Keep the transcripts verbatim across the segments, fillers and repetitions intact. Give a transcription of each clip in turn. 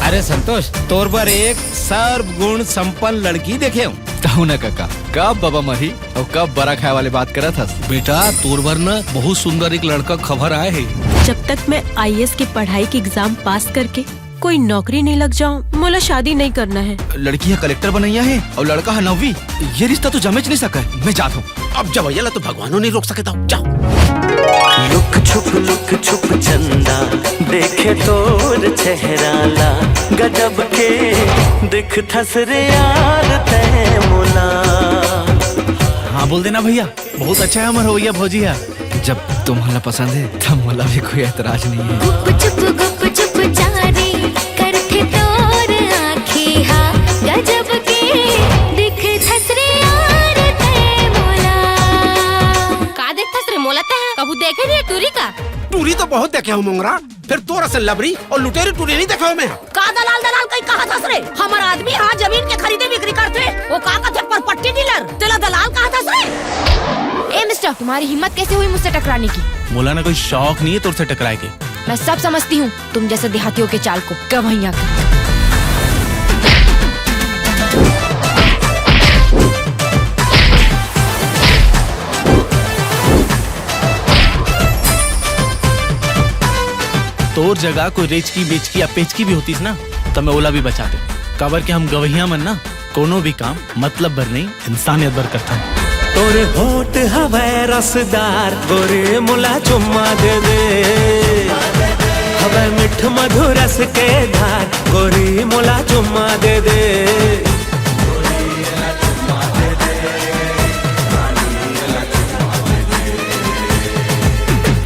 अरे संतोष, तोर बर एक सर्वगुण संपन्न लड़की देखे हूँ। तहु न कका, कब बबा मरही अउ कब बरा खाए वाले बात करत हस? बेटा, तोर बर न बहुत सुंदर एक लड़का खबर आए हे। जब तक मैं आईएएस की पढ़ाई के एग्जाम पास करके कोई नौकरी नहीं लग जाऊं, मोला शादी नहीं करना है। लड़की ह कलेक्टर बनैया हे अउ लड़का ह नौवीं। ये रिश्ता तो जमेच नहीं सका है। मैं जात हूँ। अब जवैया ला तो भगवानो नहीं रोक सके था। जाओ। लुक छुप लुक छुप चंदा देखे तोर चेहरा ला, गजब के दिखथस रे यार तै मोला। हाँ बोल देना भैया, बहुत अच्छा है हमर होइया भौजी है। जब तुम्हाला पसंद है तब मोला भी कोई एतराज नहीं है। गुप चुप गुप चुप चारी करथे तोर आँखी हा, गजब के दिखथस रे यार तै मोला। का देखथस रे मोला तै? कभू देखे नहीं टूरी का? टूरी तो बहुत देखे हूँ मोंगरा, फिर तोर असन लबरी अउ लुटेरी टूरी नहीं देखे हूँ मैं। का दलाल दलाल कहीं कहा थस रे? हमर आदमी हा जमीन के खरीदे बिक्री करथे, वो का कथे परपट्टी डीलर, तेला दलाल कहा थस रे? ए मिस्टर, तुम्हारी हिम्मत कैसे हुई मुझसे टकराने की? मोला ना कोई शौक नहीं है तोर से टकराए के। मैं सब समझती हूँ, तुम जैसे देहातियों के चाल को। गवैया का। तोर जगह कोई रेचकी बेचकी या पेचकी भी होतीस ना, त मैं ओला भी बचा दे। काबर के हम गवैया मन ना कोनो भी काम मतलब भर नहीं, इंसानियत भर करथन। तोर होठ हवै रसदार, गोरी मोला चुम्मा दे दे। हवै मिठ मधुरस के धार, गोरी मोला चुम्मा दे दे।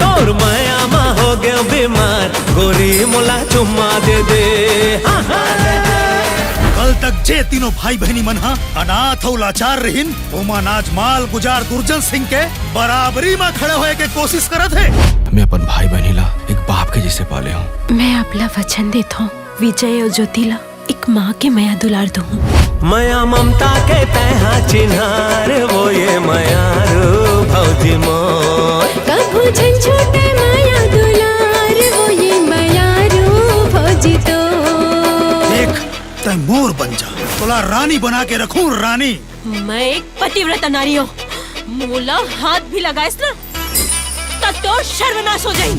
तोर मया मा हो गयो बीमार, गोरी मोला चुम्मा दे दे। हाँ, हाँ। कल तक जे तीनों भाई बहनी मन हा अनाथ अउ लाचार रहिन, ओमन आज माल गुजार दुर्जन सिंह के बराबरी मा खड़े होए के कोशिश करत हे। मैं अपन भाई बहनी ला एक बाप के जैसे पाले हूँ। मैं आपला वचन देत हूँ, विजय अउ ज्योति ला एक माँ के मया दुलार दूँ। मया ममता के तैहा चिन्हार, वो ये मयारू भौजी मोर। कभू झन छूटे मया दुलार, वो ये मयारू भौजी तो। देख, तै मोर बन जा, तोला रानी बना के रखूं, रानी। मैं एक पतिव्रता नारी हूँ, मोला हाथ भी लगाइस ना, त तोर सर्वनाश हो जाही।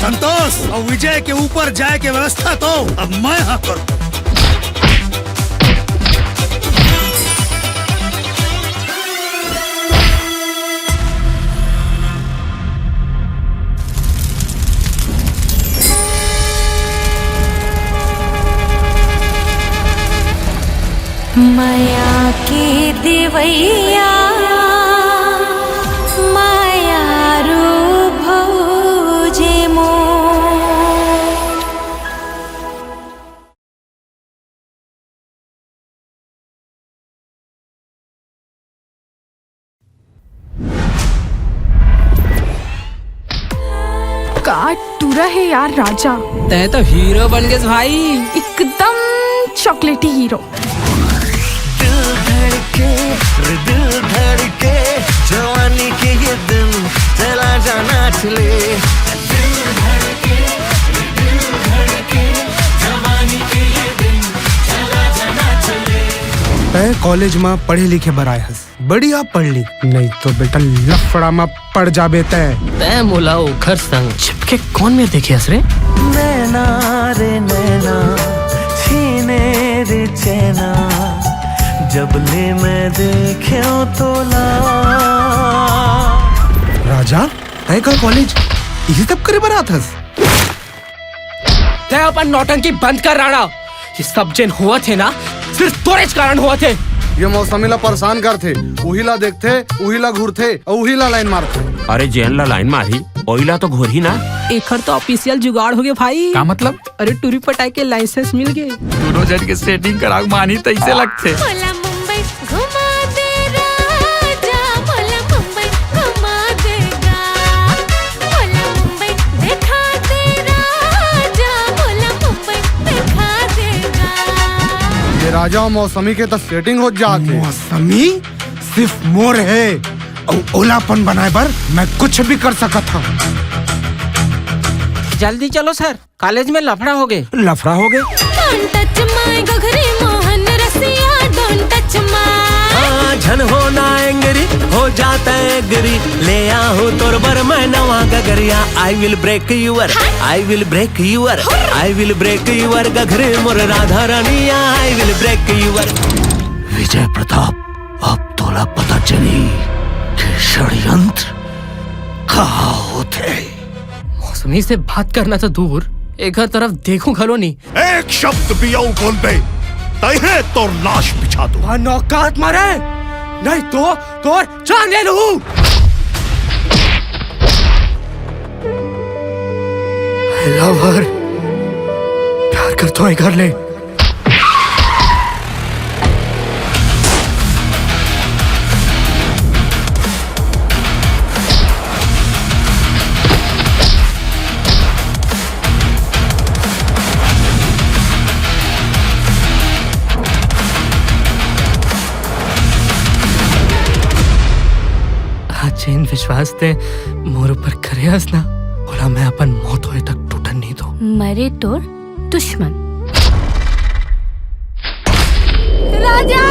संतोष, अब विजय के ऊपर जाए के व्यवस्था तो अब मैं हा करहूँ। मया के देवैया, मयारू भौजी मोर। का टूरा हे यार राजा। तै तो हीरो बन गेस भाई। एकदम चॉकलेटी हीरो। दिल धड़के, रे दिल धड़के, जवानी के ये दिन चला जाना चले। दिल धड़के, रे दिल धड़के, जवानी के ये दिन चला जाना चले। तै कॉलेज मा पढ़े लिखे बर आए हस, बढ़िया पढ़ लिख, नहीं तो बेटा लफड़ा मा पड़ जाबे तै। तै मोला ओखर संग छिपके कौन मेर देखे हस रे? नैना रे नैना, छीने रे चैना, जब ले मैं देखे तोला। राजा, तै का कॉलेज इही सब करे बर आत हस? तै अपन नौटंकी बंद कर राणा। ये सब जेन होवत हे ना, सिर्फ तोरेच कारण होवत हे। ये मौसमी ला परेशान करथे, उही ला देखथे, उही ला घूरथे, अउ उही ला लाइन मारथे। अरे जेन ला लाइन मारही, ओही ला तो घूरही ना। एखर तो ऑफिशियल जुगाड़ होगे भाई। का मतलब? अरे टूरी पटाए के लाइसेंस मिल गे। दोनों जन के सेटिंग करा के मानही तइसे लगथे। मोला मुंबई घुमा दे राजा, मोला मुंबई घुमा देगा। मोला मुंबई दिखा दे राजा, मोला मुंबई दिखा देगा। ये राजा अउ मौसमी के त सेटिंग हो जात हे। मौसमी सिर्फ मोर हे, अउ ओला अपन बनाए बर मैं कुछ भी कर सकत हंव। जल्दी चलो सर, कॉलेज में लफड़ा होगे। लफड़ा होगे? Don't touch my गगरी मोहन रसिया, don't touch my। हाँ, झन होना एंगरी, हो जाता एग्री, ले आहूं तोर बर मैं नवा गगरिया। I will break your, I will break your, I will break your गगरी मोर राधा रानिया, I will break your। Vijay Pratap, अब तोला पता चली कि षड्यंत्र का होथे। मौसमी से बात करना तो दूर, एकर तरफ देखूं घलो नहीं। एक शब्द भी अउ बोलबे, तइहे तोर लाश बिछा दूं। मन औकात मारे, नहीं तो तोर जान ले लूं। I love her। प्यार करता हूँ एकर ले। आज जेन विश्वास ते मोर ऊपर करे हस ना, ओला मैं अपन मौत होए तक टूटन नहीं दो। मरे तोर दुश्मन। राजा!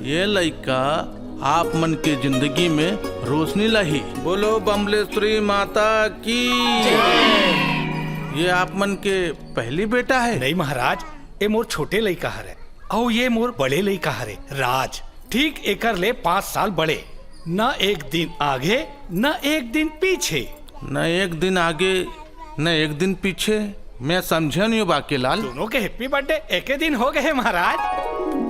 ये लइका आप मन के जिंदगी में रोशनी लाही। बोलो बमलेश्वरी माता की। ये आप मन के पहली बेटा है? नहीं महाराज, ये मोर छोटे लइका हरे, अउ ये मोर बड़े लइका हरे राज। ठीक एकर ले पाँच साल बड़े, न एक दिन आगे न एक दिन पीछे। न एक दिन आगे न एक दिन पीछे। मैं समझे नहीं बाके लाल। दोनों के happy birthday एके दिन हो गए महाराज।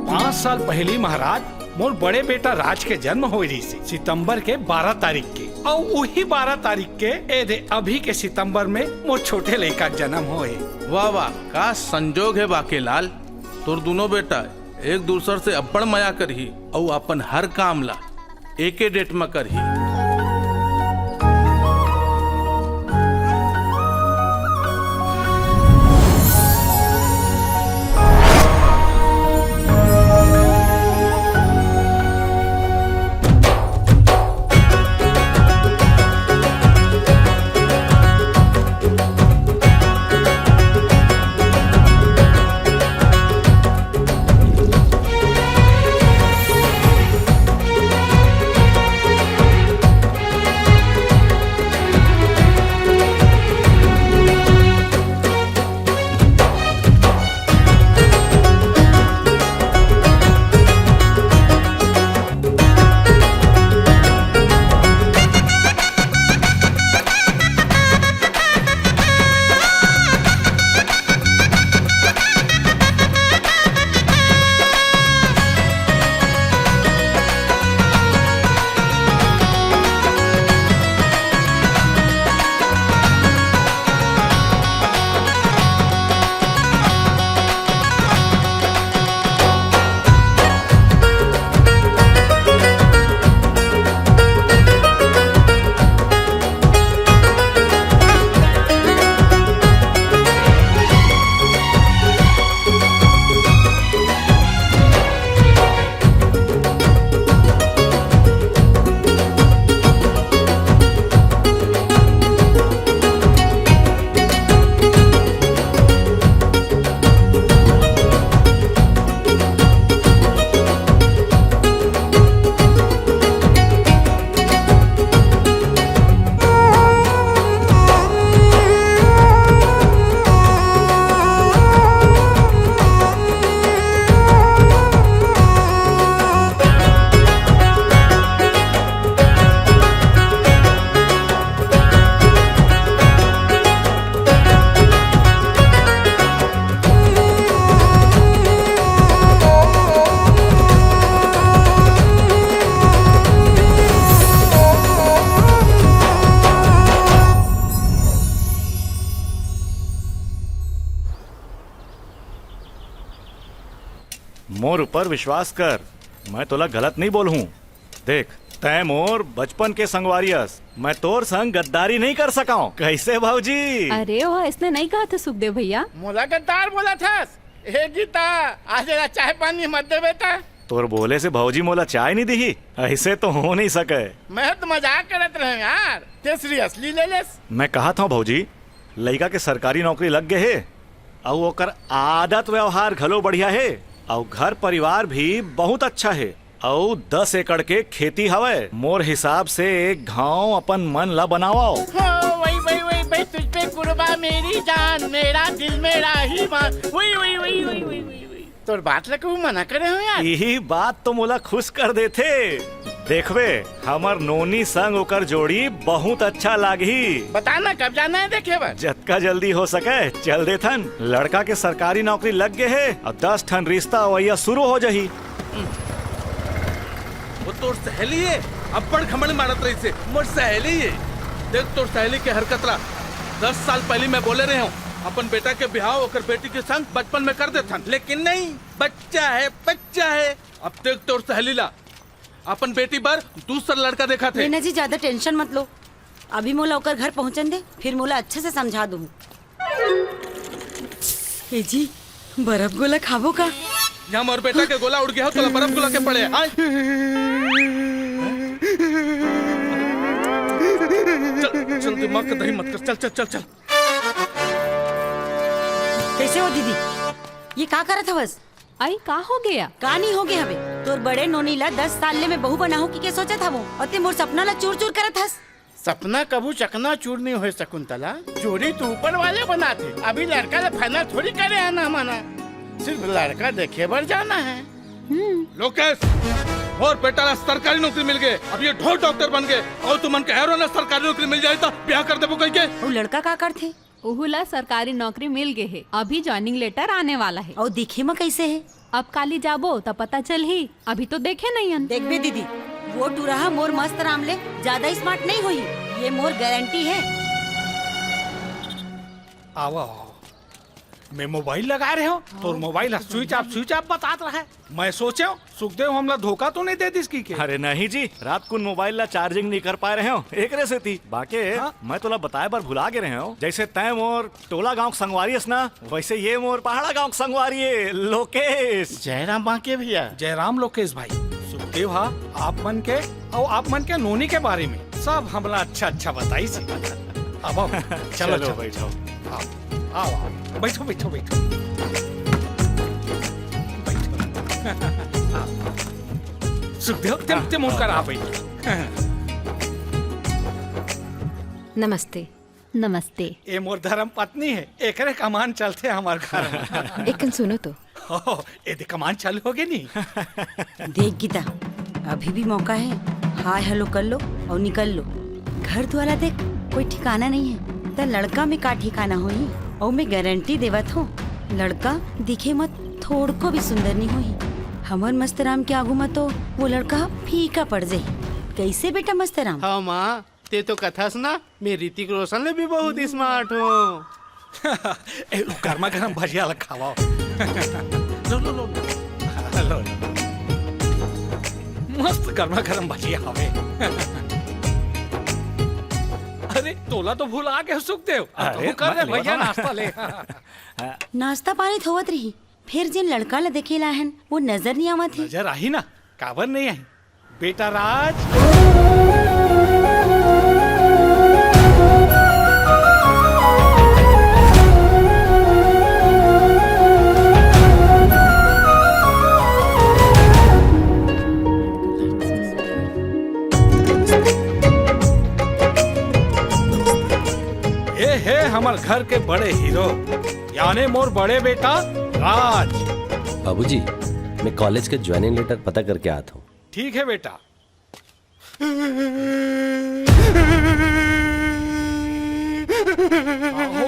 पाँच साल पहली महाराज, मोर बड़े बेटा राज के जन्म होए रहिस हे सितंबर के बारह तारीख के, अउ उही बारह तारीख के ए दे अभी के सितंबर में मोर छोटे लइका जन्म होए। वाह वाह, का संजोग है बाके लाल, तोर दोनों बेटा एक दूसर से अब्बड़ मया करही अउ अपन हर काम ला एके date म करही। मोर ऊपर विश्वास कर, मैं तोला गलत नहीं बोलहूँ। देख, तैं मोर बचपन के संगवारी अस, मैं तोर संग गद्दारी नहीं कर सकांव। कैसे भौजी? अरे, वो इसने नहीं कहा था सुखदेव भैया। मोला गद्दार बोला था। ए गीता, आज एला चाय पानी मत देबे त। तोर बोले से भौजी मोला चाय नहीं दिही, ऐसे तो हो नहीं सके। मैं तो मजाक करत रहे यार, ते सीरियसली ले लेस। मैं कहा था भौजी, लइका के सरकारी नौकरी लग गए हे, अउ ओकर आदत व्यवहार घलो बढ़िया हे, अउ घर परिवार भी बहुत अच्छा हे, अउ दस एकड़ के खेती हवय। मोर हिसाब से एक घांव अपन मन ला बनावव। हो, वही, वही, वही, भाई, तुझ पे कुर्बा मेरी जान, मेरा दिल, मेरा ईमान। वही, वही, वही, वही, वही, वही, वही। तोर बात ला कहूँ मना करे हो यार। यही बात तो मोला खुश कर देथे। देखबे, हमर नोनी संग ओकर जोड़ी बहुत अच्छा लागही। बता ना, कब जाना है देखे बर? जतका जल्दी हो सके, चल देथन। लड़का के सरकारी नौकरी लग गे हे, अउ दस ठन रिश्ता अवैया शुरू हो जाही। वो तोर सहेली हे, अब्बड़ घमंड मारत रहिस हे, मोर सहेली हे। देख तोर सहेली के हरकत ला। दस साल पहली मैं बोले रहे हूँ, अपन बेटा के बिहाव ओकर बेटी के संग बचपन में कर देथन, लेकिन नहीं, बच्चा है, बच्चा है। अब देख तोर सहेली ला, अपन बेटी बर दूसर लड़का देखत हे। मीना जी, ज्यादा टेंशन मत लो, अभी मोला ओकर घर पहुंचन दे, फिर मोला अच्छे से समझा दूँ। ए जी, बर्फ गोला खाबो का? यहाँ मोर बेटा के गोला उड़ गया हो, तोला बर्फ गोला के पड़े, हाँ? चल, चल, दिमाग का दही मत कर, चल, चल, चल, चल। कैसे हो दीदी? ये का करत हवस? आई, का हो गया? का नहीं हो गया हवे? तोर बड़े नोनी ला दस साल ले मैं बहू बनाहूँ कि के सोचत हवो, अउ ते मोर सपना ला चूर चूर करत हस। सपना कभू चकनाचूर नहीं होय शकुंतला, चोरी तो ऊपर वाले बनाथे। अभी लड़का ला final थोड़ी करे आना माना, सिर्फ लड़का देखे बर जाना है। हम्म। लोकेश, मोर बेटा ला सरकारी नौकरी मिल गए, अब ये ढोर डॉक्टर बन गए, अउ तुमन के हर ना सरकारी नौकरी मिल जाए तो ब्याह कर देबो कह के। वो लड़का का करथे? उहू ला सरकारी नौकरी मिल गे हे, अभी joining letter आने वाला हे। अउ दिखे म कैसे हे? अब काली जाबो त पता चलही, अभी तो देखे नई हन। देखबे दीदी, वो टूरा ह मोर मस्त राम ले ज्यादा smart नहीं होही, ये मोर गारंटी हे। आवा, मैं मोबाइल लगा रहे हो, तोर मोबाइल ह switch off, switch off बतात रहा है। मैं सोचे हूँ, सुखदेव हमला धोखा तो नहीं दे दिस की के? अरे नहीं जी, रात कुन मोबाइल ला चार्जिंग नहीं कर पाए रहे हो, एकरे सेती। बाकी हाँ? मैं तोला बताए बर भुला गे रहे हो, जैसे तय मोर टोला गांव के संगवारी अस ना, वैसे ये मोर पहाड़ा गांव के संगवारी है, लोकेश। जयराम बांके भैया। जयराम लोकेश भाई, सुखदेव हा आप मन के अउ आप मन के नोनी के बारे में सब हमला अच्छा अच्छा बताइस। अब आओ, चलो, चलो, चलो। बैठो। आओ, आओ, आओ। बैठो, बैठो, बैठो। बैठो। आओ, आओ। सुखदेव, तेम, तेम उनकर आ बैठो। नमस्ते। नमस्ते। ए मोर धर्म पत्नी है, एकरे कमान चलथे हमार घर में। एकन सुनो तो। हो, ए दे कमान चालू हो गए नी। देख गीता, अभी भी मौका है, हाय हेलो कर लो और निकल लो। घर दुआला देख, कोई ठिकाना नहीं है, त लड़का में का ठिकाना होही? और मैं गारंटी देवत हूँ, लड़का दिखे मत थोड़को भी सुंदर नहीं होही। हमर मस्तराम के आगू में तो वो लड़का फीका पड़ जाही। कैसे बेटा मस्तराम? हाँ माँ, ते तो कथस ना, मैं ऋतिक रोशन ले भी बहुत स्मार्ट हूँ। ए, गर्मा गर्म भजिया ला खावा। लो, लो, लो, लो। लो, लो। मस्त गर्मा गर्म भजिया हवे। अरे, तोला तो भुला गे सुखदेव। अब अरे, तो कर दे मैं भैया लेवा। नाश्ता ले। नाश्ता पानी तो होवत रही, फिर जिन लड़का ला देखे ला हन, वो नजर नहीं आवत ही। नजर आही ना, काबर नहीं आही? बेटा राज। ये है हमर घर के बड़े हीरो, यानी मोर बड़े बेटा राज। बाबूजी, मैं कॉलेज के ज्वाइनिंग लेटर पता करके आत हूँ। ठीक है बेटा। हो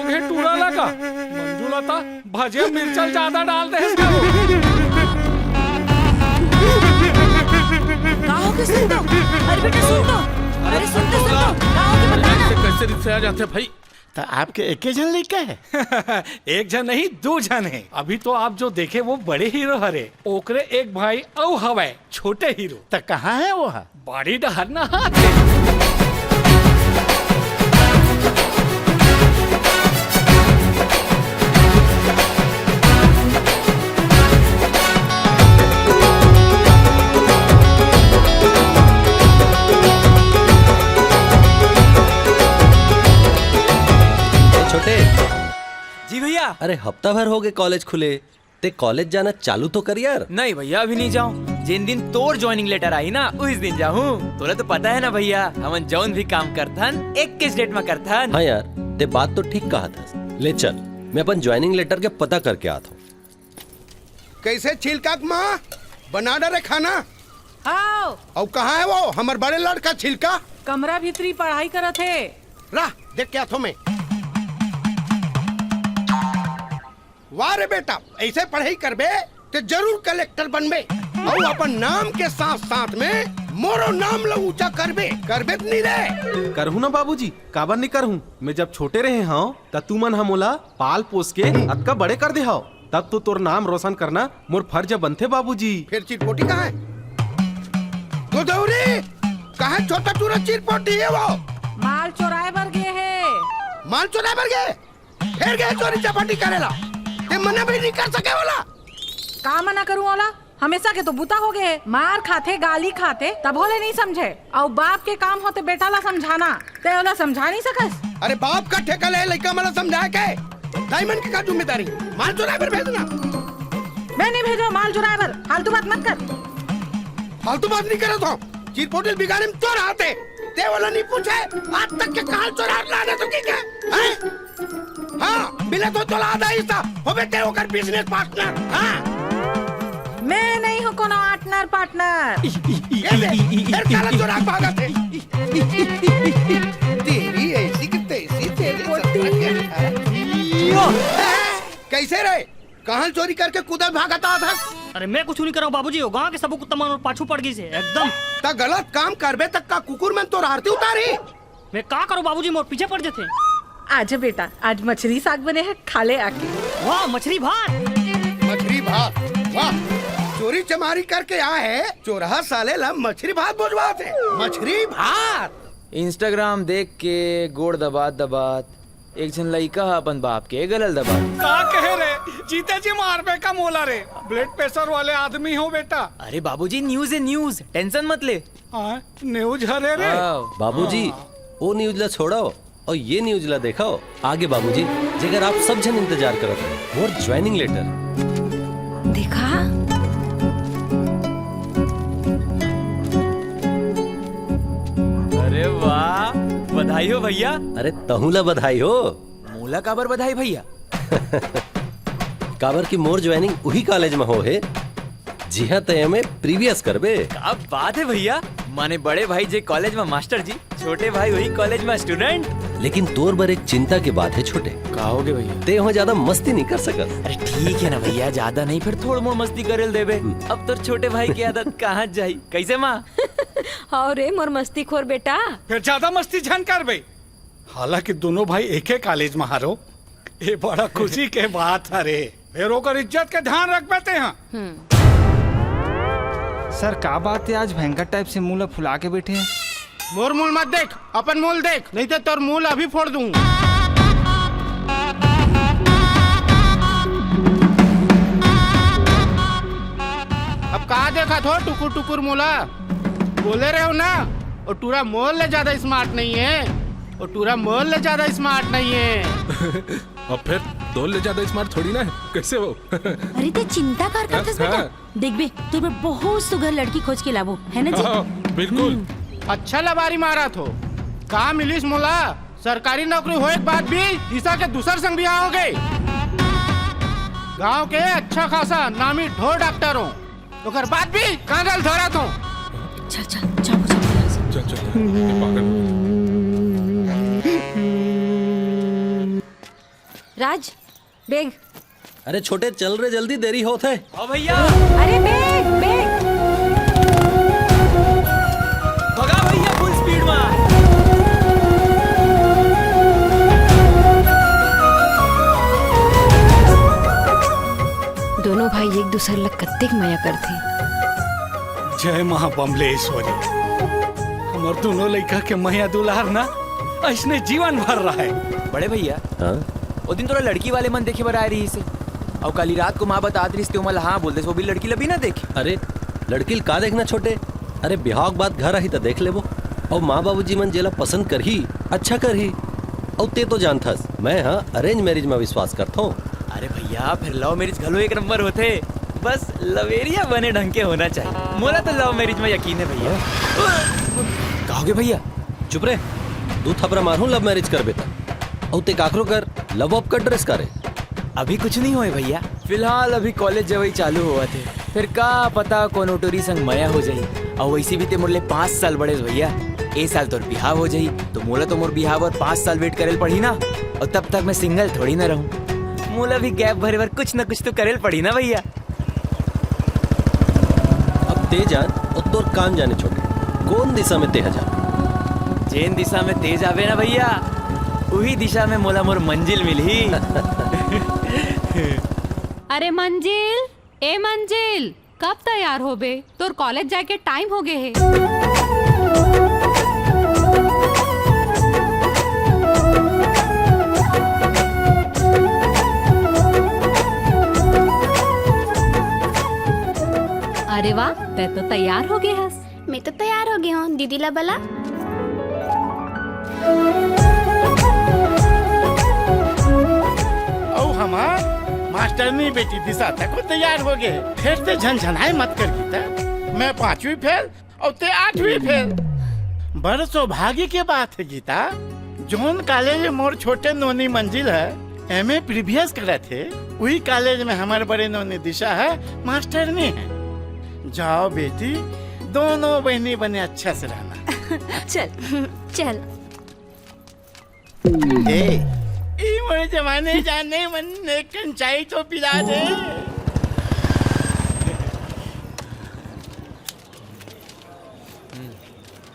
गए टूरा लगा। मंजुला ता भजिया मिर्चल ज्यादा डाल दे इसका वो। का हो गया सुन तो? अरे बेटा सुन तो। अरे सुन तो, सुन तो। का हो गया बता ना। कैसे, कैसे रिक्शे आ जाते हैं भाई? त आपके एके झन लइका हे? एक झन नहीं, दू झन हे। अभी तो आप जो देखे वो बड़े हीरो हरे, ओकरे एक भाई अउ हवय छोटे हीरो। त कहाँ हे वो ह? बाड़ी डहर ना हाथे। ए छोटे। जी भैया। अरे हफ्ता भर हो गए कॉलेज खुले, ते कॉलेज जाना चालू तो कर यार। नहीं भैया, अभी नहीं जाऊं। जिन दिन तोर ज्वाइनिंग लेटर आई ना, उस दिन जाहूं। तोला तो पता है ना भैया, हमन जौन भी काम करथन, एक के स्टेट में करथन। हाँ यार, ते बात तो ठीक कहा था। ले चल, मैं अपन ज्वाइनिंग लेटर के पता करके आता हूँ। कैसे छिलका के माँ? बना डरे खाना? हाव। अउ कहाँ है वो हमर बड़े लड़का छिलका? कमरा भीतरी पढ़ाई करत हे। रह, देख के आथो मैं। वाह रे बेटा, ऐसे पढ़ाई करबे ते जरूर कलेक्टर बनबे। अउ अपन नाम के साथ साथ में मोरो नाम ल ऊंचा करबे, करबे त नहीं रे? करहूं ना बाबूजी, काबर नहीं करहूं? मैं जब छोटे रहे हंव, त तुमन ह मोला पाल पोस के अतका बड़े कर दे हव, तब तो तोर नाम रोशन करना मोर फर्ज बनथे बाबूजी। फिर चिरपोटी कहाँ है? गोदौरी, कहाँ छोटा टूरा चिरपोटी है वो? माल चोराए बर गे हे। माल चोराए बर गे? फेर गे चोरी चपाटी करेला? ते मना भी नहीं कर सके वाला? का मना करूं वाला? हमेशा के तो बुता हो गए हे। मार खाथे, गाली खाथे, तभो ले नहीं समझे। अउ बाप के काम होते बेटा ला समझाना, ते ओला समझा नहीं सकस। अरे बाप का ठेका ले लइका मन ला समझाए के? दाई मन के का जिम्मेदारी? माल चोराए बर भेजना। मैं नहीं भेजो माल चोराए बर, फालतू बात मत कर। फालतू बात नहीं करत हो। चिरपोटी ल बिगाड़े में तोर हाथ हे। ते वाला नहीं पूछे, आज तक के कहाँ चोरार लाने तो की के? हैं? हाँ, मिले तो तोला आधा हिस्सा, होबे ते ओकर बिजनेस पार्टनर। हाँ। मैं नहीं हूँ कोनो आर्टनर पार्टनर। ये ले, फिर काला चोराक भागत हे। तेरी ऐसी की तैसी, तेरी सत्ता के। कैसे रे? कहाँ चोरी करके कूदत भागत आत हस? अरे मैं कुछ नहीं करंव बाबूजी, वो गांव के सबो कुत्ता मन मोर पाछू पड़ गइस हे एकदम। त गलत काम करबे त का कुकुर मन तोर आरती उतारी? मैं का करूं बाबूजी, मोर पीछे पड़ जथे। आजा बेटा, आज मछरी साग बने हे, खा ले आके। वाह, मछरी भात। मछरी भात, वाह। चोरी चमारी करके आए हे, चोरहा साले ला मछरी भात बोजवात हे। मछरी भात। Instagram देख के गोड़ दबात दबात एक झन लइका ह अपन बाप के गला ल दबा। का कहे रे? जीते जी मारबे का मोला रे? ब्लड प्रेशर वाले आदमी हो बेटा। अरे बाबूजी, न्यूज हे न्यूज, टेंशन मत ले। हाँ, न्यूज हरे रे। हाँ। बाबूजी, हाँ। ओ न्यूज ला छोड़ो और ये न्यूज ला देखो। आगे बाबूजी, जेकर आप सब झन इंतजार करत रहे, मोर ज्वाइनिंग लेटर। देखा? अरे वाह, बधाई हो भैया। अरे तहूं ला बधाई हो। मोला काबर बधाई भैया? काबर कि मोर ज्वाइनिंग उही कॉलेज में हो हे, जिहां तय में प्रीवियस करबे। का बात हे भैया, माने बड़े भाई जे कॉलेज में मास्टर जी, छोटे भाई वही कॉलेज में स्टूडेंट। लेकिन तोर बर एक चिंता के बात हे छोटे। का होगे भैया? ते वहाँ ज्यादा मस्ती नहीं कर सकत। अरे ठीक हे ना भैया, ज्यादा नहीं, फिर थोड़ मोड़ मस्ती करे ल देबे। हम्म। अब तोर छोटे भाई की आदत कहाँ जाही? कैसे माँ? हाव रे मोर मस्तीखोर बेटा। फिर ज्यादा मस्ती झन करबे। हालांकि दोनों भाई एके कॉलेज में हरो, ये बड़ा खुशी के बात हरे। फिर ओकर इज्जत के ध्यान रखबे ते हा। हम्म। सर, का बात हे, आज भयंकर टाइप से मुंह ला फुला के बैठे हैं? मोर मुंह मत देख, अपन मुंह देख, नहीं तो तोर मुंह ला अभी फोड़ दूं। अब का देखत हो टुकुर टुकुर मुंह ला? बोले रहे हो ना, वो टूरा मोर ले ज्यादा स्मार्ट नहीं है, वो टूरा मोर ले ज्यादा स्मार्ट नहीं है। अब फिर तोर ले ज्यादा स्मार्ट थोड़ी ना है, कैसे हो? अरे ते चिंता कर करथस हाँ, बेटा? हाँ। देखबे, तोर बर बहुत सुघर लड़की खोज के लाबो, है ना जी? हाँ, बिल्कुल। हम्म। अच्छा लबारी मारत हो। का मिलिस मोला? सरकारी नौकरी होए के बाद भी ईसा के दूसर संग बिहाव हो गए। गांव के अच्छा खासा नामी ढोर डॉक्टर हो, ओकर बाद भी कांदल धरत हो। चल, चल, जाओ, जाओ, जाओ। चल, चल, ये पागल हो गया। राज, बैग। अरे छोटे, चल रे, जल्दी, देरी होत है। हाँ भैया। अरे बैग, बैग। भगा भैया फुल स्पीड में। दूसर ला कतेक मया करथे। जय माँ बमलेश्वरी, हमर दोनों लइका के मया दुलार ना अइसने जीवन भर रहय। बड़े भैया, हाँ? ओ दिन तोला लड़की वाले मन देखे बर आए रहिस हे, अउ काली रात को माँ बतात रहिस ते ओमन ला हाँ बोल देस, वो भी लड़की ला बिना देखे। अरे, लड़की ल का देखना छोटे? अरे, बिहाव के बाद घर आही त देख लेबो। अउ माँ बाबूजी मन जेला पसंद करही, अच्छा करही। अउ ते तो जानथस, मैं ह अरेंज मैरिज म विश्वास करथों। अरे भैया, फिर लव मैरिज घलो एक नंबर होथे, बस लवेरिया बने ढंग के होना चाहिए। मोला तो लव मैरिज में यकीन है भैया। का होगे भैया? चुप रे, दू थपरा मारहूं लव मैरिज करबे त। अउ ते काकरो कर लव अप कर ड्रेस का रे? अभी कुछ नहीं होए भैया, फिलहाल अभी कॉलेज जवई चालू होवत हे, फिर का पता कोनो टूरी संग मया हो जाही। अउ वैसे भी ते मोर ले पाँच साल बड़े हे भैया, ए साल तोर बिहाव हो जाही, तो मोला तो मोर बिहाव बर पाँच साल वेट करे ल पड़ही ना, अउ तब तक मैं सिंगल थोड़ी ना रहूं। मोला भी गैप भरे बर कुछ ना कुछ तो करे ल पड़ही ना भैया। अब ते जान अउ तोर काम जाने छोटे, कौन दिशा में ते ह जा? जेन दिशा में ते जाबे ना भैया, उही दिशा में मोला मोर मंजिल मिलही। अरे मंजिल, ए मंजिल, कब तैयार होबे? तोर कॉलेज जाए के टाइम हो गे हे। अरे वाह, तै तो तैयार हो गे हस। मैं तो तैयार हो गे हूँ, दीदी ला बला। अउ हमार मास्टरनी बेटी दिशा तको तैयार हो गे। फेर ते झनझनाए मत कर गीता, मैं पांचवी फेल अउ ते आठवीं फेल। बड़ सौभाग्य के बात हे गीता, जोन कॉलेज में मोर छोटे नोनी मंजिल ह एमए प्रीवियस करत हे, उही कॉलेज में हमर बड़े नोनी दिशा ह मास्टरनी हे। जाओ बेटी, दोनों बहिनी बने अच्छा से रहना। चल। चल। ए, ई मोर जवानी जाने मन ने कंचाई तो पिला दे।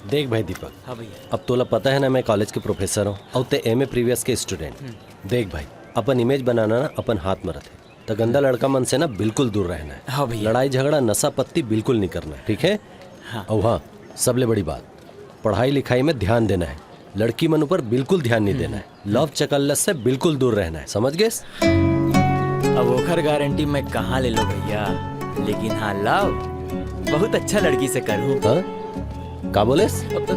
देख भाई दीपक, हाँ भैया। अब तोला पता है ना, मैं कॉलेज के प्रोफेसर हूँ अउ ते एमए प्रीवियस के स्टूडेंट। देख भाई, अपन इमेज बनाना ना अपन हाथ में रथे, त गंदा लड़का मन से ना बिल्कुल दूर रहना है। हाँ भैया। लड़ाई झगड़ा नशा पत्ती बिल्कुल नहीं करना है, ठीक है? हाँ। अउ हाँ, सबले बड़ी बात, पढ़ाई लिखाई में ध्यान देना है, लड़की मन ऊपर बिल्कुल ध्यान नहीं देना है। लव चकल्लस से बिल्कुल दूर रहना है, समझ गेस? अब ओखर गारंटी मैं कहाँ ले लो भैया, लेकिन हाँ लव बहुत अच्छा लड़की से करूँ। हाँ? का बोलेस? अब तो,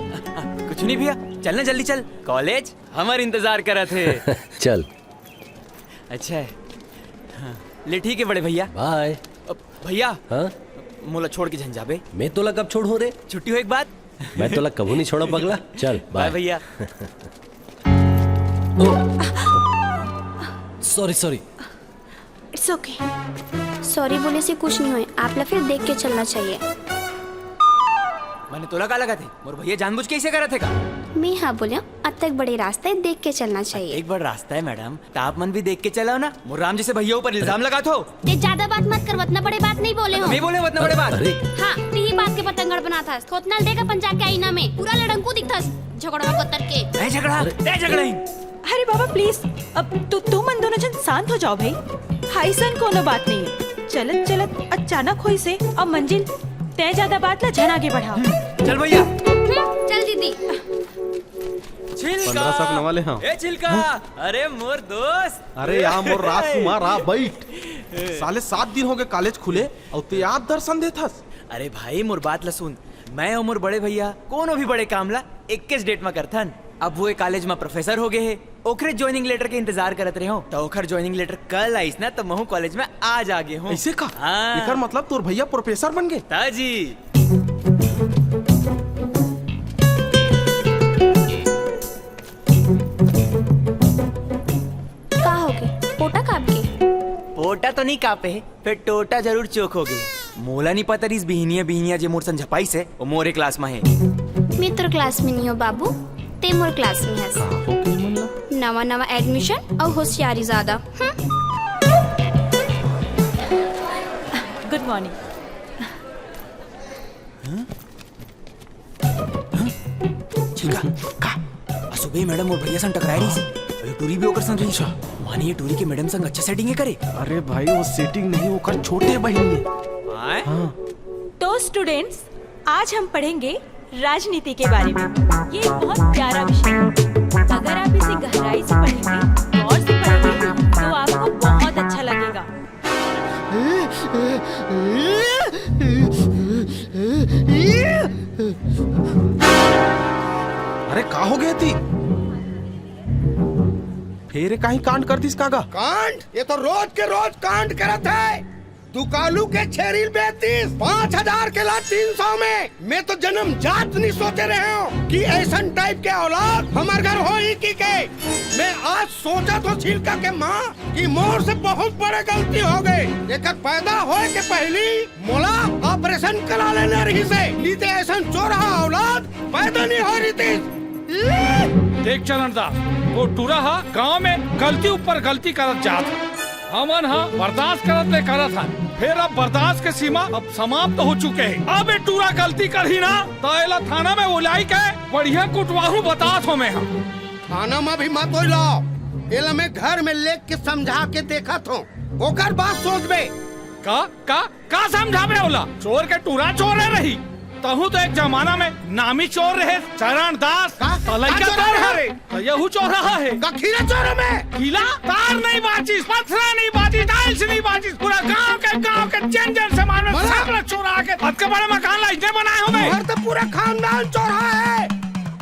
कुछ नहीं भैया, चलना जल्दी चल, कॉलेज हमर इंतजार करत हे। चल। अच्छा है। हाँ। ले ठीक है बड़े भैया। बाय। अब भैया। हाँ? मोला छोड़ के झन जाबे। मैं तोला कब छोड़हूँ रे? छुट्टी होए के बाद। मैं तोला कभू नहीं छोड़ों पगला। चल, बाय बाय। भैया। Sorry, sorry. It's okay. Sorry बोले से कुछ नहीं होए, आप ला फिर देख के चलना चाहिए। मैंने तोला का लगा थे? मोर भैया जानबूझ के ऐसे करत हे का? मैं हाँ बोलिया, अतक बड़े रास्ता हे, देख के चलना चाहिए। एक बड़ रास्ता है मैडम, त आप मन भी देख के चलाओ ना। मोर राम जैसे भैया ऊपर इल्जाम लगात हो। ते ज्यादा बात मत कर, वतना बड़े बात नहीं बोले हो। नहीं बोले वतना बड़े बात। अरे। हाँ, ते ही बात के बतंगड़ बनात हस। थोथना ल देख अपन जाके आईना में, पूरा लड़ंकू दिखथस, झगड़वा पत्तर के। मैं झगड़ा? अरे। ते झगड़ा ही। अरे बाबा, प्लीज, अब तू, तुम मन दोनों जन शांत हो जाओ भाई। हाइसन कोनो बात नहीं है। चलत चलत अचानक होइस हे, अब मंजिल, तय ज्यादा बात ला झन आगे बढ़ाओ। चल भैया। हम्म, चल दीदी। छिलका। पन्द्रह सौ के नवा ले हव। ए छिलका, अरे मोर दोस्त। अरे या मोर राजकुमार, आ बैठ। साले सात दिन हो गए कॉलेज खुले, अउ ते आज दर्शन देथस। अरे भाई, मोर बात ला सुन। मैं अउ मोर बड़े भैया कोनो भी बड़े काम ला इक्कीस डेट में करथन। अब वो एक कॉलेज में प्रोफेसर हो गए हे, ओकरे ज्वाइनिंग लेटर के इंतजार करत रहे हो, तो ओकर ज्वाइनिंग लेटर कल आइस ना, तो महू कॉलेज में आज आ गए हूँ। ऐसे का? हाँ। एकर मतलब तोर भैया प्रोफेसर बन गए? ताजी। का हो गए? पोटा काप के? पोटा तो नहीं कापे हे, फेर टोटा जरूर चोक हो गे। मोला नी पता रिस बिहनिया बिहनिया जे मोर संग झपाइस हे, वो मोरे क्लास में हे। मैं तोर क्लास में नहीं हो बाबू, ते मोर क्लास में हस। का हो गए मन ला? नवा नवा एडमिशन अउ होशियारी ज्यादा। हम्म। गुड मॉर्निंग। छिलका, का? असु वे मैडम मोर भैया संग टकराए रहिस हे। अरे टूरी भी ओकर संग रहिस हे। माने ये टूरी के मैडम संग अच्छा सेटिंग हे करे। अरे भाई, वो सेटिंग नहीं, ओकर छोटे बहिन हे। हाँ। तो स्टूडेंट्स, आज हम पढ़ेंगे राजनीति के बारे में। ये एक बहुत प्यारा विषय है। अगर आप इसे गहराई से पढ़ेंगे, गौर से पढ़ेंगे, तो आपको बहुत अच्छा लगेगा। अरे का हो गया थी? फेर कहीं कांड कर दिस का गा? कांड? ये तो रोज के रोज कांड करत हे। दुकालू के छेरी ल बेच दिस, पाँच हजार के ला तीन सौ में। मैं तो जनम जात नहीं सोचे रहे हूँ कि ऐसन टाइप के औलाद हमर घर होही कि के। मैं आज सोचत हूँ छिलका के माँ कि मोर से बहुत बड़े गलती हो गई। एकर पैदा होए के पहली मोला ऑपरेशन करा लेना रहिस हे, नी ते ऐसन चोरहा औलाद पैदा नहीं हो रहितिस। देख चरण दास, वो टूरा हा गांव में गलती ऊपर गलती करत जात हे। हमन हा बर्दाश्त करत ले करत हन, फेर अब बर्दाश्त के सीमा अब समाप्त हो चुके हे। अब ये टूरा गलती करही ना, त एला थाना में उलाई के बढ़िया कुटवाहूं, बतात हों मैं हा। थाना में भी मत उलाओ, एला मैं घर में लेके समझा के देखत हूँ, ओकर बाद सोचबे। का का का समझाबे ओला? चोर के टूरा चोर हे रही। तहूँ तो एक जमाना में नामी चोर रहे, चरण दास। का? त लइका का चोर तोर रहे? हरे, त यहू चोर रहा हे। का खीरा चोर में? किला तार नहीं बाचिस, पथरा नहीं बाचिस, टाइल्स नहीं बाचिस, पूरा गांव के, गांव के जन जन सामान में मला? सब ला चोरा के अतके बड़े मकान ला इसने बनाए हो बे। घर तो पूरा खानदान चोर हे,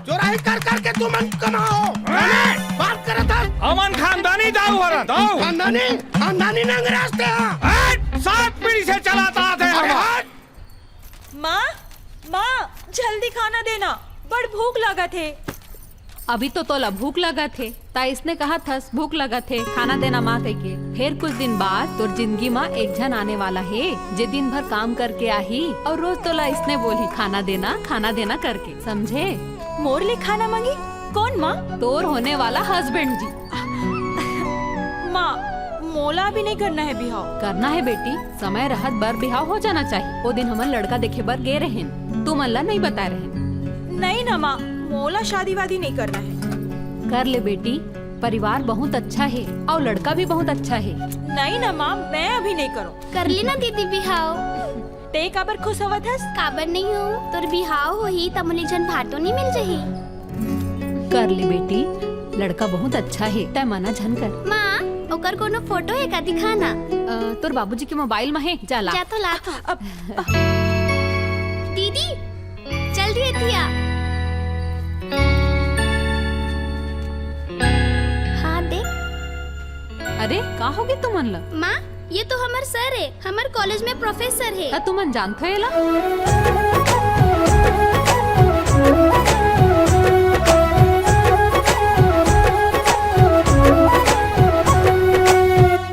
चोराई कर कर के तुमन कमाओ। अरे! बात करत हस। हमन खानदानी दाऊ हरन, दाऊ। खानदानी, खानदानी नंगराज ते हा। हट! सात पीढ़ी से चलात आत हे अरे हमन। हट। माँ, माँ, जल्दी खाना देना, बड़ भूख लागत हे। अभी तो तोला भूख लगत हे, त इसने कहत हस भूख लगत हे, खाना देना माँ कहिके। फेर कुछ दिन बाद तोर जिंदगी म एक झन आने वाला हे, जे दिन भर काम करके आही अउ रोज तोला इसने बोलही, "खाना देना, खाना देना" करके, समझे? मोर ले खाना मांगी? कौन माँ? तोर होने वाला हस्बैंड जी। माँ, मोला अभी नहीं करना हे बिहाव। करना हे बेटी, समय रहत बर बिहाव हो जाना चाहिए। ओ दिन हमन लड़का देखे बर गे रहेन, तुमन ला नहीं बताए रहेन। नहीं ना माँ, मोला शादी वादी नहीं करना हे। कर ले बेटी, परिवार बहुत अच्छा हे अउ लड़का भी बहुत अच्छा हे। नहीं ना माँ, मैं अभी नहीं करूँ। कर ली ना दीदी बिहाव। ते काबर खुश होवत हस? काबर नहीं हो, तोर बिहाव होही त मोला एक झन भाटो नहीं मिल जाही। कर ले बेटी, लड़का बहुत अच्छा हे, तै मना झन कर। माँ, ओकर कोनो फोटो हे का, दिखा ना। अ, तोर बाबूजी के मोबाइल म हे, जा ला। जा तो ला तो। दीदी, जल्दी एतिया। हाँ, दे। अरे, का होगे तुमन ला? माँ, ये तो हमर सर हे, हमर कॉलेज में प्रोफेसर हे। त तुमन जानथो एला?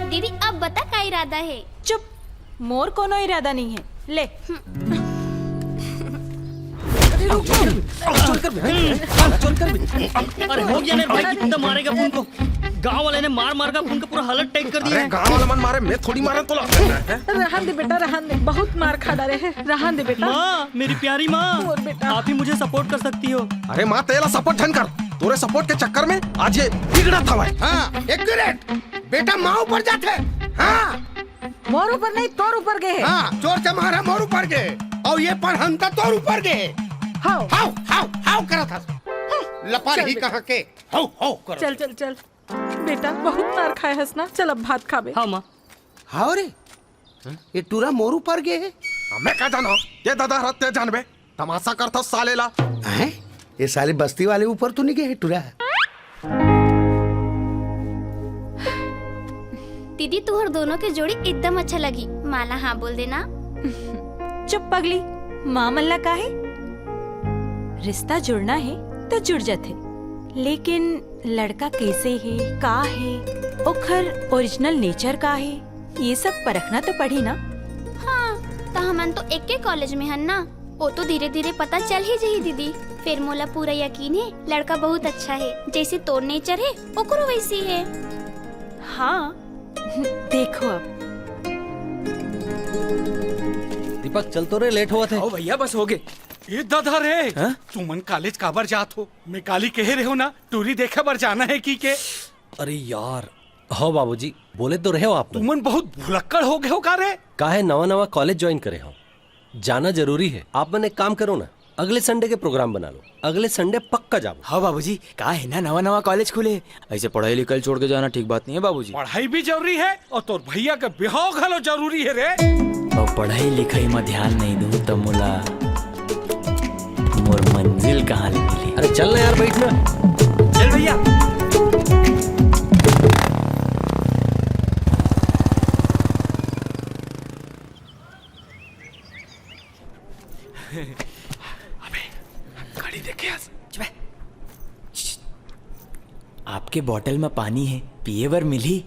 दीदी, अब बता का इरादा हे? चुप, मोर कोनो इरादा नहीं हे। ले। अरे हो गया ना भाई, कितना मारेगा अपन को। गांव वाले ने मार मार के अपन का पूरा हालत टाइट कर दिया अरे है। गांव वाला मन मारे, मैं थोड़ी मारन तोला। रहन दे बेटा, रहन दे, बहुत मार खा डारे हे, रहन दे बेटा। माँ, मेरी प्यारी माँ, मोर बेटा। आप ही मुझे सपोर्ट कर सकती हो। अरे माँ, तेला सपोर्ट झन कर, तोरे सपोर्ट के चक्कर में आज ये बिगड़त हवय। हाँ, एक्यूरेट। बेटा माँ ऊपर जाथे। हाँ। मोर ऊपर नहीं, तोर ऊपर गे हे। हाँ, चोर चमार ह मोर ऊपर गे, अउ ये पढ़ंता तोर ऊपर गे। हाव। हाव, हाव, हाव करत हस। लपार ही कहाँ के। हाव, हाव करत। चल, चल, चल। बेटा, बहुत मार खाए हस ना, चल अब भात खाबे। हाँ माँ। हाव रे, ये टूरा मोर ऊपर गे हे। मैं का जानो, ये दादा हरत ते जानबे, तमाशा करथस साले ला। हैं? ये साले बस्ती वाले ऊपर तो नहीं गे हे टूरा? दीदी, तुहर दोनों के जोड़ी एकदम अच्छा लगी। माँ ला हाँ बोल देना। चुप पगली, माँ मन ला का हे? रिश्ता जुड़ना हे तो जुड़ जाथे, लेकिन लड़का कैसे हे, का हे, ओखर ओरिजिनल नेचर का हे, ये सब परखना तो पड़ही ना। हाँ, त हमन तो एके कॉलेज में हन ना, वो तो धीरे धीरे पता चल ही जही दीदी। फिर मोला पूरा यकीन हे, लड़का बहुत अच्छा हे, जैसे तोर नेचर हे, ओकरो वैसी हे। हाँ, देखो अब। दीपक, चल तो रे, लेट होवत हे। आओ भैया, बस हो गए। ए दादा रे, हाँ? तुमन कॉलेज काबर जात हो? मैं काली कहे रहे हो ना, टूरी देखे बर जाना है कि के? अरे यार, हाँ बाबूजी, बोले तो रहे हो आप। तुमन बहुत भुलक्कड़ हो गए हो का रे? का है, नवा नवा कॉलेज ज्वाइन करे हो, जाना जरूरी है। आप मन एक काम करो ना, अगले संडे के प्रोग्राम बना लो, अगले संडे पक्का जाओ। हाँ बाबूजी, का है ना, नवा नवा कॉलेज खुले, ऐसे पढ़ाई लिखाई छोड़ के जाना ठीक बात नहीं है बाबूजी। पढ़ाई भी जरूरी है और तोर भैया के बिहाव घलो जरूरी है रे। और पढ़ाई लिखाई में ध्यान नहीं दूँ तो मोला मोर मंजिल कहाँ ले मिली? अरे चल ना यार, बैठ ना। चल भैया। अबे, घड़ी देख के हंस। चुप है। आपके बॉटल में पानी है, पिए बर मिली।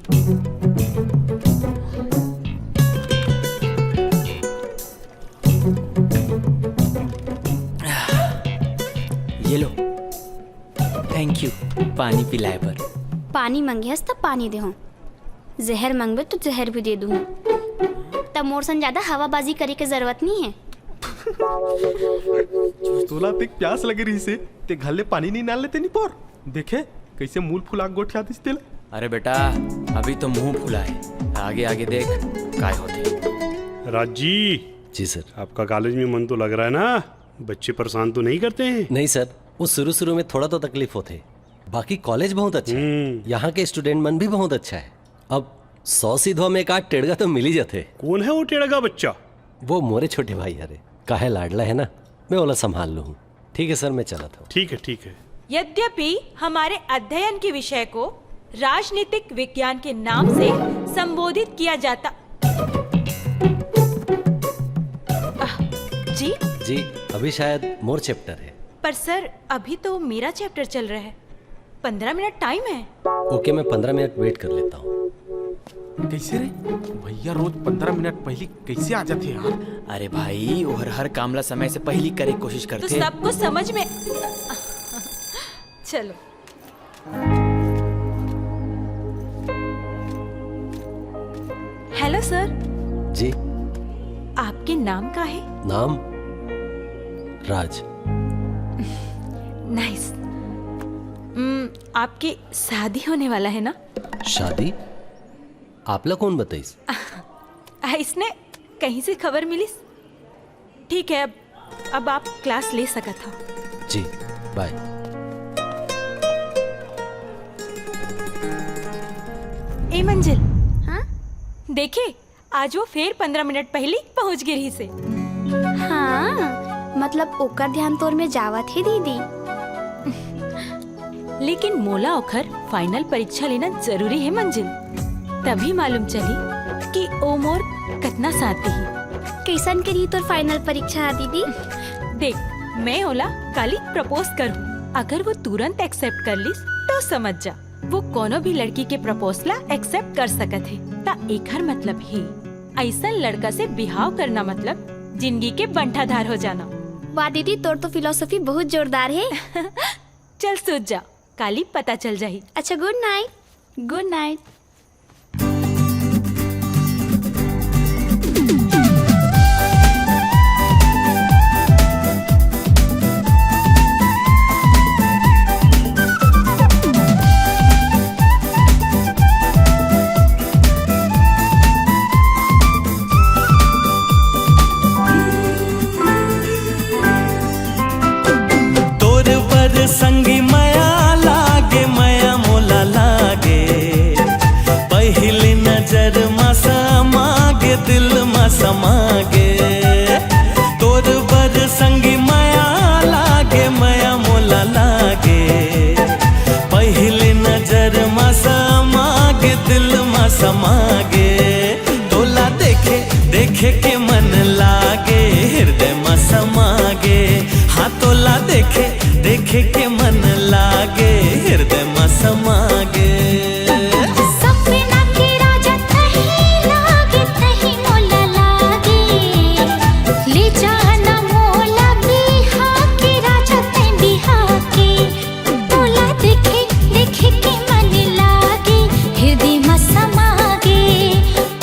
ये लो। थैंक यू, पानी पिलाए बर। पानी मंगे हस त पानी देहूं, जहर मंगबे तो जहर भी दे दूं। तब मोर सन ज्यादा हवाबाजी करे के जरूरत नहीं है। तोला तेक प्यास लगे रही से, ते घर ले पानी नहीं नाल लेते नहीं पोर। देखे, कैसे मूल फुला गोठिया दिस तेला। अरे बेटा, अभी तो मुंह फुला है, आगे आगे देख काय होते। राज जी। जी सर। आपका कॉलेज में मन तो लग रहा है ना? बच्चे परेशान तो नहीं करते हैं? नहीं सर, वो शुरू शुरू में थोड़ा तो तकलीफ होते, बाकी कॉलेज बहुत अच्छा है। हम्म। यहाँ के स्टूडेंट मन भी बहुत अच्छा है। अब सौ सीधवा में एक आध टेड़गा तो मिल ही जाते। कौन है वो टेड़गा बच्चा? वो मोरे छोटे भाई हरे, काहे लाडला है ना, मैं ओला संभाल लूँ। ठीक है सर, मैं चलत हूँ। ठीक है, ठीक है। यद्यपि हमारे अध्ययन के विषय को राजनीतिक विज्ञान के नाम से संबोधित किया जाता। आह, जी? जी, अभी शायद मोर चैप्टर है। पर सर, अभी तो मेरा चैप्टर चल रहा है, पंद्रह मिनट टाइम है। ओके, मैं पंद्रह मिनट वेट कर लेता हूँ। कैसे रे भैया, रोज पंद्रह मिनट पहली कैसे आ जाते यार? अरे भाई, वो हर हर काम ला समय से पहली करे के कोशिश तो करते। सब कुछ समझ में चलो। Hello sir. जी। आपके नाम का है? नाम राज। नाइस। हम्म, आपकी शादी होने वाला है ना? शादी? आपला कौन बताइस? इसने कहीं से खबर मिलिस? ठीक है, अब, अब आप क्लास ले सकत हो। जी, बाय। ए मंजिल। हाँ? देखे, आज वो फेर पंद्रह मिनट पहली पहुंच गे रहिसे। हाँ, मतलब ओकर ध्यान तोर में जावत हे दीदी। लेकिन मोला ओखर फाइनल परीक्षा लेना जरूरी है मंजिल, तभी मालूम चली कि ओ मोर कतना साथ दिही। कैसन के रही तोर फाइनल परीक्षा हा दीदी? देख, मैं ओला काली प्रपोज करूँ, अगर वो तुरंत एक्सेप्ट कर लिस तो समझ जा, वो कोनो भी लड़की के प्रपोज ला एक्सेप्ट कर सकत हे। त एखर मतलब हे, ऐसन लड़का से बिहाव करना मतलब जिंदगी के बंटाधार हो जाना। वाह दीदी, तोर तो फिलॉसफी बहुत जोरदार हे। चल सूत जा, काली पता चल जाही। अच्छा, गुड नाइट। गुड नाइट। तोर बर संगी मया लागे, मया मोला लागे। पहिली नजर म समा गे, दिल म समा गे। तोर बर संगी मया लागे, मया मोला लागे। पहिली नजर म समा गे, दिल म समा गे। तोला देखे, देखे के मन लागे, हृदय म समा गे। हाँ, तोला देखे, देखे के मन लागे, हृदय म समा गे। सपना के राजा तही लागे, तही मोला लागे। ले जाना मोला बिहा के राजा, तै बिहा के। तोला देखे, देखे के मन लागे, हृदय म समा गे।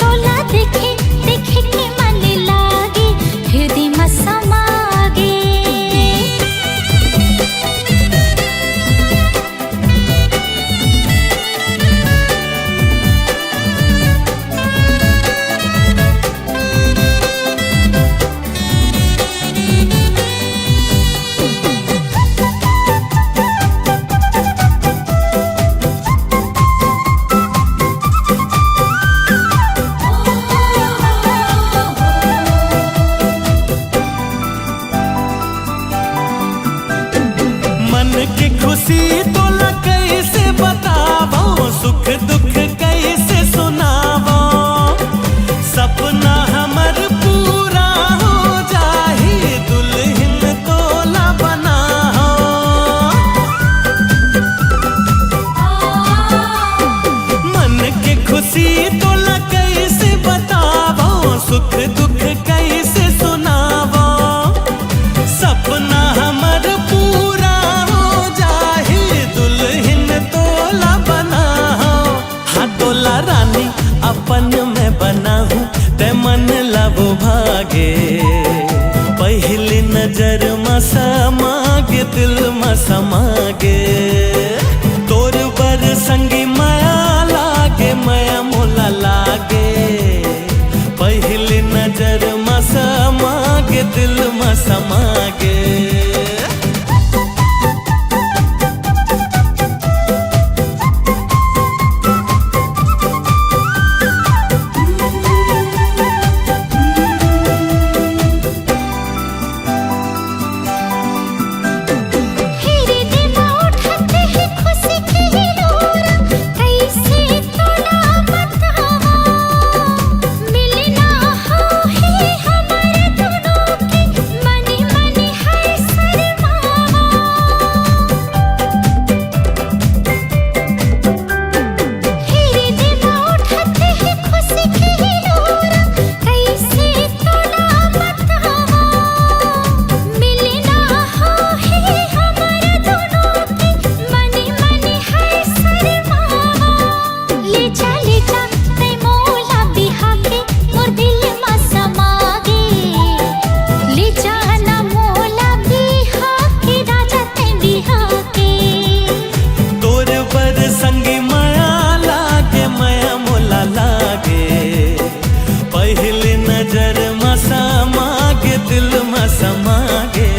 तोला देखे, देखे के मन लागे, हृदय म समा गे। पहिली नजर म समा गे, दिल म समा गे। तोर बर संगी मया लागे, मया मोला लागे। पहिली नजर म समा गे, दिल म समा गे। तोर बर संगी मया लागे, मया मोला लागे। पहिली नजर म समा गे, दिल म समा गे।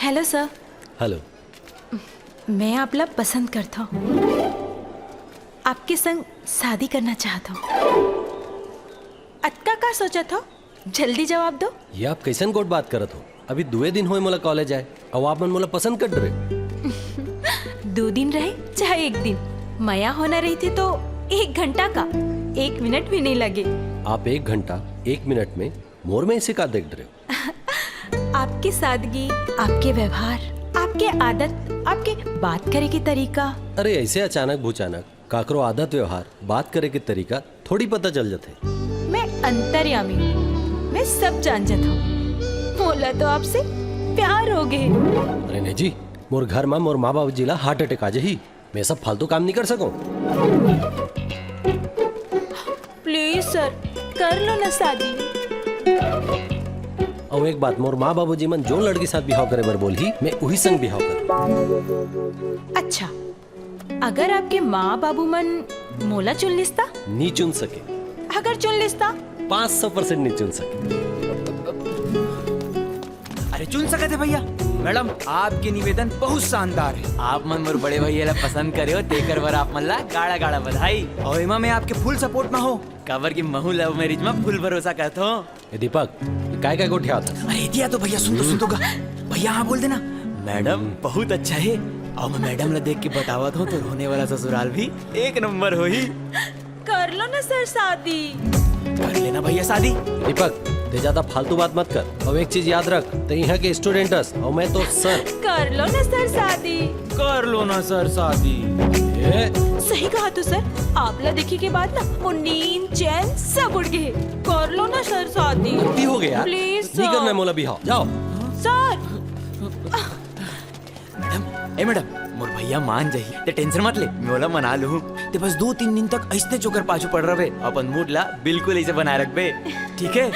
Hello sir. हेलो। मैं आपला पसंद करथव। आपके संग शादी करना चाहत हव। अतका का सोचत हव? जल्दी जवाब दो। ये आप कैसन गोठ बात करत हो? अभी दुए दिन होए मोला कॉलेज आए, अउ आप मन मोला पसंद कर डरे। दो दिन रहे चाहे एक दिन, मया होना रहिथे तो एक घंटा का, एक मिनट भी नहीं लगे। आप एक घंटा एक मिनट में मोर में ऐसे का देख डरे हो? आपके सादगी, आपके व्यवहार, आपके आदत, आपके बात करे के तरीका। अरे ऐसे अचानक भुचानक काकरो आदत व्यवहार, बात करे के तरीका थोड़ी पता चल जाथे। मैं अंतर्यामी हूँ, मैं सब जान जाता हूँ। मोला तो आपसे प्यार हो गए। अरे नहीं जी, मोर घर मा मोर माँ बाबूजी ला हार्ट अटैक आ जाही, मैं सब फालतू काम नहीं कर सकूँ। प्लीज सर, कर लो ना शादी। अउ एक बात, मोर माँ बाबूजी मन जोन लड़की साथ बिहाव करे बर बोलही, मैं उही संग बिहाव कर। अच्छा, अगर आपके माँ बाबू मन मोला चुन लिस्ता? नी चुन सके। अगर चुन लिस्ता? पाँच सौ परसेंट नी चुन सके। अरे चुन सकत हे भैया। मैडम, आपके निवेदन बहुत शानदार है। आप मन मोर बड़े भैया ला पसंद करे हो, तेकर बर आप मन ला गाड़ा गाड़ा बधाई। और एमा मैं आपके फुल सपोर्ट में हो, काबर कि महू लव मैरिज में फुल भरोसा करत हो। ए दीपक, ये काय काय गोठियात हस? अरे दिया तो भैया, सुन तो, सुन तो गा। भैया हाँ बोल देना। मैडम बहुत अच्छा है। और मैं मैडम ला देख के बतावत हूँ तो रोने वाला ससुराल भी एक नंबर होही। कर लो ना सर शादी। कर लेना भैया शादी। दीपक, ते ज्यादा फालतू बात मत कर। और एक चीज याद रख, ते यहाँ के स्टूडेंट हस और मैं तो सर। कर लो ना सर शादी। कर लो ना सर शादी। ए? सही कहा तो सर, आपला देखी के बाद ना वो नींद चैन सब उड़ गए। कर लो ना सर शादी। गलती हो गया। प्लीज नहीं करना है मोला बिहाव, जाओ। सर। मैडम, ए मैडम, मोर भैया मान जाही, ते टेंशन मत ले, मैं ओला मना लूँ। ते बस दो तीन दिन तक ऐसने चोकर पाछू पड़ रहे, अपन मूड ला बिल्कुल ऐसे बनाए रखबे, ठीक है?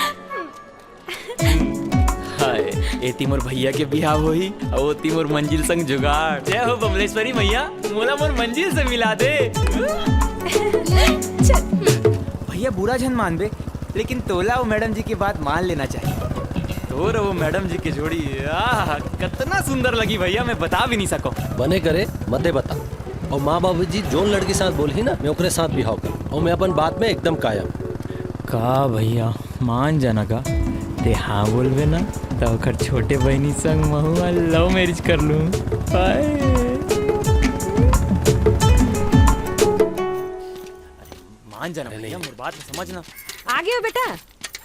हाय, एती मोर भैया के बिहाव होही, अउ ओती मोर मंजिल संग जुगाड़। जय हो बमलेश्वरी मैया, मोला मोर मंजिल से मिला दे। भैया बुरा झन मानबे, लेकिन तोला वो मैडम जी की बात मान लेना चाहिए। तोर वो मैडम जी की जोड़ी, आह, कितना सुंदर लगी भैया, मैं बता भी नहीं सकूं। बने करे, मते बता। और माँ बाबूजी जोन लड़की साथ बोलही ना, मैं ओकरे साथ बिहाव कर। और मैं अपन बात में एकदम कायम। का भैया, मान जाना का? ते हाँ बोलबे ना, त ओकर छोटे बहिनी संग महू ह लव मैरिज कर लूँ। हाय। मान जाना भैया, मोर बात समझना। आ गए हो बेटा?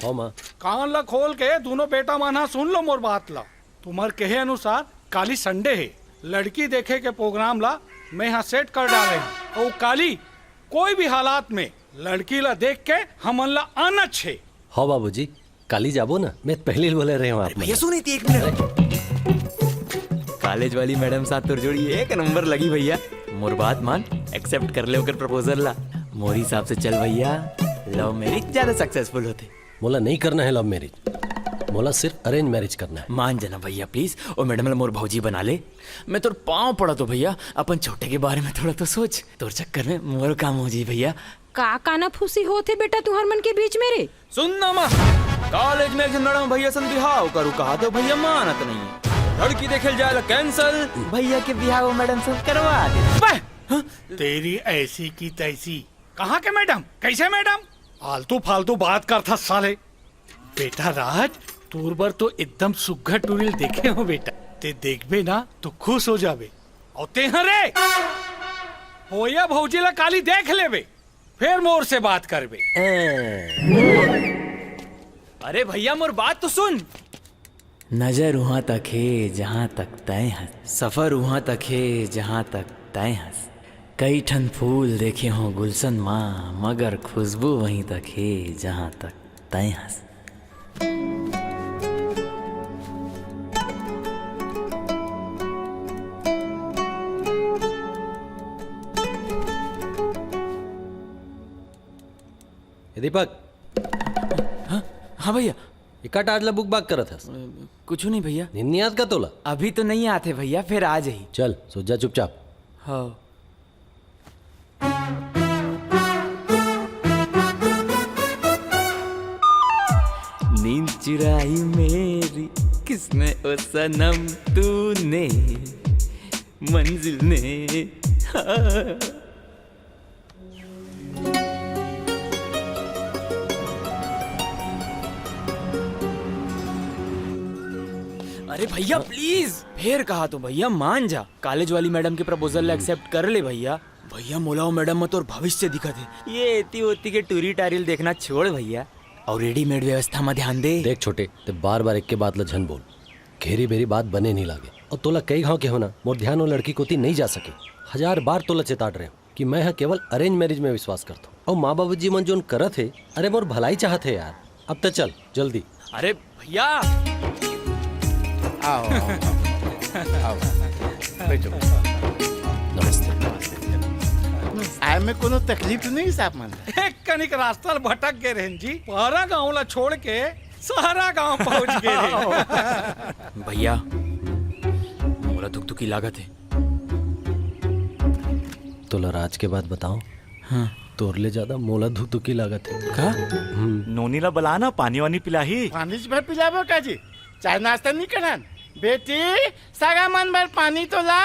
हाँ माँ। कान ला खोल के दोनों बेटा मन हा सुन लो मोर बात ला। तुम्हार कहे अनुसार काली संडे हे, लड़की देखे के प्रोग्राम ला मैं हा सेट कर डाले हूँ। और काली कोई भी हालात में लड़की ला देख के हमन ला आना छे। हाँ बाबूजी, काली जाबो ना, मैं पहले ही बोले रहे हूँ आप भैया। सुनी थी एक मिनट। कॉलेज वाली मैडम साथ तोर जोड़ी एक नंबर लगी भैया। मोर बात मान, एक्सेप्ट कर ले ओकर प्रपोजल ला। मोर हिसाब से चल भैया, लव मैरिज ज्यादा सक्सेसफुल होते। मोला नहीं करना है लव मैरिज, मोला सिर्फ अरेंज मैरिज करना है। मान जाना भैया प्लीज, ओ मैडम ला मोर भौजी बना ले। मैं तोर पाँव पड़ा तो भैया, अपन छोटे के बारे में थोड़ा तो सोच। तोर चक्कर में मोर काम हो जी भैया। का काना फूसी होत हे बेटा तुहर मन के बीच में रे? सुन ना माँ, कॉलेज में एक झन मैडम भैया सन बिहाव करू कहा तो भैया मानत नहीं है। लड़की देखे जाए कैंसल, भैया के बिहाव मैडम सन करवा दे। बे! हाँ? तेरी ऐसी की तैसी। कहाँ के मैडम? कैसे मैडम? आलतू फालतू बात करथा साले। बेटा राज, तोर बर तो एकदम सुग्घर टूरी ल देखे हो बेटा। ते देखबे ना तो खुश हो जाबे। और ते हरे होया भौजी ला काली देख लेबे, फिर मोर से बात करबे। अरे भैया मोर बात तो सुन। नजर उहाँ तक हे जहाँ तक तय हस, सफर उहाँ तक हे जहाँ तक तय हस। कई ठन फूल देखे हो गुलशन मा, मगर खुशबू वहीं तक हे जहाँ तक तय हस। ए दीपक। हाँ, हाँ भैया। एका टाज ला बुक बाक करत हस? अ, कुछू नहीं भैया। नींद नहीं आत का तोला? अभी तो नहीं आते भैया, फिर आ जाही। चल, सो जा चुपचाप। हाँ। नींद चुराई मेरी किसने ओ सनम तूने, मंजिल ने, हाँ। अरे भैया प्लीज, फेर कहा तो भैया मान जा, कॉलेज वाली मैडम के प्रपोजल ला एक्सेप्ट कर ले भैया। भैया मोला ओ मैडम म तोर भविष्य दिखत हे, ये एती ओती के टूरी टारी ल देखना छोड़ भैया, और रेडीमेड व्यवस्था म ध्यान दे। देख छोटे, ते बार बार एक के बात ला झन बोल, घेरी बेरी बात बने नहीं लागे। और तोला कई घाव के हो ना, मोर ध्यान ओ लड़की कोती नहीं जा सके। हजार बार तोला चेताड़ रहे हो कि मैं ह केवल अरेंज मैरिज में विश्वास करथो। और माँ बाबूजी मन जोन करत हे, अरे मोर भलाई चाहत हे यार। अब त चल जल्दी। अरे भैया। आओ, आओ, आओ। बैठो। नमस्ते। आए में कोनो तकलीफ तो नहीं साहब मन? एक कनिक रास्ता ल भटक गए रहन जी, पारा गांव ला छोड़ के सारा गांव पहुंच गए रहे। भैया, मोला धुकधुकी लागत हे। तोला राज के बात बताओ। हाँ। तोर ले ज्यादा मोला धुकधुकी लागत हे। का? हम्म। नोनी ला बला ना, पानी वानी पिलाही। पानी भर पिलाबो का जी? चाय नाश्ता नहीं करन? बेटी, सगा मन बर पानी तो ला।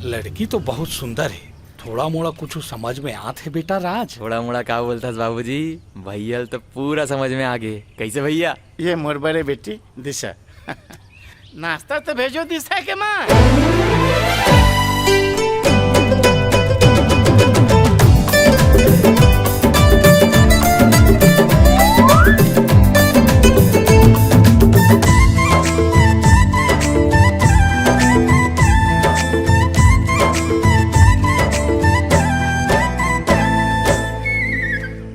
लड़की तो बहुत सुंदर हे, थोड़ा मोड़ा कुछ समझ में आत हे बेटा राज। थोड़ा मोड़ा का बोलथस बाबूजी, भैया ल तो पूरा समझ में आ गे। कैसे भैया? ये मोर बड़े बेटी दिशा। नाश्ता तो भेजो दिशा के माँ।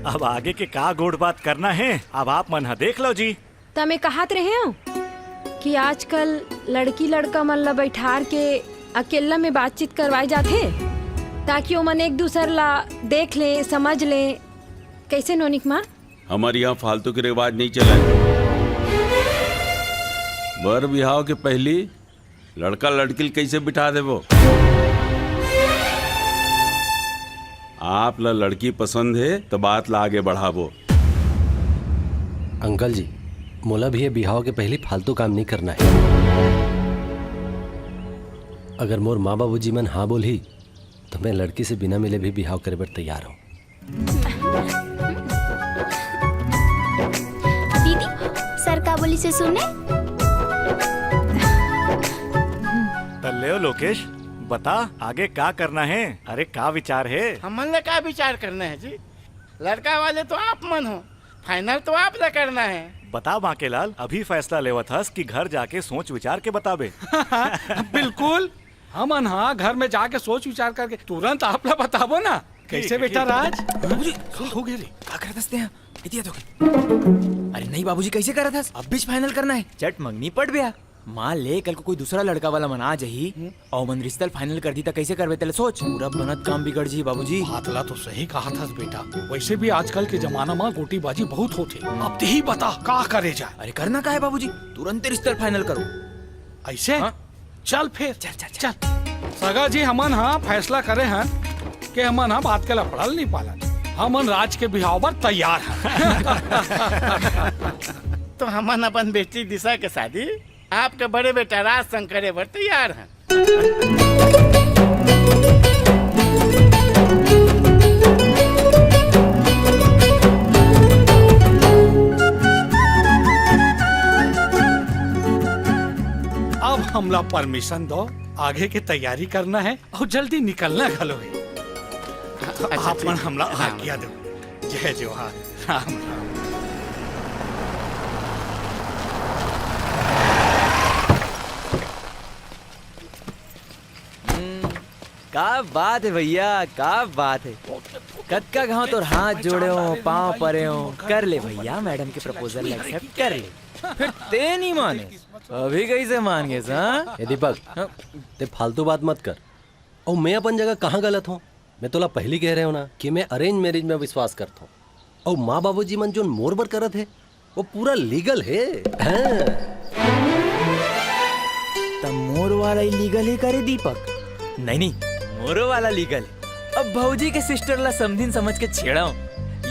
अब आगे के का गोठ बात करना हे, अब आप मन ह देख लो जी। त मैं कहत रहे हूँ कि आजकल लड़की लड़का मन ला बैठार के अकेला में बातचीत करवाए जाथे, ताकि ओमन एक दूसर ला देख लें, समझ लें। कैसे नोनिक माँ? हमर यहाँ फालतू के रिवाज नहीं चले। बर बिहाव के पहली लड़का लड़की ल कैसे बिठा देबो? आप ला लड़की पसंद हे त बात ला आगे बढ़ाबो। अंकल जी, मोला भी ये बिहाव के पहली फालतू काम नहीं करना है। अगर मोर माँ बाबूजी मन हाँ बोलही, तो मैं लड़की से बिना मिले भी बिहाव करे बर तैयार हूँ। दीदी, सर का बोली से सुने? त लेव लोकेश, बता आगे का करना है? अरे का विचार है? हमन ला का विचार करना है जी? लड़का वाले तो आप मन हो, फाइनल तो आप ला करना है। बता बांकेलाल, अभी फैसला लेवत हस कि घर जाके सोच विचार के बताबे? बिल्कुल, हमन हाँ घर में जाके सोच विचार करके तुरंत आप ला बताबो ना। कैसे बेटा राज? बाबूजी, सुन, हो गए रे। का करत हस तेहा? इतिया तो अरे नहीं बाबूजी, कैसे करत हस? अब बीच फाइनल करना है। चट मंगनी पट ब्या। मान ले कल को कोई दूसरा लड़का वाला मन आ जाही और मन रिश्ता फाइनल कर दी त कैसे करबे? तेला सोच, पूरा बनत काम बिगड़ जी बाबूजी। बात ला तो सही कहा थस बेटा। वैसे भी आजकल के जमाना में गोटीबाजी बहुत होथे। अब तेही बता का करे जाए? अरे करना का है बाबूजी, तुरंत रिश्ता फाइनल करो। ऐसे? हाँ? चल फिर। चल, चल, चल। सगा जी, हमन हाँ फैसला करे हन कि हमन हाँ बात के लफड़ा ल नहीं पालन। हमन राज के बिहाव बर तैयार हन। तो हमन अपन बेटी दिशा के शादी आपके बड़े बेटा राज संग करे बर तैयार हन। अब हमला परमिशन दो, आगे के तैयारी करना है और जल्दी निकलना घलो है। अच्छा, आप मन ठीक। हमला हाँ। आज्ञा दो। जय जोहार। राम राम। का बात है भैया, का बात है। कतका घाव तोर हाथ जोड़े हो, पाँव परे हो, कर ले भैया, मैडम के प्रपोजल एक्सेप्ट कर ले। फिर ते नहीं माने, अभी कैसे मान गए हाँ? ए दीपक, ते फालतू बात मत कर। और मैं अपन जगह कहाँ गलत हूँ? मैं तोला पहली कह रहे हो ना कि मैं अरेंज मैरिज में विश्वास करता हूँ। और माँ बाबूजी मन जोन मोर बर करत है, वो पूरा लीगल है। हाँ। त मोर वाला ही लीगल है करे दीपक? नहीं नहीं, मोरो वाला लीगल है। अब भौजी के सिस्टर ला समधिन समझ के छेड़ाओ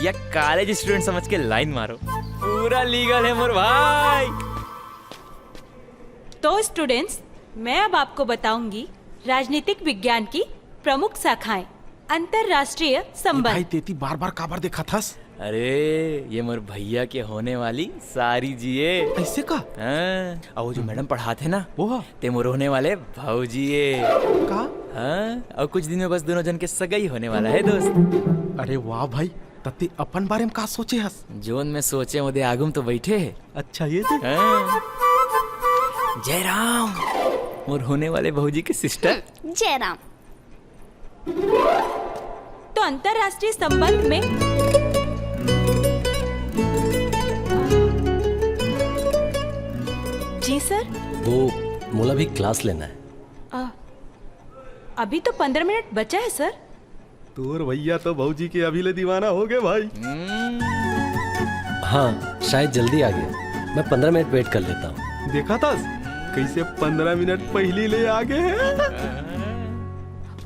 या कॉलेज स्टूडेंट समझ के लाइन मारो, पूरा लीगल है मोर भाई। तो स्टूडेंट्स, मैं अब आपको बताऊंगी राजनीतिक विज्ञान की प्रमुख शाखाएं। अंतरराष्ट्रीय संबंध। भाई, तेती बार बार काबर देखा थस? अरे, ये मोर भैया के होने वाली सारी जी है। ऐसे का? हाँ, और वो जो मैडम पढ़ाते ना, वो हा? ते मोर होने वाले भौजी है। का? हाँ, और कुछ दिन में बस दोनों जन के सगाई होने वाला है दोस्त। अरे वाह भाई, तते अपन बारे में का सोचे हस? जोन में सोचे ओदे आगू में तो बैठे है। अच्छा, ये तो हाँ। जय राम, मोर होने वाले भौजी के सिस्टर। जयराम। तो अंतरराष्ट्रीय संबंध में जी सर। वो मोला भी क्लास लेना है। अ, अभी तो पंद्रह मिनट बचा है सर। तोर भैया तो भौजी के अभी ले दीवाना हो गए भाई। हाँ, शायद जल्दी आ गया। मैं पंद्रह मिनट वेट कर लेता हूँ। देखा थस कैसे पंद्रह मिनट पहली ले आ गए हैं।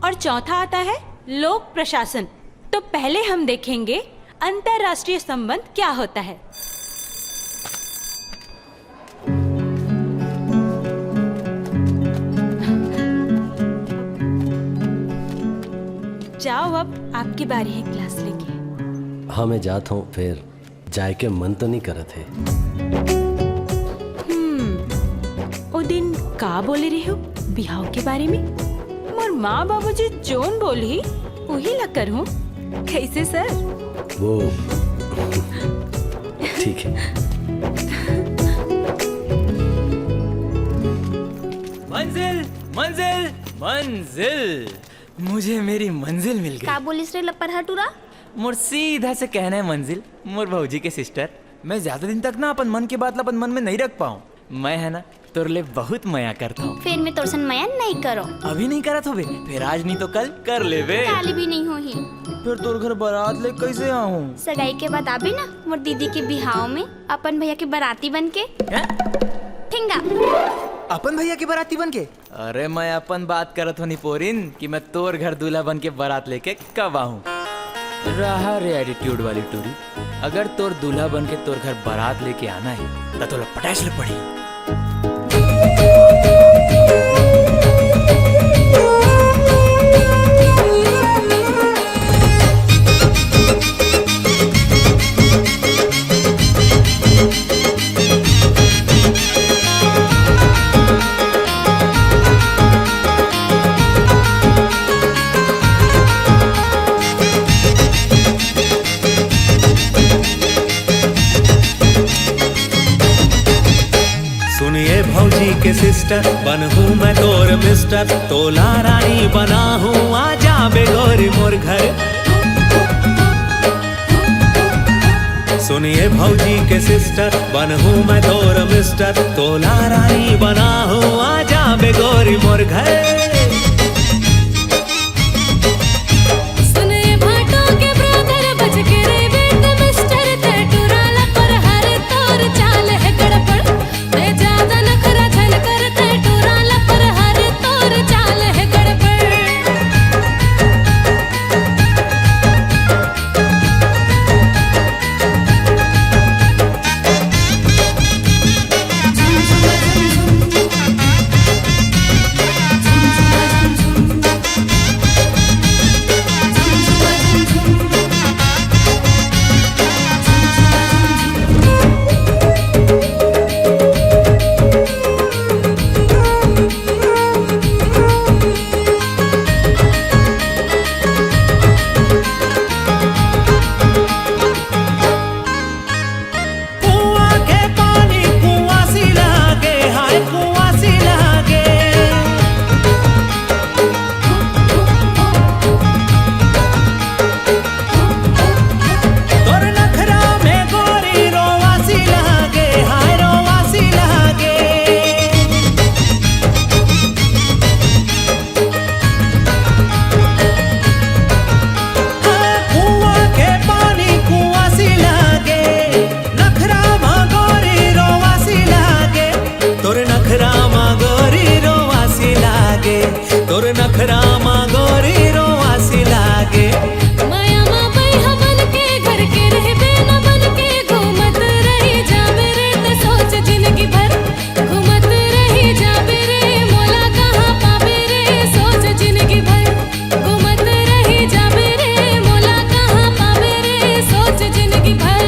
और चौथा आता है लोक प्रशासन। तो पहले हम देखेंगे अंतरराष्ट्रीय संबंध क्या होता है। जाओ, अब आपकी बारी है क्लास लेके। हाँ, मैं जात हूँ, फिर जाए के मन तो नहीं करत है। हम्म, ओ दिन का बोले रहे हो बिहाव के बारे में? मोर माँ बाबूजी जोन बोलही, उही ला करहूँ। कैसे सर? वो ठीक है। मंजिल, मंजिल, मंजिल। मुझे मेरी मंजिल मिल गई। का बोलिस रे लपरहा टूरा? मोर सीधा से कहना है मंजिल, मोर भौजी के सिस्टर, मैं ज्यादा दिन तक ना अपन मन की बात ला अपन मन में नहीं रख पाऊँ। मैं है ना तोर ले बहुत मया करता हूँ। फिर मैं तोर सन मया नहीं करो। अभी नहीं करत होबे, फिर आज नहीं तो कल कर लेबे। काली भी नहीं होही। फिर तोर घर बारात ले कैसे आऊँ? सगाई के बाद आबे ना मोर दीदी के बिहाव में अपन भैया के बाराती बन के। हैं? ठिंगा। अपन भैया के बाराती बन के? अरे मैं अपन बात करत हो निपोरिन कि मैं तोर घर दूल्हा बन के बारात लेके कब आहूँ। रहा रे एटीट्यूड वाली टूरी, अगर तोर दूल्हा बन के तोर घर बारात लेके आना है त तोला पटाइस ले पड़ी। के सिस्टर बनहूँ मैं तोर मिस्टर, तोला रानी बनाहूँ, आ जाबे गोरी मोर घर। सुनिए भौजी के सिस्टर बनहूँ मैं तोर मिस्टर, तोला रानी बनाहूँ, आ जाबे गोरी मोर घर। सुने भाटो के ब्रदर, बच के रे बेट मिस्टर, ते टुराला पर हर तोर चाल है गड़बड़। मैं ज्यादा नखरा झन करते टुराला पर हर तोर चाल है गड़बड़। कुआं के पानी कुआं सी लागे, हाय कुआं सी लागे। तोर नखरा में गोरी रोवा सी लागे, हाय रोवा सी लागे। हाँ, कुआं के पानी कुआं सी लागे, नखरा मा गोरी रोवा सी लागे। तोर नखरा मा गोरी रोवा सी लागे, तोर नखरा मा गोरी रोवा सी लागे। माया मा बइहा बन के घर के रहबे न बन के घूमत रही जाबे रे ते सोच जिंदगी भर। घूमत रही जाबे रे मोला कहाँ पाबे रे सोच जिंदगी भर। घूमत रही जाबे रे मोला कहाँ पाबे रे सोच जिंदगी भर।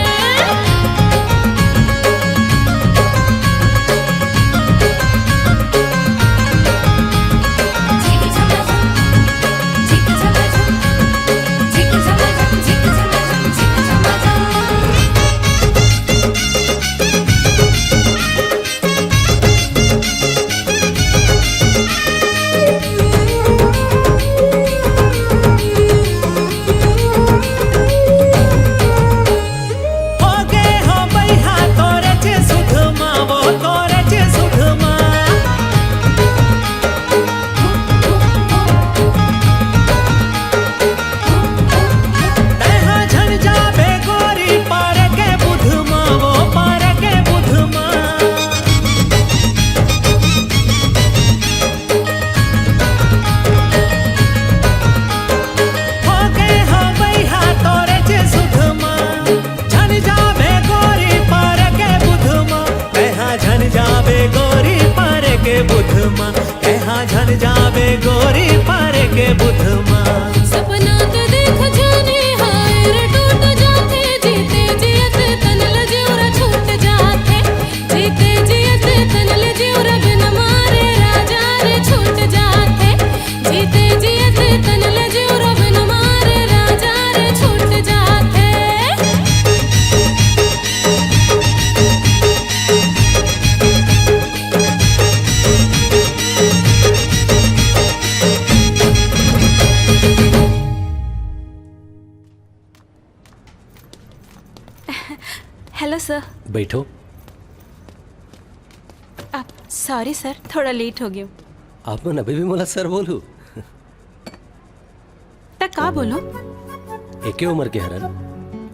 होगे हो बइहा तोरे चे सुध मा, वो तोरे चे सुध मा। तैहा झन जाबे गोरी पार के बुध मा, वो पार के बुध मा। होगे हो बइहा तोरे चे सुध मा, झन जाबे गोरी पार के बुध मा। तैहा झन जाबे गोरी पार के बुध मा, तैहा झन जाबे गोरी पार के बुध मा। सपना तो देख जाने हाय रे टूट जाथे, जीते जियत तन ल जिउरा छूट जाथे। जीते जियत तन ले जिउरा बिन मारे राजा रे छूट जाथे। जीते जियत तन ले जिउरा बिन मारे राजा रे छूट जाथे। Hello sir. बैठो। आप, सॉरी सर, थोड़ा लेट हो गयो। आप मन अभी भी मोला सर बोलू? त का बोलो? एके उम्र के हरन,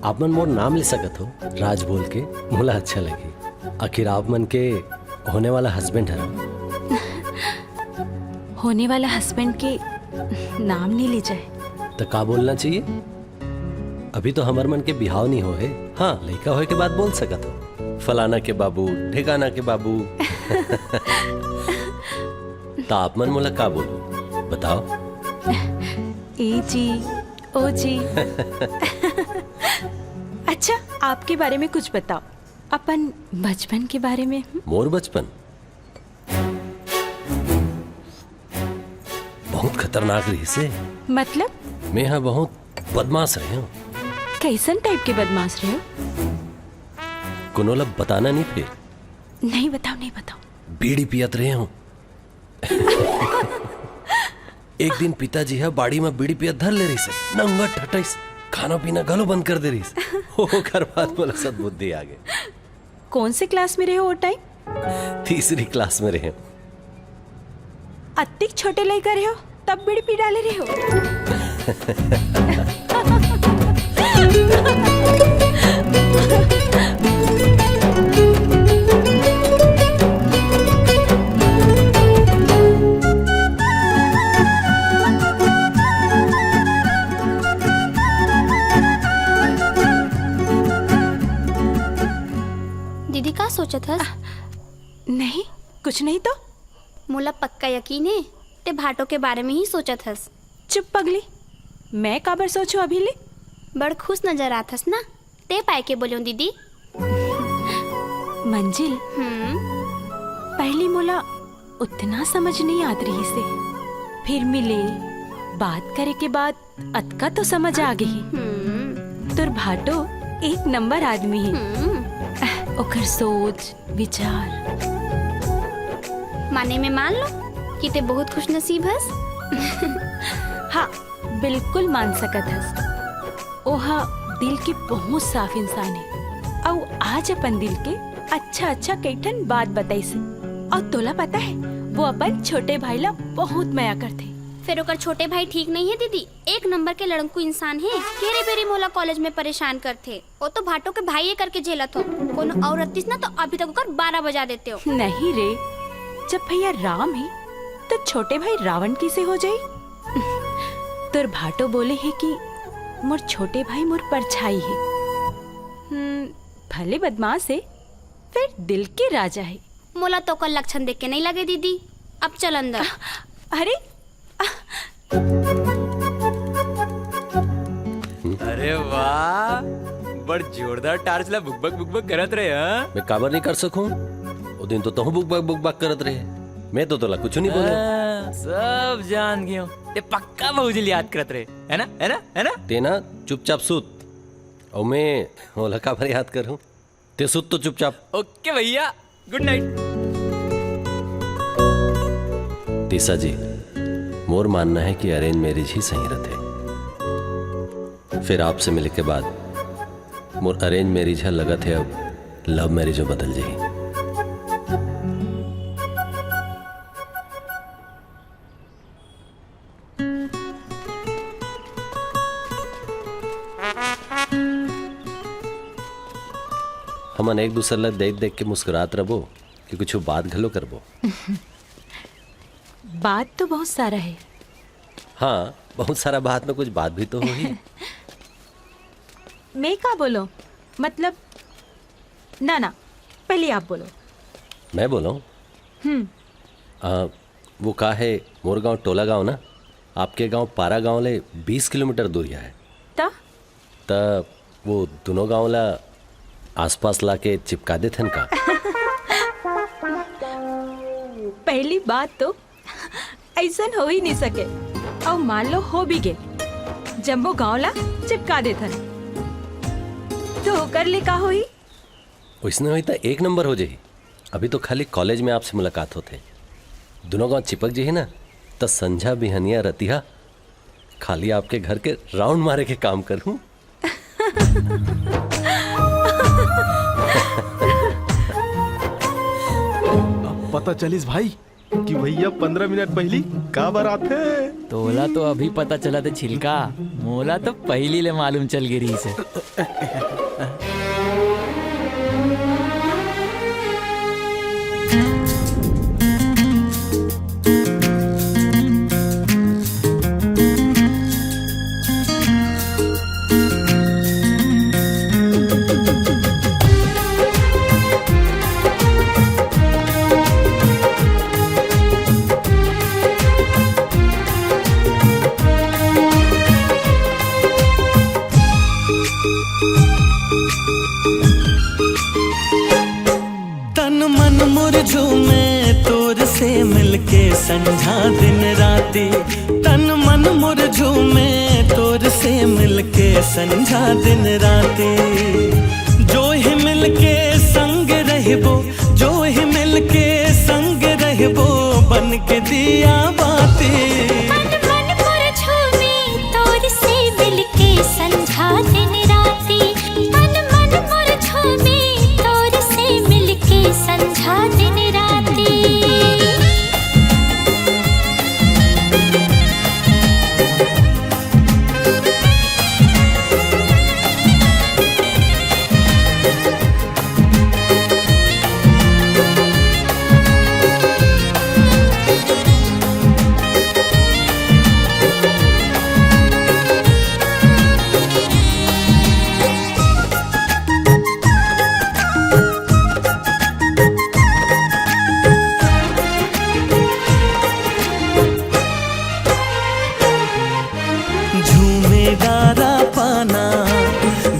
आप मन मोर नाम ले सकत हो, राज बोल के, मोला अच्छा लगी। आखिर आप मन के होने वाला हस्बैंड हरन। होने वाला हस्बैंड के नाम नहीं ले जाए। त का बोलना चाहिए? अभी तो हमर मन के बिहाव नहीं होए। हाँ, लइका होए के बाद बोल सकत हो, फलाना के बाबू, ढेकाना के बाबू। त आप मन मोला का बोलू, बताओ? ए जी, ओ जी। अच्छा, आपके बारे में कुछ बताओ, अपन बचपन के बारे में। हम्म? मोर बचपन बहुत खतरनाक रहिस हे। मतलब? मैं हा बहुत बदमाश रहे हूँ। कैसन टाइप के बदमाश रहे हो? कोनो ला बताना नहीं फिर। नहीं बताओ, नहीं बताओ। बीड़ी पियत रहे हूँ। एक दिन पिताजी ह बाड़ी म बीड़ी पियत धर ले रहिस, नंगत ठटइस, खाना पीना घलो बंद कर दे रहिस। ओकर बाद मोला सद्बुद्धि आ गे। कौन से क्लास में रहे हो वो टाइम? तीसरी क्लास में रहे। अत्तिक छोटे लइका रहे हो, तब बीड़ी पी डाले रहे हो। दीदी, का सोचत हस? नहीं, कुछ नहीं तो। मोला पक्का यकीन हे, ते भाटो के बारे में ही सोचत हस। चुप पगली, मैं काबर सोचूं अभी ले? बड़ खुश नजर आत हस ना, ते पाए के बोलों दीदी। मंजिल, हम्म। पहली मोला उतना समझ नहीं आत रहिसे, फिर मिले, बात करे के बाद अतका तो समझ आ गई। हम्म। तोर भाटो एक नंबर आदमी हे। हम्म। ओकर सोच, विचार। माने में मान लो कि ते बहुत खुशनसीब हस। हाँ, बिल्कुल मान सकत हस। ओहा दिल के बहुत साफ इंसान हे, अउ आज अपन दिल के अच्छा अच्छा कई ठन बात बताइस हे। अउ तोला पता हे, वो अपन छोटे भाई ला बहुत मया करथे। फिर ओकर छोटे भाई ठीक नहीं हे दीदी, एक नंबर के लड़ंकू इंसान हे। घेरे बेरी मोला कॉलेज में परेशान करथे। वो तो भाटो के भाई ये करके झेलत हो, कोनो और रत्तीस ना तो अभी तक ओकर बारह बजा देते हो। नहीं रे, जब भैया राम हे तो छोटे भाई रावण कैसे हो जाई? तोर भाटो बोले हे कि मोर छोटे भाई मोर परछाई हे। हम्म, भले बदमाश हे, फिर दिल के राजा हे। मोला तो ओकर लक्षण देख के नहीं लगे दीदी। अब चल अंदर। अरे, अरे वाह, बड़ जोरदार टार्च ला बुकबक बुकबक करत रहे, हाँ? मैं काबर नहीं कर सकूं? वो दिन तो तहूं बुकबक बुकबक करत रहे। मैं तो तोला कुछ नहीं बोले। हाँ, सब जान गयो। ते पक्का भौजी ल याद करत रहे, है ना? है ना? है ना? ते ना चुपचाप सुत। और मैं ओला काबर याद करूं? ते सुत तो चुपचाप। ओके भैया, गुड नाइट। तीसा जी, मोर मानना है कि अरेंज मैरिज ही सही रहते। फिर आपसे मिले के बाद मोर अरेंज मैरिज है, लगत है अब लव मैरिज में बदल जाही। हमन एक दूसर ला देख देख के मुस्कुरात रबो कि कुछ बात घलो करबो। बात तो बहुत सारा है। हाँ, बहुत सारा बात में कुछ बात भी तो होही। मैं का बोलो? मतलब, ना ना, पहले आप बोलो। मैं बोलो? हम्म। आ, वो का है, मोर गांव टोला गांव ना, आपके गांव पारा गांव ले बीस किलोमीटर दूरिया है। त? त वो दोनों गांव ला आसपास लाके चिपका देथन का? पहली बात तो ऐसन हो ही नहीं सके, और मान लो हो भी गे, जम्मो गांव ला चिपका देथन, तो ओकर ले का होही? वैसने होही त एक नंबर हो जाही। अभी तो खाली कॉलेज में आपसे मुलाकात होथे, दोनों गांव चिपक जाही ना, त संझा बिहनिया रतिहा खाली आपके घर के राउंड मारे के काम करूं। अब पता चलिस भाई कि भैया पंद्रह मिनट पहली काबर आथे। तोला तो अभी पता चला थे छिलका, मोला तो पहली ले मालूम चल गे रहिस हे। तन मन मोर झूमे तोर से मिलके संझा दिन राती। तन मन मोर झूमे तोर से मिलके संझा दिन राती। जो ही मिलके संग रहबो, जो ही मिलके संग दिया बाती। तन मन मोर झूमे तोर से मिलके संझा दिन राती। तन मन मोर झूमे तोर से मिलके संझा दिन राती। झूमे डारा पाना,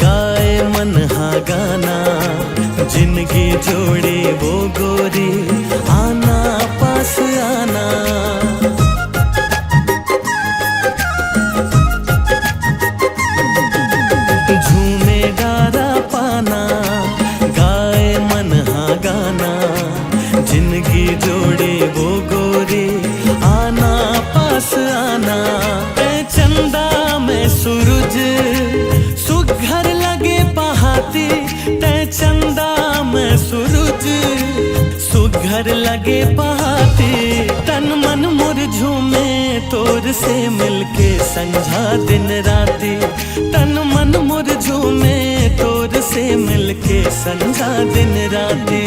गाए मन हा गाना, जिनगी जोड़े वो गोरी, आना पास आना। झूमे डारा पाना, गाए मन हा गाना, जिनगी जोड़े वो गोरी, आना पास आना। तै चंदा मैं सूरज, सुघर लगे पहाती। तै चंदा मैं सूरज, सुघर लगे पहाती। तन मन मोर झूमे तोर से मिलके संझा दिन राती। तन मन मोर झूमे तोर से मिलके संझा दिन राती।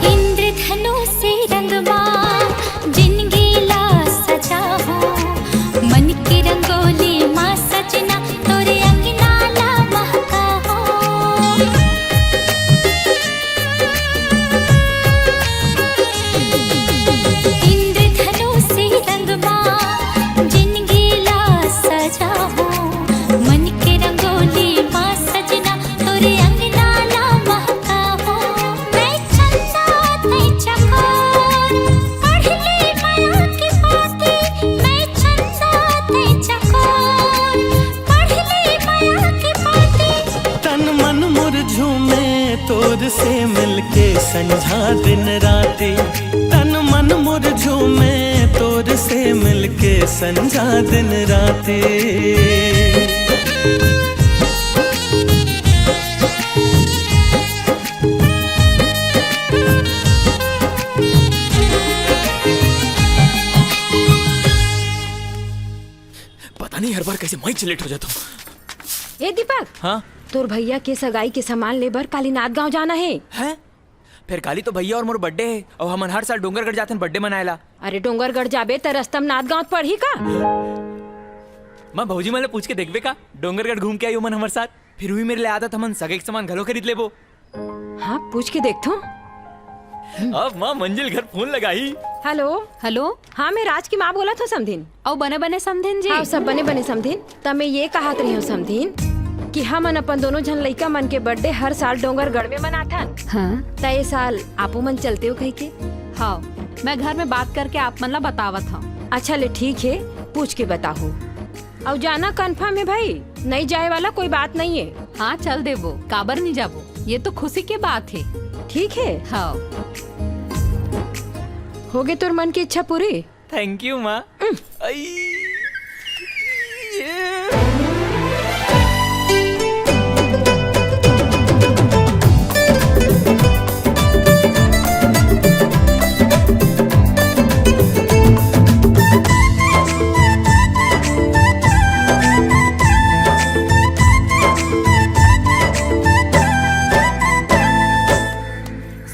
इंद्रधनुष रंगमा जिनगी ला सजाहूं, मन के रंगोली मा सजना तोरे अंगना ला महकाहूं। इंद्रधनुष रंगमा जिनगी ला सजाहूं, मन के रंगोली मा सजना तोरे अंगना ला महकाहूं। मैं चंदा तै चकोर, पढ़ ले मया के बाती। मैं चंदा तै चकोर, पढ़ ले मया के बाती। तन मन मोर झूमे तोर से मिलके संझा दिन राती। तन मन मोर झूमे तोर से मिलके संझा दिन राती। पता नहीं हर बार कैसे मैं लेट हो जाता हूँ। ए दीपक, हाँ? तोर भैया के सगाई के सामान ले बर काली नांदगांव जाना हे। हैं? फेर काली तो भैया और मोर बर्थडे हे, और हमन हर साल डोंगरगढ़ जाथन बर्थडे मनाए ला। अरे डोंगरगढ़ जाबे त रस्ता म नांदगांव पड़ही का? माँ, भौजी मन ले पूछ के देखबे का, डोंगरगढ़ घूम के आई ओमन हमर साथ। फिर उही मेर ले आदत हमन सगाई के सामान घलो खरीद लेबो। हाँ, पूछ के देखथों। अब माँ मंजिल घर फोन लगाही। हेलो। हेलो। हाँ, मैं राज की माँ बोलत हों समधिन। अउ बने बने समधिन जी। हाँ, सब बने बने समधिन। त मैं ये कहत रही हों समधिन कि हमन अपन दोनों झन लइका मन के बर्थडे हर साल डोंगरगढ़ में मनाथन। हाँ। त ए साल आपो मन चलते हो कहिके? हाँ, मैं घर में बात करके आप मन ला बतावत हौं। अच्छा ले ठीक हे, पूछ के बताहू। अउ जाना कन्फर्म हे भाई, नइ जाए वाला कोई बात नइ हे। हाँ, चल देबो, काबर नइ जाबो, ये तो खुशी के बात हे। ठीक हे। हाँ। होगे तोर मन के इच्छा पूरी? Thank you माँ। आई, ये।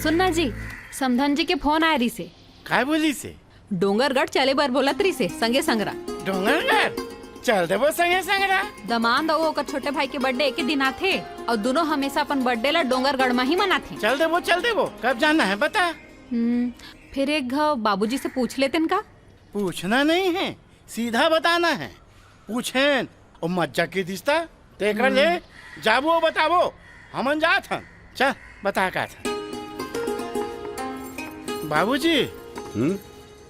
सुनना जी, समधन जी के फोन आए रहिसे। काय बोलिसे? डोंगरगढ़ चले बर बोलत रहिसे, संगे संगरा। डोंगरगढ़? चल देबो संगे संगरा। दमांद अउ ओकर छोटे भाई के बर्थडे एके दिन आथे, अउ दुनों हमेशा अपन बर्थडे ला डोंगरगढ़ म ही मनाथे। चल देबो, चल देबो। कब जाना हे बता। हम्म, फिर एक घाव बाबूजी से पूछ लेतेन का? पूछना नहीं है, सीधा बताना है। पूछेन, ओ मज्जा के दिस्ता, तेकर ले जाबो बताबो, हमन जात हन। चल, बता का था। बाबूजी, हम्म?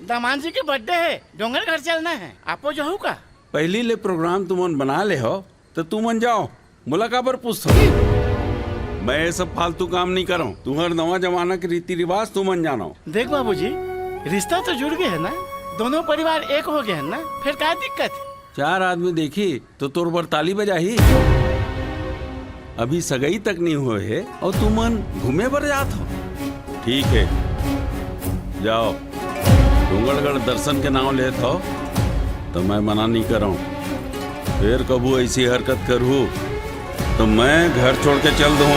दामाद जी के बर्थडे है, डोंगरगढ़ चलना है, आपो जाहू का? पहली ले प्रोग्राम तुमन बना ले हो, तो तुमन जाओ, मोला काबर पूछथव? मैं ये सब फालतू काम नहीं करव। तुहर नवा जमाना के रीति रिवाज तुमन जानो। देख बाबूजी, रिश्ता तो जुड़ गए है ना, दोनों परिवार एक हो गए है ना, फिर का दिक्कत है? चार आदमी देखी तो तोर बर ताली बजाही। अभी सगाई तक नहीं हुए है और तुमन घूमे बर जात हो। ठीक है, जाओ। डोंगरगढ़ दर्शन के नाम लेत हो तो मैं मना नहीं करव। फिर कभू ऐसी हरकत करहू तो मैं घर छोड़ के चल दूँ।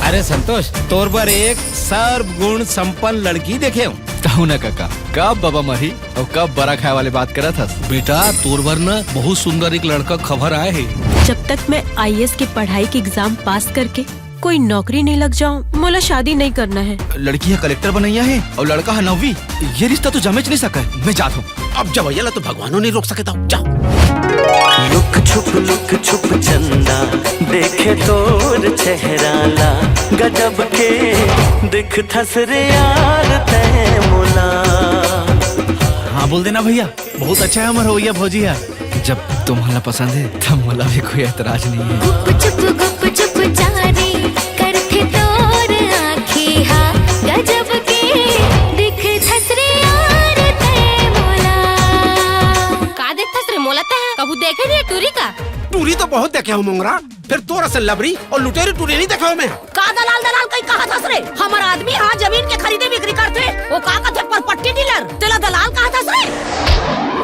अरे संतोष, तोर बर एक सर्वगुण संपन्न लड़की देखे हूँ। कहूँ ना काका, कब बाबा मरही और कब बरा खाए वाले बात करत हस। बेटा, तोर बर न बहुत सुंदर एक लड़का खबर आए है। जब तक मैं आईएएस की पढ़ाई के एग्जाम पास करके कोई नौकरी नहीं लग जाऊं, मोला शादी नहीं करना है। लड़की ह कलेक्टर बनैया है और लड़का ह नौवीं। ये रिश्ता तो जमेच नहीं सका है। मैं जात हूँ। अब जवैया ला तो भगवानो नहीं रोक सके था। जाओ। लुक छुप लुक छुप चंदा देखे तोर चेहरा ला, गजब के दिखथस रे यार तै मोला। हाँ बोल देना भैया, बहुत अच्छा है हमर होइया भौजी है। जब तुम्हाला पसंद है तब मोला भी कोई एतराज नहीं है। गुप चुप गुप चुप चारी करथे तोर आँखी हा, गजब के दिखथस रे यार तै मोला। का देखथस रे मोला तै? कभू देखे नहीं टूरी का? टूरी तो बहुत देखे हूँ मोंगरा, फिर तोर असन लबरी और लुटेरी टूरी नहीं देखे हूँ मैं। का दलाल दलाल कहीं कहा थस रे? हमर आदमी हा जमीन के खरीदे बिक्री करथे, वो का कथे परपट्टी डीलर, तेला दलाल कहा थस रे?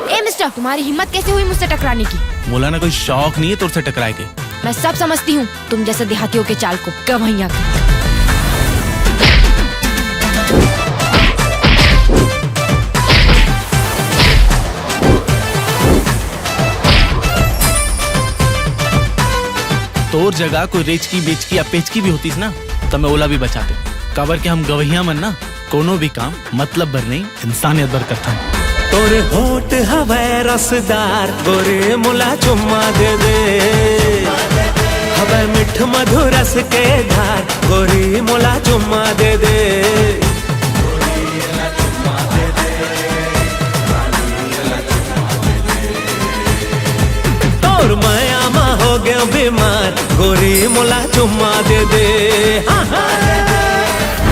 ए मिस्टर, तुम्हारी हिम्मत कैसे हुई मुझसे टकराने की? मोला ना कोई शौक नहीं है तोर से टकराए के। मैं सब समझती हूँ, तुम जैसे देहातियों के चाल को। कब भैया का? तोर जगह कोई रेचकी बेचकी या पेचकी भी होतीस ना, तो मैं ओला भी बचाते। काबर के हम गवैया मन ना कोनो भी काम मतलब बर नहीं, इंसानियत बर करथन। तोरे होठ हवै रसदार, गोरी मोला चुम्मा दे दे। हवै मिठ मधुर रस के धार, गोरी मोला चुम्मा दे दे। तोर मया मा हो गया बीमार, गोरी मोला चुम्मा दे दे। हाँ, हाँ।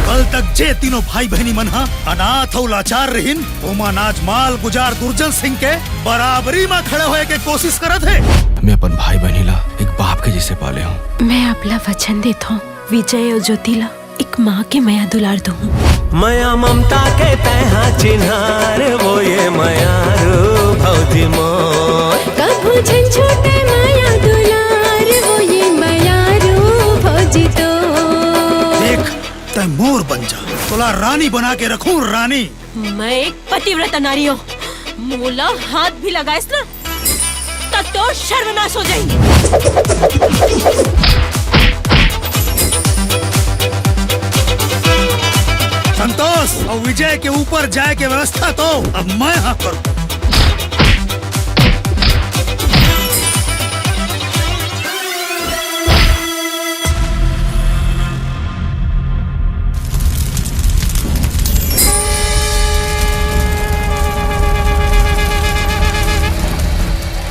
कल तक जे तीनों भाई बहनी मन हा अनाथ अउ लाचार रहिन, ओमन आज माल गुजार दुर्जन सिंह के बराबरी मा खड़े होए के कोशिश करत हे। मैं अपन भाई बहनी ला एक बाप के जैसे पाले हूँ। मैं आपला वचन देत हूँ, विजय अउ ज्योति ला एक माँ के मया दुलार दूँ। मया ममता के तैहा चिन्हार, वो ये मयारू भौजी मोर। कभू झन छूटे मया दुलार, वो ये मयारू भौजी तो। देख, तै मोर बन जा, तोला रानी बना के रखूं, रानी। मैं एक पतिव्रता नारी हूँ, मोला हाथ भी लगाइस ना, त तोर सर्वनाश हो जाही। संतोष, अउ विजय के ऊपर जाए के व्यवस्था तो अब मैं हा करूँ।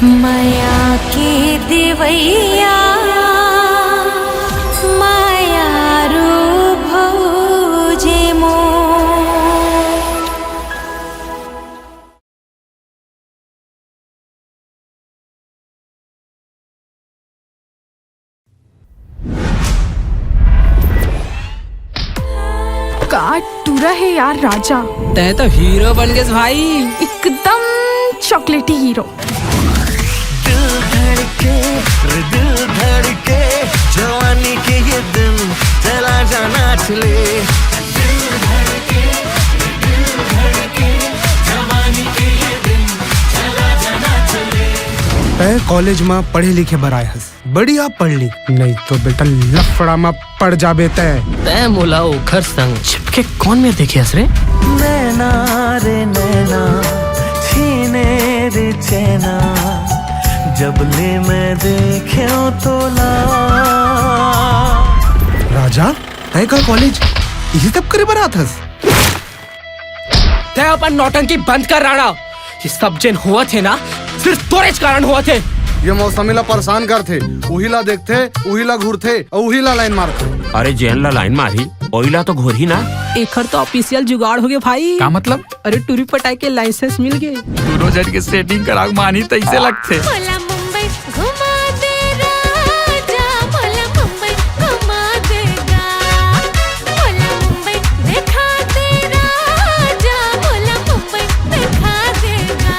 मया के देवैया, मयारू भौजी मोर। का टूरा हे यार राजा। तैं तो हीरो बन गेस भाई। एकदम चॉकलेटी हीरो। दिल धड़के, रे दिल धड़के, जवानी के ये दिन चला जाना चले। तैं कॉलेज म पढ़े लिखे बर आए हस, बढ़िया पढ़ ले, नहीं तो बेटा लफड़ा म पड़ जाबे तैं। तैं मोला ओखर संग छिपके कौन में देखे हस रे? नैना रे नैना, छीने रे चैना, जब ले मैं देखे तोला। राजा, तैं का कॉलेज इही सब करे बर आत हस? तैं अपन नौटंकी बंद कर राणा। ये सब जेन होवत हे ना, सिर्फ तोरेच कारण होवत हे। ये मौसमी ला परेशान करथे, उही ला देखथे, उही ला घूरथे अउ उही ला लाइन मारथे। अरे जेन ला लाइन मारही, ओही ला तो घूरही ना। एखर तो ऑफिशियल जुगाड़ होगे भाई। का मतलब? अरे टूरी पटाए के लाइसेंस मिल गे। दूनों झन के सेटिंग करा के मानही तइसे लगथे। मोला मुंबई घुमा दे राजा, मोला मुंबई घुमा देगा। मोला मुंबई देखा दे राजा, मोला मुंबई देखा देगा।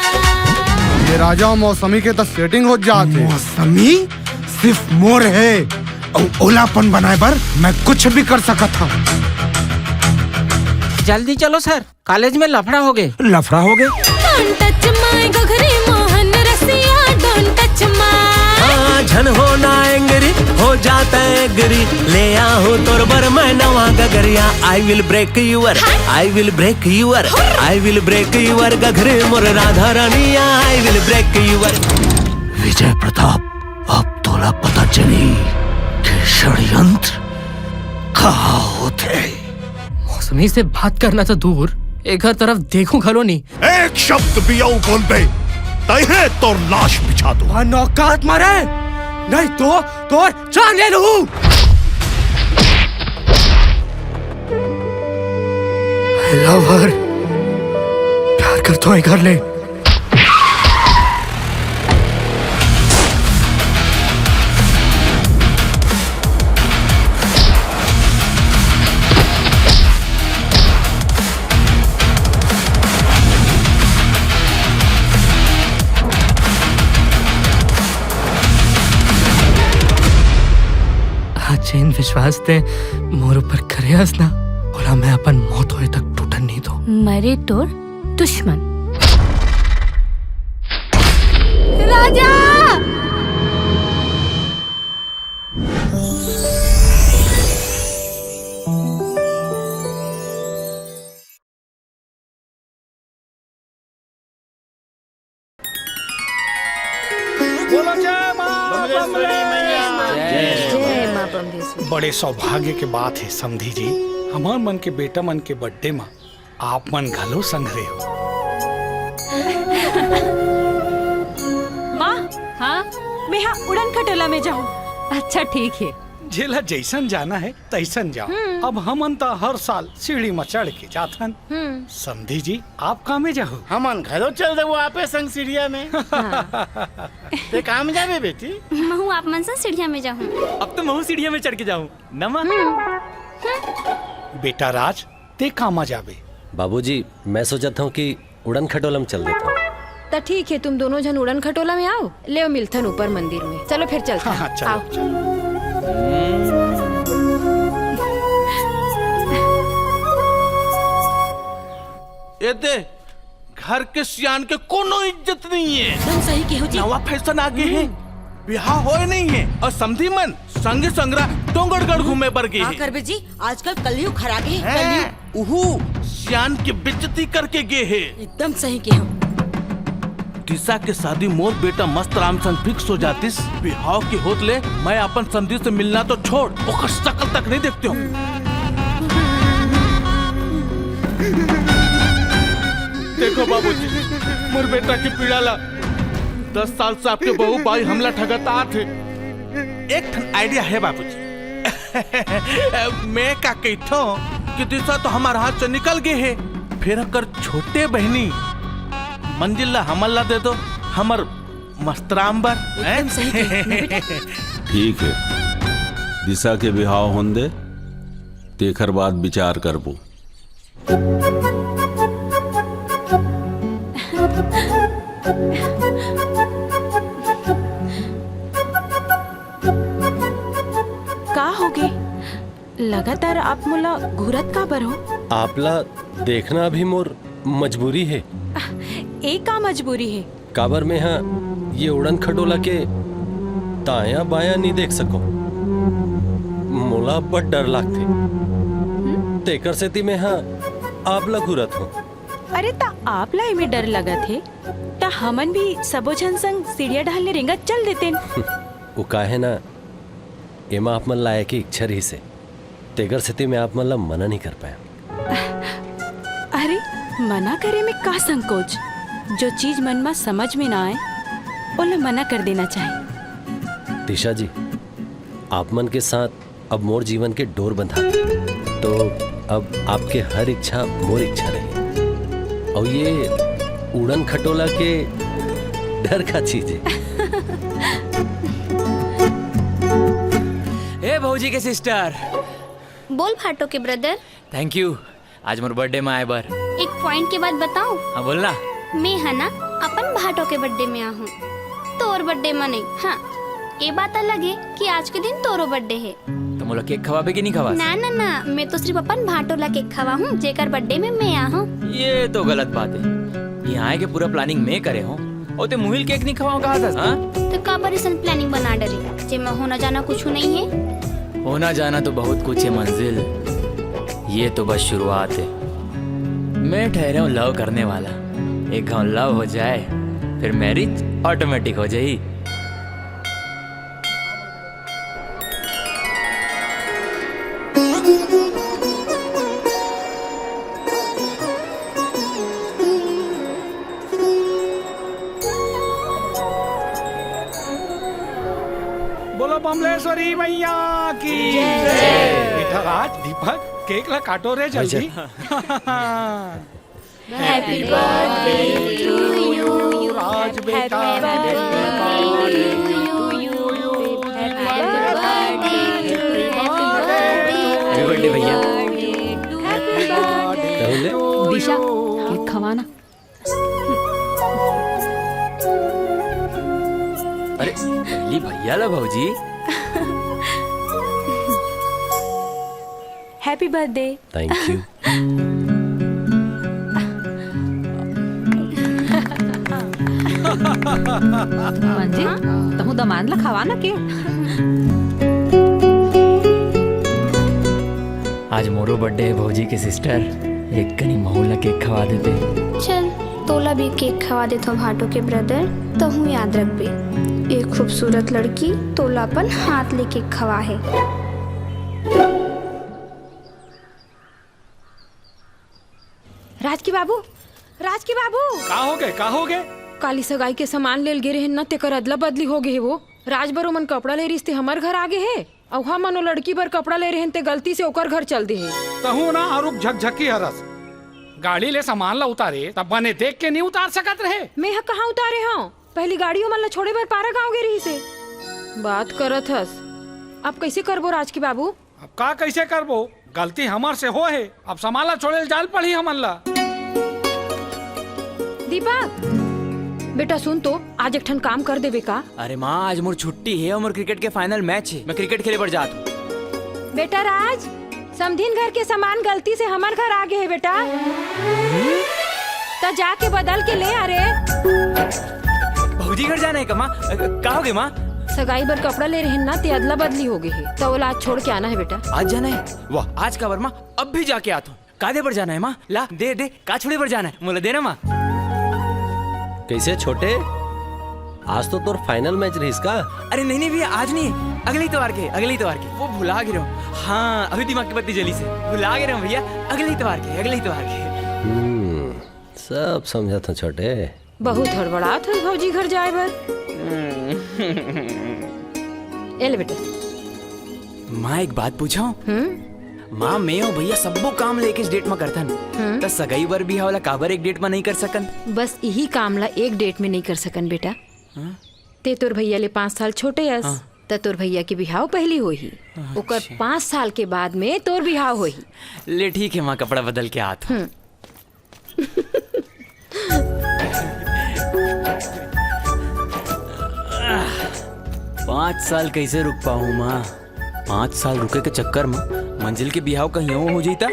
ये राजा अउ मौसमी के त सेटिंग हो जात हे। मौसमी सिर्फ मोर हे, अउ ओला अपन बनाए बर मैं कुछ भी कर सकत हूँ। जल्दी चलो सर, कॉलेज में लफड़ा होगे। लफड़ा होगे? Don't touch my घघरी मोहन रसिया, don't touch my। हाँ, झन हो ना एंगरी, हो जाता एग्री, ले आहो तोर बर मैं नवा गगरिया। I will break your, I will break your, I will break your घघरी मोर राधा रानिया, I will break your। Vijay Pratap, अब तोला पता चली कि षड्यंत्र का होथे। मौसमी से बात करना तो दूर, एकर तरफ देखूं घलो नहीं। एक शब्द भी अउ बोलबे, तइहे तोर लाश बिछा दूं। अनौकात मारे, नहीं तो तोर जान ले लूं। I love her। प्यार करता हूँ, कर ले। आज जेन विश्वास तैं मोर ऊपर करे हस ना, ओला मैं अपन मौत होए तक टूटन नहीं दो। मरे तोर दुश्मन। राजा! बोलो जय माँ बम्लेश्वरी मैया। जय माँ बम्लेश्वरी। बड़े सौभाग्य के बात हे समधी जी, हमर मन के बेटा मन के बर्थडे मा आप मन घलो संघरे हो। माँ, हाँ? मेहा उड़न खटोला में जाहूँ। अच्छा, ठीक हे। जेला जइसन जाना हे, तइसन जाव। हम्म। अब हमन त हर साल सीढ़ी म चढ़ के जाथन। हम्म। समधी जी, आप का में जाहू? हमन घलो चल देबो आपे संग सीढ़िया में। हाँ। ते का में जाबे बेटी? महू आप मन संग सीढ़िया में जाहूँ। अब तो महू सीढ़िया में चढ़ के जाहूँ। नमा। हम्म। बेटा राज, ते का मा जाबे? बाबूजी, मैं सोचत हूँ कि उड़न खटोला में चल देत हूँ। त ठीक हे, तुम दोनों झन उड़न खटोला में आओ, लेव मिलथन ऊपर मंदिर में। चलो फिर चलथन। हाँ, हाँ, चलो, आओ। चलो। ए दे, घर के सियान के कोनो इज्जत नहीं हे। एकदम सही केहो जी। नवा फैशन आ गे हे। हम्म। बिहाव होए नहीं हे अउ समधी मन संगे संगरा डोंगरगढ़ घूमे बर गे हे। का करबे जी, आजकल कलयुग खराब हे। हैं, कलयुग। उहू सियान के बेइज्जती करके गे हे। एकदम सही केहो। दिशा के शादी मोर बेटा मस्त राम संग फिक्स हो जातिस। बिहाव के होत ले मैं अपन समधी से मिलना तो छोड़, ओकर शकल तक नहीं देखते हूँ। देखो बाबूजी, मोर बेटा के पीड़ा ला दस साल से आपके बहू बाई हमला ठगत आत हे। एक ठन आइडिया हे बाबूजी। मैं का कहिथों कि दिशा तो हमर हाथ से निकल गे हे, फेर अगर छोटे बहिनी मंजिल ला हमन ला दे दो, हमर मस्तराम बर, हैं? एकदम सही कहे, नहीं बेटा? ठीक हे, दिशा के बिहाव होन दे, तेखर बाद विचार करबो। का होगे? लगातार आप मोला घूरत काबर हो? आपला देखना भी मोर मजबूरी हे। ए का मजबूरी हे? काबर मेंहा ये उड़न खटोला के दायां बायां नी देख सकंव। मोला अब्बड़ डर लागथे। तेकर सेती मेंहा आपला घूरत हंव। अरे, त आपला एमे डर लगत हे, त हमन भी सबो झन संग सीढ़िया डहर ले रेंगत चल देतेन। वो काहे ना, एमा आप मन ला आए के इच्छा रहिस हे, तेकर सेती मैं आप मन ला मना नहीं कर पाया। अरे, मना करे में का संकोच? जो चीज मन मा समझ में ना आए, ओला मना कर देना चाहिए। दिशा जी, आप मन के साथ अब मोर जीवन के डोर बंधा, तो अब आपके हर इच्छा मोर इच्छा रही। और ये उड़न खटोला के डर का चीज है। ए भौजी के सिस्टर। बोल भाटो के ब्रदर। थैंक यू, आज मोर बर्थडे में आए बर। एक पॉइंट के बात बताऊं? हाँ, बोलना। मैं है ना, अपन भाटो के बर्थडे में आहूं, तोर बर्थडे में नहीं। हाँ, ये बात अलग है कि आज के दिन तोरो बर्थडे है। तो मोला केक खवाबे कि नहीं खवास? ना, ना, ना, मैं तो सिर्फ अपन भाटो ला केक खवाहूं, जेकर बर्थडे में मैं आहूं। ये तो गलत बात है। यहाँ आए के पूरा प्लानिंग मैं करे हूँ, और ते मुहिल केक नहीं खवाओ कहा था, हाँ? तो काबर इसन प्लानिंग बना डरे, जेमा होना जाना कुछ नहीं है? होना जाना तो बहुत कुछ है मंजिल, ये तो बस शुरुआत है। मैं ठहरे हूँ लव करने वाला, एक घाव लव हो जाए, फिर मैरिज ऑटोमेटिक हो जाए। बोलो बमलेश्वरी मैया की जय। बेटा राज, दीपक, केक ला काटो रे जल्दी। Happy birthday to you, राज बेटा। Happy birthday to you, happy birthday to you, happy birthday भैया। Happy birthday। दिशा, केक खवाना। अरे, पहली भैया ला भौजी। Happy birthday। Thank you। मंजी, तहूँ दमांद ला खवा ना के। आज मोरो बर्थडे है भौजी के सिस्टर, एक कनी महू ला केक खवा देते। चल, तोला भी केक खवा देथो भाटो के ब्रदर, तहूँ याद रखबे, एक खूबसूरत लड़की तोला अपन हाथ ले केक खवा है। राजकी बाबू, राजकी बाबू। का हो गए, का हो गए? काली सगाई के सामान लेल गे रहे न, तेकर अदला बदली हो गए हे वो। राज बर ओमन कपड़ा ले रिहिस ते हमर घर आ गे हे, अउ हमन ओ लड़की बर कपड़ा ले रहेन ते गलती से ओकर घर चल दे हे। तहूँ ना अरुप झकझकी हरस। गाड़ी ले सामान ला उतारे, तब बने देख के नहीं उतार सकत रहे। मैं ह कहाँ उतारे हूँ? पहली गाड़ी ओमन ला छोड़े बर पारा गाँव गे रहिस हे। बात करत हस, अब कैसे करबो राजकी बाबू? अब का कैसे करबो? गलती हमर से हो हे, अब सामान ला छोड़े ल जाल पड़ही हमन ला। दीपक, बेटा सुन तो, आज एक ठन काम कर देबे का? अरे माँ, आज मोर छुट्टी हे अउ मोर क्रिकेट के फाइनल मैच हे, मैं क्रिकेट खेले बर जात हूँ। बेटा राज, समधिन घर के सामान गलती से हमर घर आ गे हे बेटा, त जाके बदल के ले आ रे। भौजी घर जाना है का माँ? अ, का हो गए माँ? सगाई बर कपड़ा ले रहेन ना, ते अदला बदली हो गए हे, त ओला आज छोड़ के आना है बेटा। आज जाना है? वाह। आज काबर माँ, अब भी जाके आत हूँ। का दे बर जाना है माँ? ला दे दे, का छोड़े बर जाना है, मोला देना माँ। कैसे छोटे, आज तो तोर फाइनल मैच रहिस का? अरे नहीं नहीं भैया, आज नहीं, अगले इतवार के, अगले इतवार के। वो भुला गे रहो। हाँ, अभी दिमाग की बत्ती जली से भुला गे रहो भैया, अगले इतवार के, अगले इतवार के। हम्म, सब समझत हूँ छोटे। बहुत हड़बड़ात हस भौजी घर जाए बर। ए ले बेटा। माँ, एक बात पूछो। हम्म? माँ, मैं अउ भैया सब्बो काम ला एकेच डेट म करथन। हम्म। त सगाई बर बिहाव ला काबर एक डेट म नइ कर सकन? बस इही काम ला एक डेट में नइ कर सकन बेटा। हाँ? ते तोर भैया ले पाँच साल छोटे अस, हाँ। त तोर भैया के बिहाव पहिली होही। अच्छा। ओकर पाँच साल के बाद में तोर बिहाव होही। ले ठीक हे माँ, कपड़ा बदल के आत हँव। हम्म। पाँच साल कइसे रुक पाहूँ माँ? पाँच साल रुके के चक्कर म मंजिल के बिहाव कहीं अउ हो जइता।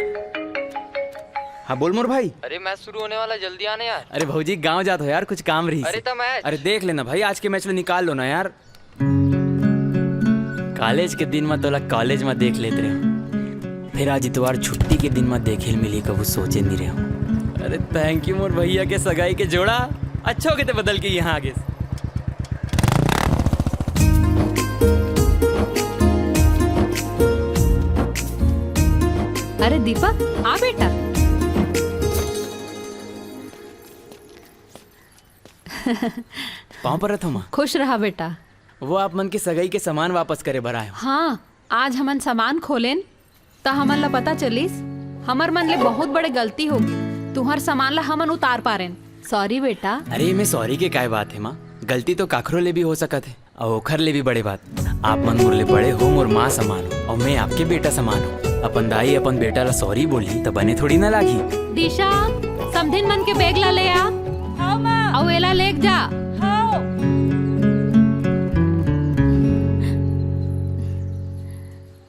हाँ, बोल मोर भाई। अरे, मैच शुरू होने वाला, जल्दी आना यार। अरे भौजी, गाँव जात हँव यार, कुछ काम रहिस। अरे, त मैच। अरे, देख लेना भाई, आज के मैच ला निकाल लो ना यार। कॉलेज के दिन म तोला कॉलेज म देख लेत रहेंव, फेर आज इतवार छुट्टी के दिन म देखे ल मिलही, कभू सोचे नइ रहेंव। अरे thank you मोर भैया के सगाई के जोड़ा, अच्छा होगे ते बदल के इहाँ आ गेस। अरे दीपक, आ बेटा। पाँव परत हँव माँ। खुश रहा बेटा। वो आप मन के सगाई के सामान वापस करे बर आए हँव। हाँ, आज हमन सामान खोलेन, त हमन ला पता चलिस, हमर मन ले बहुत बड़े गलती होगे। तुँहर सामान ला हमन उतार पारेन। Sorry बेटा। अरे, एमे sorry के काय बात हे माँ? गलती तो काखरो ले भी हो सकत हे। अउ ओखर ले भी बड़े बात, आप मन मोर ले बड़े हो, मोर माँ समान हो, अउ मैं आपके बेटा समान हँव। अपन दाई अपन बेटा ला sorry बोलही त बने थोड़ी ना लागही। दिशा, समधिन मन के बैग ला ले आ। हाँ, माँ। अउ एला लेग जा। हाँ।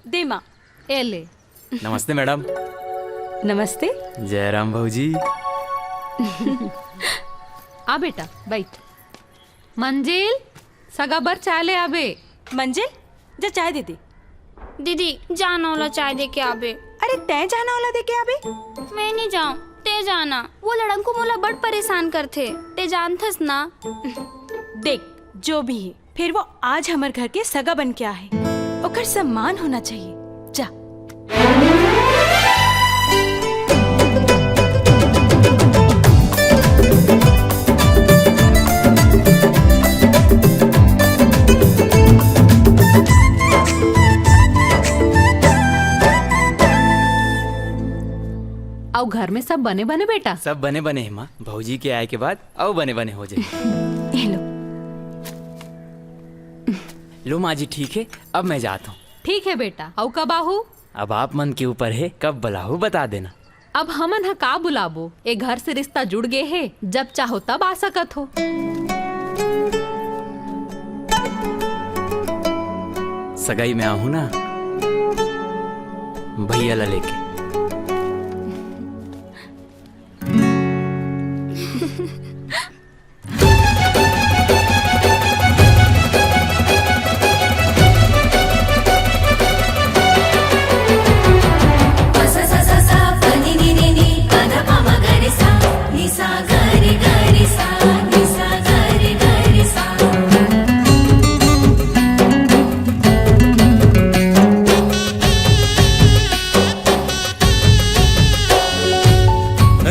दे, माँ। ए ले। नमस्ते मैडम। नमस्ते। जय राम भौजी। आ बेटा, बैठ। मंजिल, सगा बर चाय ले आबे। मंजिल, जा चाय दे दे। दीदी, जा ना ओला चाय दे के आबे। अरे, तैं जा ना ओला दे के आबे। मैं नइ जाँव, तैं जा ना। वो लड़ंगू मोला बड़ परेशान करथे, तैं जानथस ना। देख, जो भी हे, फेर वो आज हमर घर के सगा बन के आहे, ओकर सम्मान होना चाहिए। जा। अउ घर में सब बने बने बेटा? सब बने बने हे माँ, भौजी के आए के बाद अउ बने बने हो जाही। ए लो। लो माँ जी, ठीक हे, अब मैं जात हँव। ठीक हे बेटा, अउ कब आहू? अब आप मन के ऊपर हे, कब बुलाहू बता देना। अब हमन ह का बुलाबो, ए घर से रिश्ता जुड़ गे हे, जब चाहो तब आ सकत हो। सगाई में आहू ना भैया ला लेके।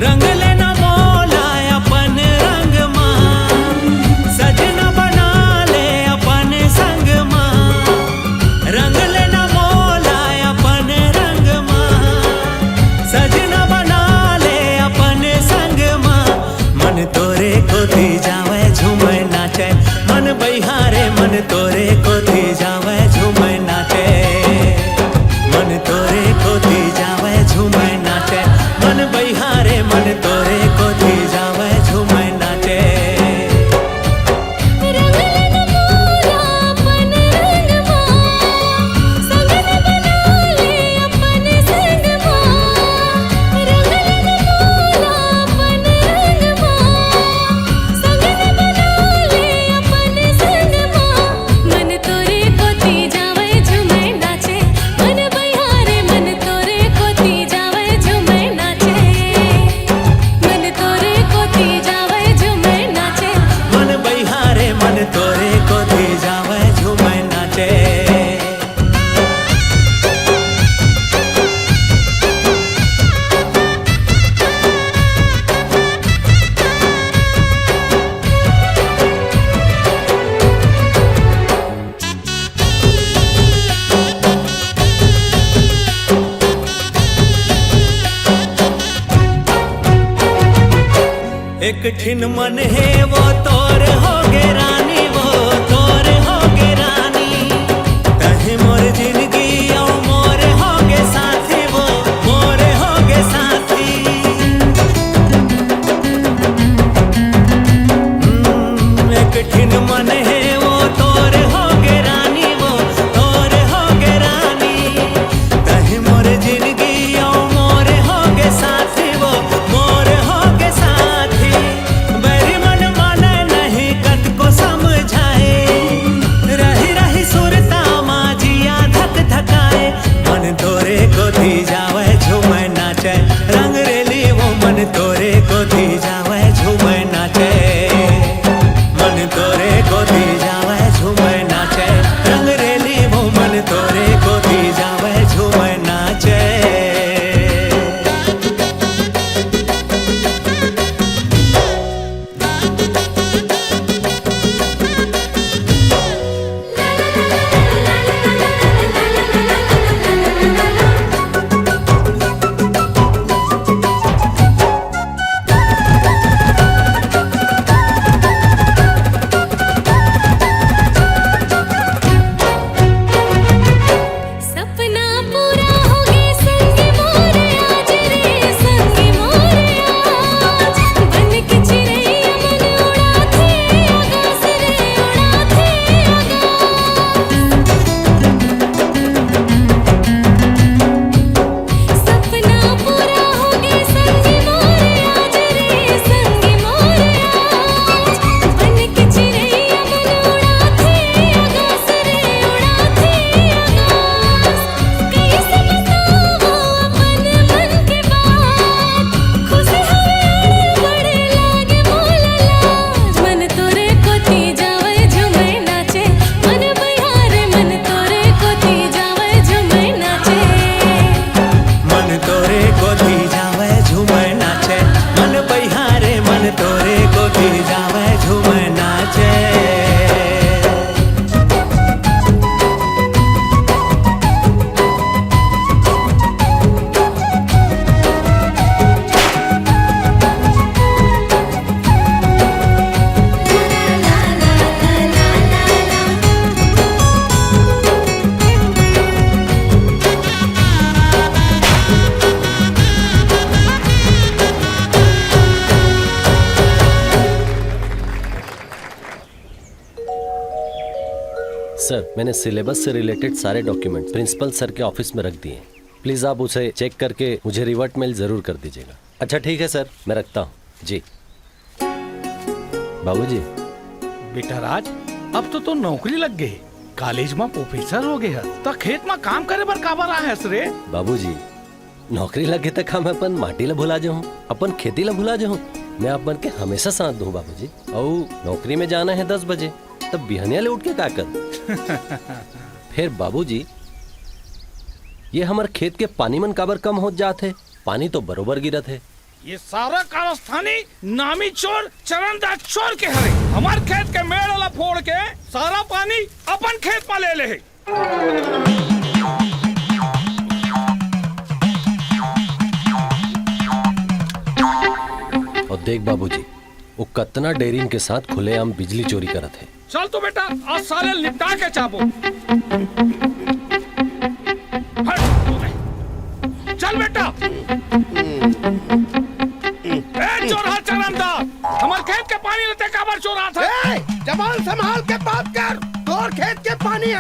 रंग लेना मोला अपन रंग मा, सजना बना ले अपन संग मा। रंग लेना मोला अपन रंग मा, सजना बना ले अपन संग मा। मन तोरे कोती जावय झूमय नाचय, मन बइहारे मन तोरे कोती जावय झूमय नाचय। मन तोरे कोती जावय झूमय नाचय, मन बइहारे मन तोरे कोती जावय झूमय नाचय। रंग लेना मोला अपन रंग मा, सजना बना ले अपन संग मा। रंग लेना मोला अपन रंग मा, सजना बना ले अपन संग मा। मन एक ठिन मन हे वो तोर होगे रानी, वो तोर होगे रानी। तहीं मोर जिनगी अउ मोर होगे साथी, वो मोर होगे साथी। हम्म, एक ठिन मन हे वो तोर होगे रानी, वो तोर होगे रानी। तहीं मोर जिनगी अउ मोर होगे साथी, वो मोर होगे साथी। बैरी मन माने नहीं कतको समझाए, रहि रहि सुरता मा जिया धक धकाए। मन तोरे कोती जावय झूमय नाचय, रंगरेली वो मन तोरे कोती जावय झूमय नाचय। मन तोरे कोती जावय झूमय नाचय, रंगरेली वो मन तोरे कोती जावय झूमय नाचय। सपना पूरा होगे संगी मोरे आज रे, संगी मोरे आज। बन के चिरैया मन उड़ाथे आकाश रे, उड़ाथे आकाश। सपना पूरा होगे संगी मोरे आज रे, संगी मोरे आज। बन के चिरैया मन उड़ाथे आकाश रे, उड़ाथे आकाश। कइसे बतावो अपन मन के बात, खुश हवे अउ बड़े लागे मोला लाज। मन तोरे कोती जावय झूमय नाचे, मन बइहारे मन तोरे कोती जावय झूमय नाचे। मन तोरे कोती जावय झूमय नाचे, मन बइहारे मन तोरे कोती जावय झूमय नाचे। सर, मैंने सिलेबस से रिलेटेड सारे डॉक्यूमेंट प्रिंसिपल सर के ऑफिस में रख दिए हैं। प्लीज आप उसे चेक करके मुझे रिवर्ट मेल जरूर कर दीजिएगा। अच्छा ठीक है सर, मैं रखता हूँ जी। बाबूजी। बेटा राज, अब तो तोर नौकरी लग गे। कॉलेज म प्रोफेसर हो गे हस, त खेत म काम करे बर काबर आए हस रे? बाबूजी, नौकरी लग गे त का मैं अपन माटी ला भुला जाहूँ, अपन खेती ला भुला जाहूँ? मैं आप मन के हमेशा साथ दूँ बाबूजी। अउ नौकरी में जाना है दस बजे, तब बिहनिया ले उठ के का करूँ? फिर बाबूजी, ये हमर खेत के पानी मन काबर कम होत जात हे? पानी तो बरोबर गिरत हे। ये सारा कारस्थानी नामी चोर चरणदास चोर के हरे। हमर खेत के मेड़ ला फोड़ के सारा पानी अपन खेत म ले ले हे। अउ देख बाबूजी, वो कतना डेरिंग के साथ खुलेआम बिजली चोरी करत हे। चल तो बेटा, आज साले निपटा के जाबो। हट। चल बेटा। ए चोरहा चरंदा, हमर खेत के पानी ल तैं काबर चोरात हस? ए, जबान संभाल के बात कर। तोर खेत के पानी ह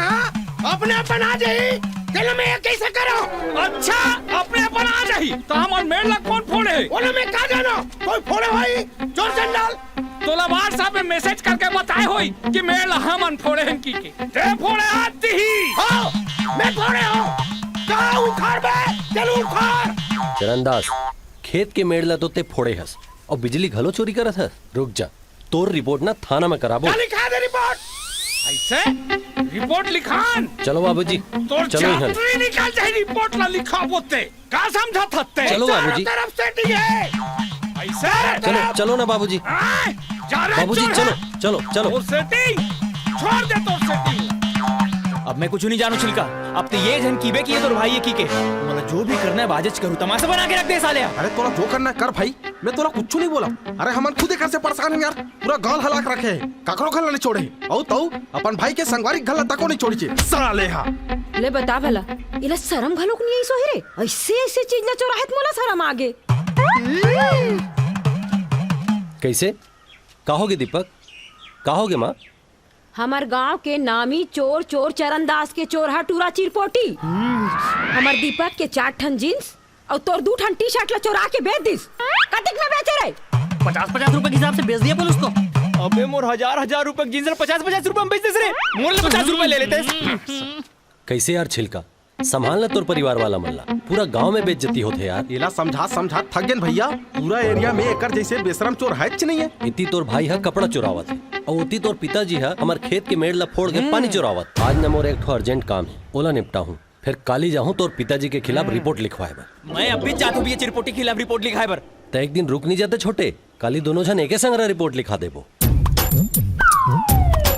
अपने आप बन आ जाही, तेला मैं ये कइसे करूँ? अच्छा, अपने आप बन आ जाही, त हमर मेड़ ला कोन फोड़े हे? ओला मैं का जानों, कोई फोड़े होही? चोर चंडाल। तोला WhatsApp में मैसेज करके बताए होही कि मेड़ ला हमन फोड़े हन कहिके। तैं फोड़े हस दिही। हाँ, मैं फोड़े हँव। का उखाड़बे? चल उखाड़। चरणदास, खेत के मेड़ ला तो तैं फोड़े हस अउ बिजली घलो चोरी करत हस। रुक जा, तोर रिपोर्ट ना थाना में कराबो। का लिखा दे रिपोर्ट? अइसे? रिपोर्ट लिखान? चलो बाबूजी, तोर चलो इहाँ ले। चाकरी निकल जाही, रिपोर्ट ला लिखाबो तैं। का समझत हस तैं? चलो चारों बाबूजी। तरफ सेटिंग हे। अइसे? चलो, चलो ना बाबूजी। आय, जा रे बाबूजी, चोर चलो, हे। चलो, चलो। तोर सेटिंग, छोड़ दे तोर सेटिंग। अब मैं कुछ नहीं जानू छिलका। अब तो ये झन कीबे कि ये तोर भाई है की के। मतलब जो भी करना है बाजेच करू, तमाशा बना के रख दे साले। अरे तोला जो करना है कर भाई, मैं तोला कुछ नहीं बोला। अरे हमन खुद एकर से परेशान हन यार, पूरा गांव हला के रखे हे, काकरो घर ला नहीं छोड़े हे। अउ तउ अपन भाई के संगवारी घर ला तको नहीं छोड़ी छे साले हा। ले बता भला, इला शरम घलोक नहीं आई सोहे रे, ऐसे ऐसे चीज ला चोराहत मोला शरम आगे। कैसे? का होगे दीपक? का होगे माँ? हमर गांव के नामी चोर, चोर चरण दास के चोरहा टूरा चिरपोटी। हमर दीपक के चार ठन जींस अउ तोर दू ठन टी शर्ट ला चोरा के बेच दिस। कतिक में बेचे रे? पचास पचास रुपए के हिसाब से बेच दिया अपन उसको। अबे मोर हजार हजार रुपए के जींस ला पचास पचास रुपए में बेच दिस रे। मोर ले पचास रुपए ले लेते। कैसे यार छिलका, संभाल ना तोर परिवार वाला मन ला, पूरा गांव में बेइज्जती होथे यार। एला समझा समझा थक गेन भैया, पूरा एरिया में एकर जैसे बेशरम चोर है च नहीं है। इति तोर भाई ह कपड़ा चुरावत हे, अउ उति तोर पिताजी ह हमर खेत के मेड़ ला फोड़ के पानी चुरावत। आज न मोर एक ठो अर्जेंट काम हे, ओला निपटाहूँ, फिर काली जाहूँ तोर पिताजी के खिलाफ रिपोर्ट लिखवाए बर। मैं अभी जात हूँ भैया चिरपोटी के खिलाफ रिपोर्ट लिखाए बर। त एक दिन रुक नहीं जाते छोटे, काली दोनों झन एके संग रिपोर्ट लिखा देबो।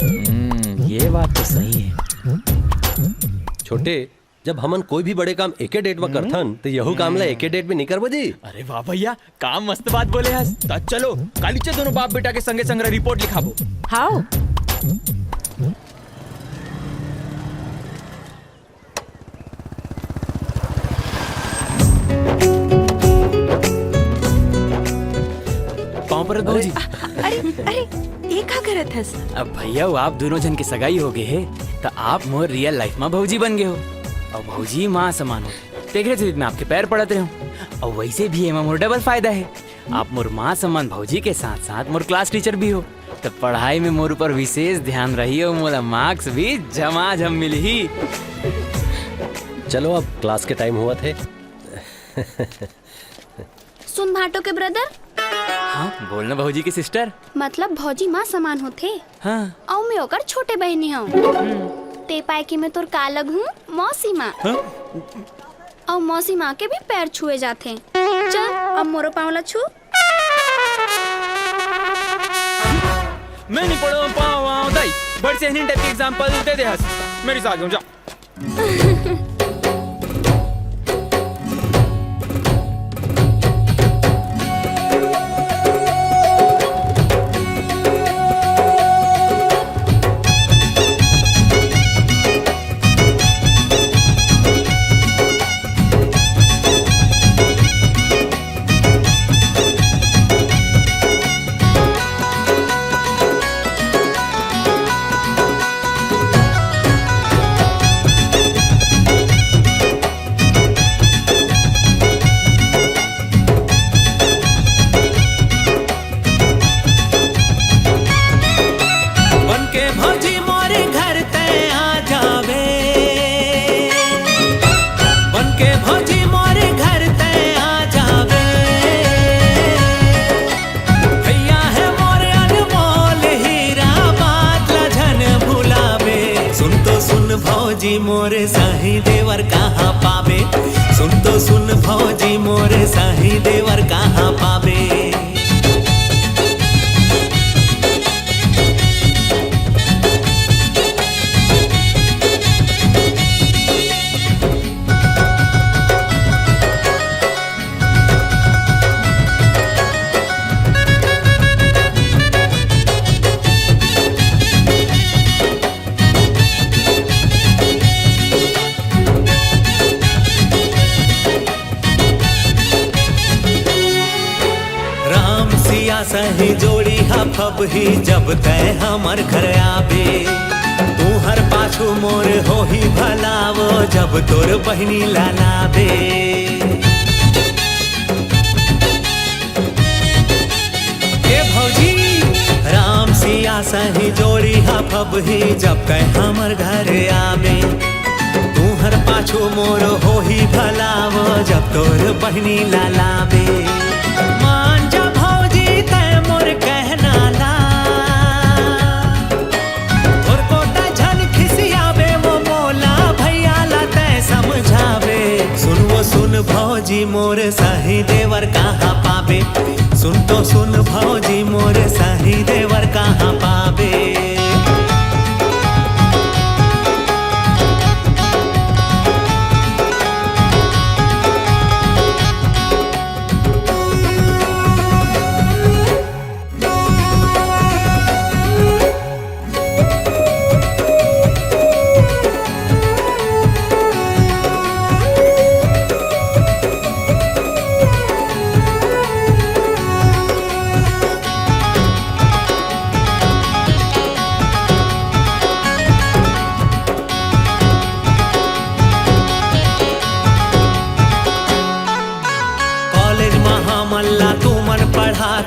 हम्म, ये बात तो सही है। छोटे, जब हमन कोई भी बड़े काम एके डेट में करथन, तो यहू काम ला एके डेट में नहीं करबो जी। अरे वाह भैया, का मस्त बात बोले हस। त चलो, काली चे दोनों बाप बेटा के संगे संग रिपोर्ट लिखाबो। हाओ। पाँव परत भौजी। अरे, अरे, ये का करत हस? अब भैया, वो आप दोनों झन के सगाई हो गए है, त आप मोर रियल लाइफ में भौजी बन गए हो। और भौजी माँ समान हो, तेकरे से मैं आपके पैर पड़त रहे हूँ। और वैसे भी एमा मोर डबल फायदा है, आप मोर माँ समान भौजी के साथ साथ मोर क्लास टीचर भी हो, त पढ़ाई में मोर ऊपर विशेष ध्यान रही हो, मोला मार्क्स भी झमाझम मिलही। चलो, अब क्लास के टाइम हुआ थे। सुन भाटो के ब्रदर। हाँ, बोलना भौजी के सिस्टर। मतलब भौजी माँ समान होथे। हाँ। अउ मैं ओकर छोटे बहिनी हूँ। ते पाए कि मैं तोर का लगहूँ? मौसी माँ। हाँ? अउ मौसी माँ के भी पैर छुए जाथे। चल, अब मोरो पाँव ला छू। मैं नहीं पढ़ो पावा दाई, बड़ से हिन टाइप के एग्जांपल दे दे हस। मेरी साथ हूँ, जा। बन के भौजी मोरे घर तै आ जावे, बन के भौजी मोरे घर तै आ जावे। भैया है मोर अनमोल हीरा, बात ला झन भुलावे। सुन तो सुन भौजी मोर साही देवर कहाँ पाबे। सुन तो सुन भौजी मोर साही देवर कहाँ पाबे। राम सिया सही जोड़ी हा फबही जब तै हमर घर आबे। तू हर पाछू मोर होही भलावो जब तोर बहिनी ला लाबे। ए भौजी, राम सिया सही जोड़ी हा फबही जब तै हमर घर आबे। तू हर पाछू मोर होही भलावो जब तोर बहिनी ला लाबे। मान जा भौजी तै मोर कहना ला। तोर कोता झन खिसियाबे वो मोला भैया ला तै समझाबे। सुन वो सुन भौजी मोर साही देवर कहाँ पाबे। सुन तो सुन भौजी मोर साही देवर कहाँ पाबे।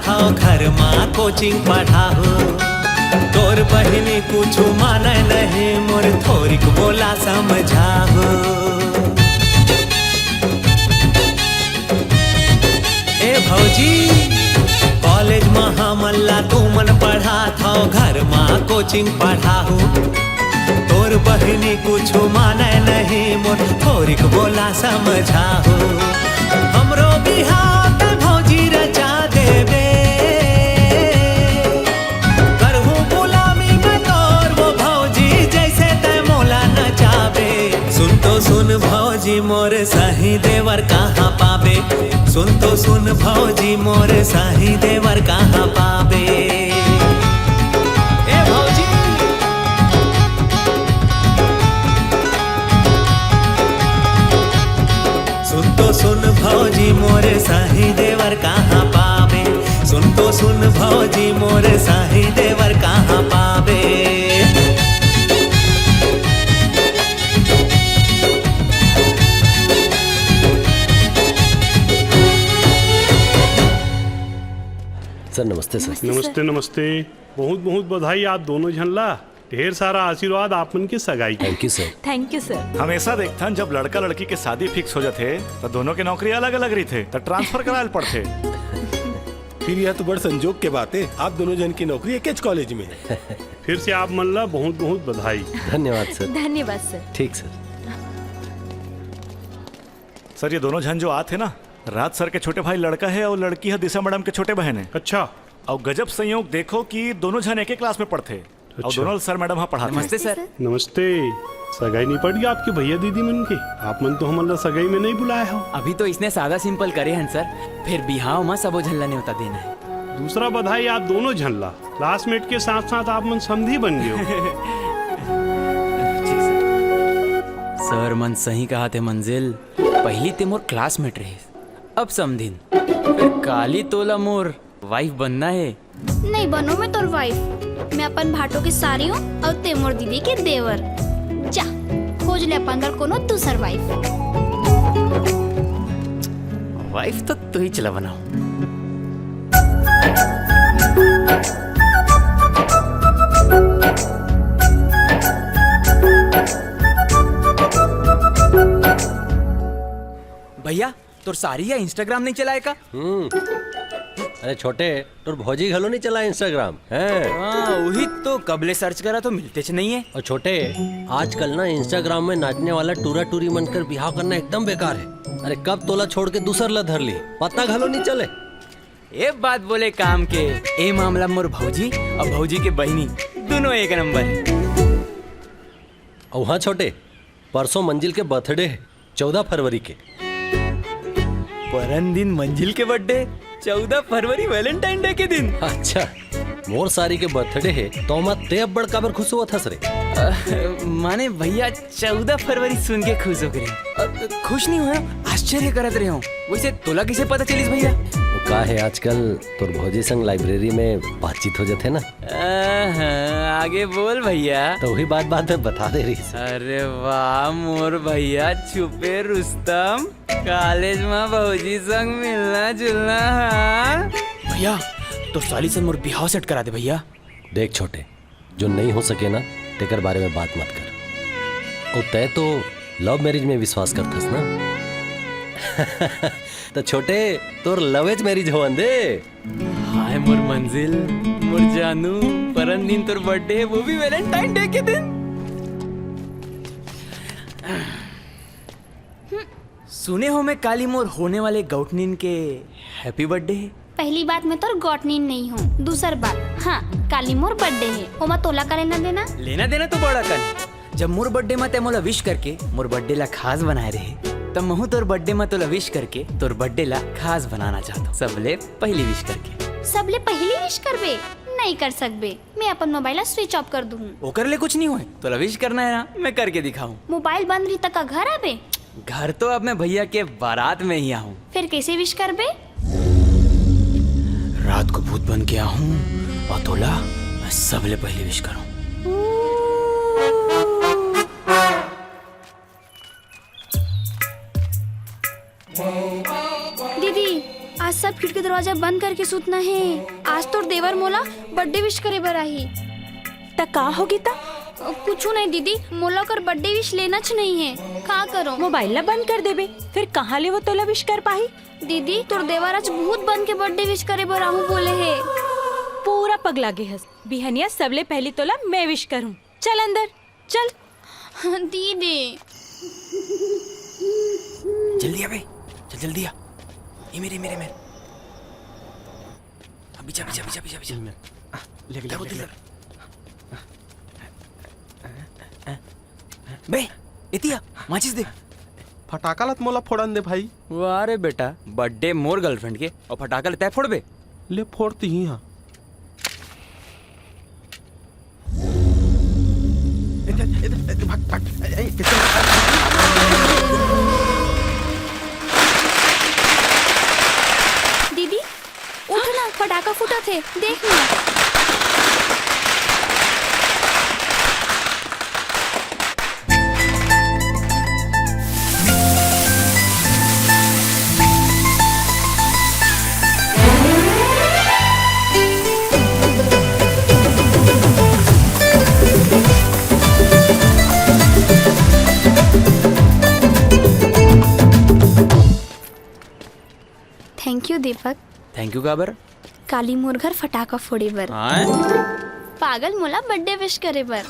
हव घर मा कोचिंग पढ़ाहू, तोर बहिनी कुछु माने नहीं, मोर थोरिक बोला समझाहू। ए भौजी, कॉलेज मा हमन ला तुमन पढ़ात हव, घर मा कोचिंग पढ़ाहू। तोर बहिनी कुछु माने नहीं, मोर थोरिक बोला समझाहू। हमरो बिहाव त भौजी रचा देबे, करहूँ गुलामी मैं तोर वो भौजी, जैसे तै मोला नचाबे। सुन तो सुन भौजी मोर सही देवर कहाँ पाबे, सुन तो सुन भौजी मोर सही देवर कहाँ पाबे। ए भौजी, सुन तो सुन भौजी मोर सही देवर कहाँ पाबे, सुन तो सुन भौजी मोर सही देवर कहाँ पाबे। सर, नमस्ते सर। नमस्ते सर। नमस्ते, नमस्ते। बहुत बहुत बधाई आप दोनों झन ला। ढेर सारा आशीर्वाद आप मन के सगाई के। Thank you sir. Thank you sir. हमेशा देखथन, जब लड़का लड़की के शादी फिक्स हो जाथे, त दोनों के नौकरी अलग अलग रहिथे, त ट्रांसफर करायल पड़थे। फिर यह तो बड़ संजोग के बात है, आप दोनों जन की नौकरी एकेच कॉलेज में है। फिर से आप मन ला बहुत बहुत बधाई। धन्यवाद सर। धन्यवाद सर। ठीक सर। सर, ये दोनों झन जो आत हे ना, राज सर के छोटे भाई लड़का हे अउ लड़की ह दिशा मैडम के छोटे बहन हे। अच्छा। अउ गजब संयोग देखो कि दोनों झन एके क्लास में पढ़थे अउ अच्छा। दोनों सर मैडम ह पढ़ाथे। नमस्ते सर। नमस्ते। सगाई निपट गया आपके भैया दीदी मन के? आप मन तो हमन ला सगाई में नहीं बुलाए हो। अभी तो इसने सादा सिंपल करे हन सर, फिर बिहाव म सबो झन ला नेवता देना है। दूसरा बधाई आप दोनों झन ला, क्लासमेट के साथ साथ आप मन समधी बन गए हो। सर मन सही कहा थे मंजिल, पहली ते मोर क्लासमेट रहे, अब समधिन, फिर काली तोला मोर वाइफ बनना है। नहीं बनो मैं तोर वाइफ, मैं अपन भाटो के सारी हूँ और ते मोर दीदी के देवर। जा, खोज ले अपन बर कोनो दूसर वाइफ। वाइफ तो तू ही चला बनाओ। भैया, तोर सारी या Instagram नहीं चलाए का? हम्म। अरे छोटे, तोर भौजी घलो नहीं चलाए Instagram, हैं? हाँ, वही तो, कब ले सर्च करा तो मिलतेच नहीं है। और छोटे, आजकल ना Instagram में नाचने वाला टूरा टूरी मन कर बिहाव करना एकदम बेकार है। अरे कब तोला छोड़ के दूसर ला धर ली, पता घलो नहीं चले। ए बात बोले काम के, ए मामला मोर भौजी और भौजी के बहिनी दोनों एक नंबर है। और हाँ छोटे, परसों मंजिल के बर्थडे है, चौदह फरवरी के। परन दिन मंजिल के बर्थडे, चौदह फरवरी वैलेंटाइन डे के दिन। अच्छा, मोर सारी के बर्थडे है, तो मत ते अब्बड़ काबर खुश होवत हस रे? अ, माने भैया, चौदह फरवरी सुन के खुश हो गए। अ, खुश नहीं हुआ, आश्चर्य करत रहे हूँ। वैसे तोला कैसे पता चलिस भैया? वो का है, आजकल तोर भौजी संग लाइब्रेरी में बातचीत हो जाथे ना। अहं, आगे बोल भैया। तो वही बात बात में बता दे रही सर। अरे वाह मोर भैया छुपे रुस्तम, कॉलेज में भौजी संग मिलना जुलना, हाँ? भैया, तोर साली से मोर बिहाव सेट करा दे भैया। देख छोटे, जो नहीं हो सके ना, तेकर बारे में बात मत कर। और तय तो लव मैरिज में विश्वास करथस ना? तो छोटे, तोर लवेज मैरिज होवन दे। हाय मोर मंजिल, मोर जानू, परन दिन तोर बर्थडे है, वो भी वैलेंटाइन डे के दिन। सुने हो मैं काली मोर होने वाले गौटनिन के हैप्पी बर्थडे है। पहली बात, मैं तोर गौटनिन नहीं हूँ। दूसर बात, हाँ, काली मोर बर्थडे है, ओमा तोला का लेना देना? लेना देना तो बड़ा कन। जब मोर बर्थडे में तै मोला विश करके मोर बर्थडे ला खास बनाए रहे, तब महू तोर बर्थडे में तोला विश करके तोर बर्थडे ला खास बनाना चाहता हूँ। सबले पहली विश करके। सबले पहली विश करबे? नहीं कर सकबे, मैं अपन मोबाइल ला स्विच ऑफ कर दूँ। ओकर ले कुछ नहीं होए, तोला विश करना है ना, मैं करके दिखाऊँ। मोबाइल बंद रही त का घर आबे? घर तो अब मैं भैया के बारात में ही आहूँ। फिर कैसे विश करबे? रात को भूत बन के आहूँ और तोला मैं सबले पहले विश करूँ। दीदी, आज सब खिड़की दरवाजा बंद करके सुतना हे। आज तोर देवर मोला बर्थडे विश करे बर आही। त का होगे त? कुछु नहीं दीदी, मोला ओकर बर्थडे विश लेनाच नहीं हे। का करो? मोबाइल ला बंद कर देबे, फिर कहाँ ले वो तोला विश कर पाही? दीदी, तोर देवर आज भूत बन के बर्थडे विश करे बर आहूँ बोले हे। पूरा पगला गे हस। बिहनिया सबले पहली तोला मैं विश करूँ। चल अंदर, चल। दीदी। जल्दी आ बे, चल जल्दी आ। ये मेरे, मेरे, मेरे। पीछे, पीछे, पीछे, पीछे, पीछे। ले, ले, ले, ले। बे, एती आ, माचिस दे। फटाका लत मोला फोड़न दे भाई। वाह रे बेटा, बर्थडे मोर गर्लफ्रेंड के और फटाका लेता है फोड़बे। ले फोड़ तिही हाँ। इधर, इधर, इधर, भाग, भाग। ए, ए, इधर। दीदी, उठ ना, फटाका फूटत हे, देख ना। Thank you Deepak. Thank you काबर? काली मोर घर फटाका फोड़े बर। हाँ? पागल मोला बर्थडे विश करे बर।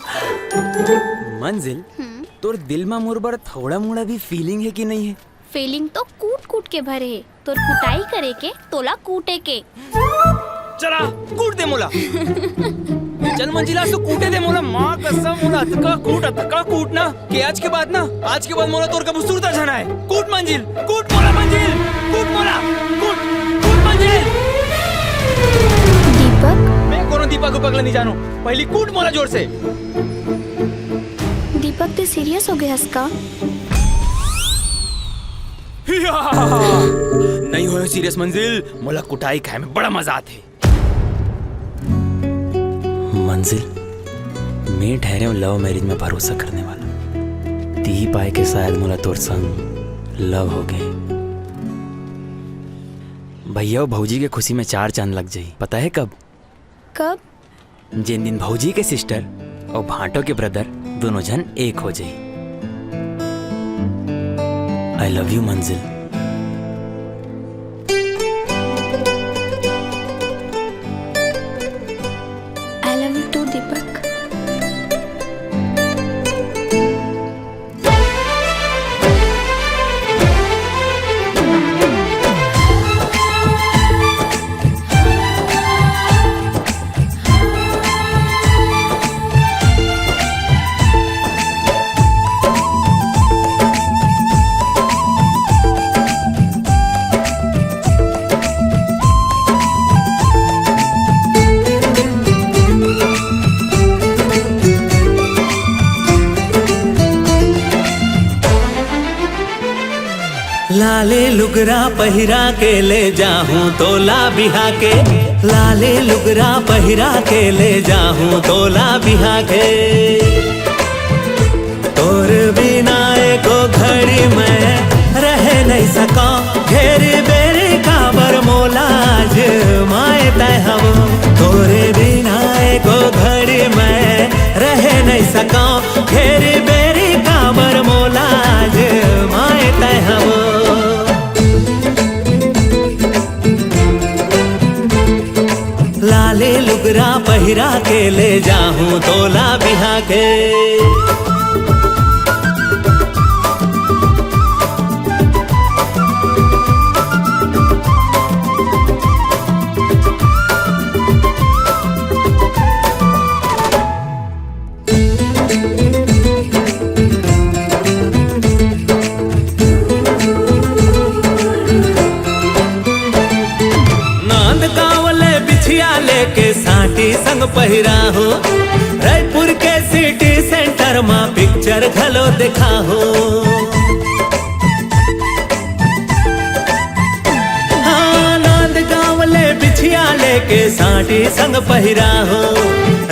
मंजिल, हम्म। तोर दिल मा मोर बर थोड़ा मोड़ा भी फीलिंग है कि नहीं है? फीलिंग तो कूट कूट के भरे हे। तोर कुटाई करे के, तोला कूटे के। चला, कूट दे मोला। चल मंजिला, तू कूटे दे मोला। माँ कसम, मोला अतका कूट, अतका कूट ना, कि आज के बाद ना, आज के बाद मोला तोर कभू सुरता झन आए। कूट मंजिल, कूट मोला मंजिल, कूट मोला, कूट, कूट मंजिल। दीपक? मैं कोनो दीपक उपक ला नहीं जानो, पहली कूट मोला जोर से। दीपक, ते सीरियस हो गए हस का? नहीं होयो सीरियस मंजिल, मोला कुटाई खाए में बड़ा मजा आथे। मंजिल, मैं ठहरे हूँ लव मैरिज में भरोसा करने वाला। तिही पाए के शायद मोला तोर संग लव हो गए। भैया अउ भौजी के खुशी में चार चांद लग जाही। पता है कब? कब? जेन दिन भौजी के सिस्टर अउ भांटो के ब्रदर दोनों झन एक हो जाही। I love you मंजिल। I love you too Deepak. लाले लुगरा पहिरा के ले जाहूं तोला बिहा के, लाले लुगरा पहिरा के ले जाहूं तोला बिहा के। तोर बिना एको घड़ी मैं रह नहीं सका, घेरी बेरी काबर मोला आजमाए तै हवो। तोरे बिना एको घड़ी मैं रह नहीं सका, घेरी बेरी काबर मोला आजमाए तै हवो। लाले लुगरा पहिरा के ले जाहूं तोला बिहा के। नांदगांव ले बिछिया लेके सांटी संग पहिरा हो, रायपुर के सिटी सेंटर मा पिक्चर घलो देखा हो। हाँ, नांदगांव ले बिछिया लेके सांटी संग पहिरा हो,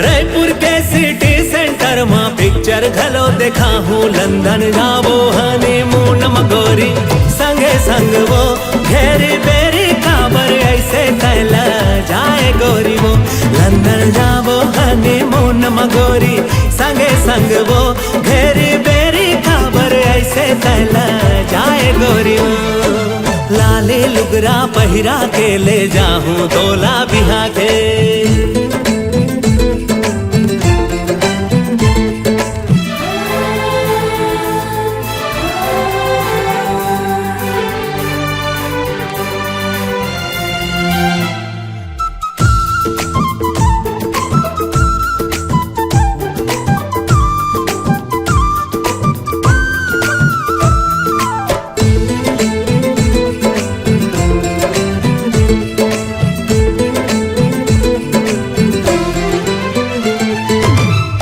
रायपुर के सिटी सेंटर मा पिक्चर घलो देखा हूँ। लंदन जाबो हनीमून म गोरी संगे संग वो, घेरी बेरी काबर मगोरी संगे संग वो घेरी बेरी काबर ऐसे तैला जाए गोरी वो। लाली लुगरा पहिरा के ले जाहूं तोला बिहा के।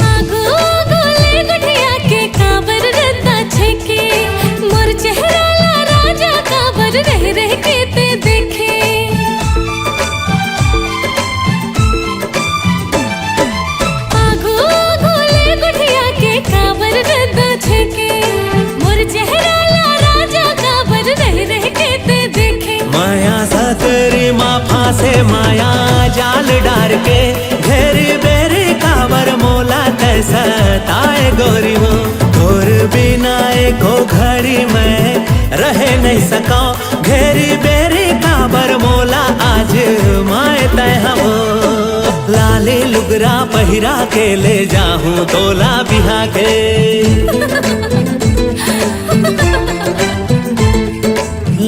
आगू गोले गुठिया के काबर रद्दा छेके, मोर चेहरा ला राजा काबर रह रह के ते देखे। आगू गोले गुठिया के काबर रद्दा छेके, मोर चेहरा ला राजा काबर रह रह के ते देखे। माया सतरी मा फांसे माया जाल डार के, घेरी बेरी काबर मोला तै सताए गोरी वो। तोर बिना एको घड़ी मैं रहे नहीं सका, घेरी बेरी काबर मोला आज माए तै हवो। लाली लुगरा पहिरा के ले जाहूं तोला बिहा के।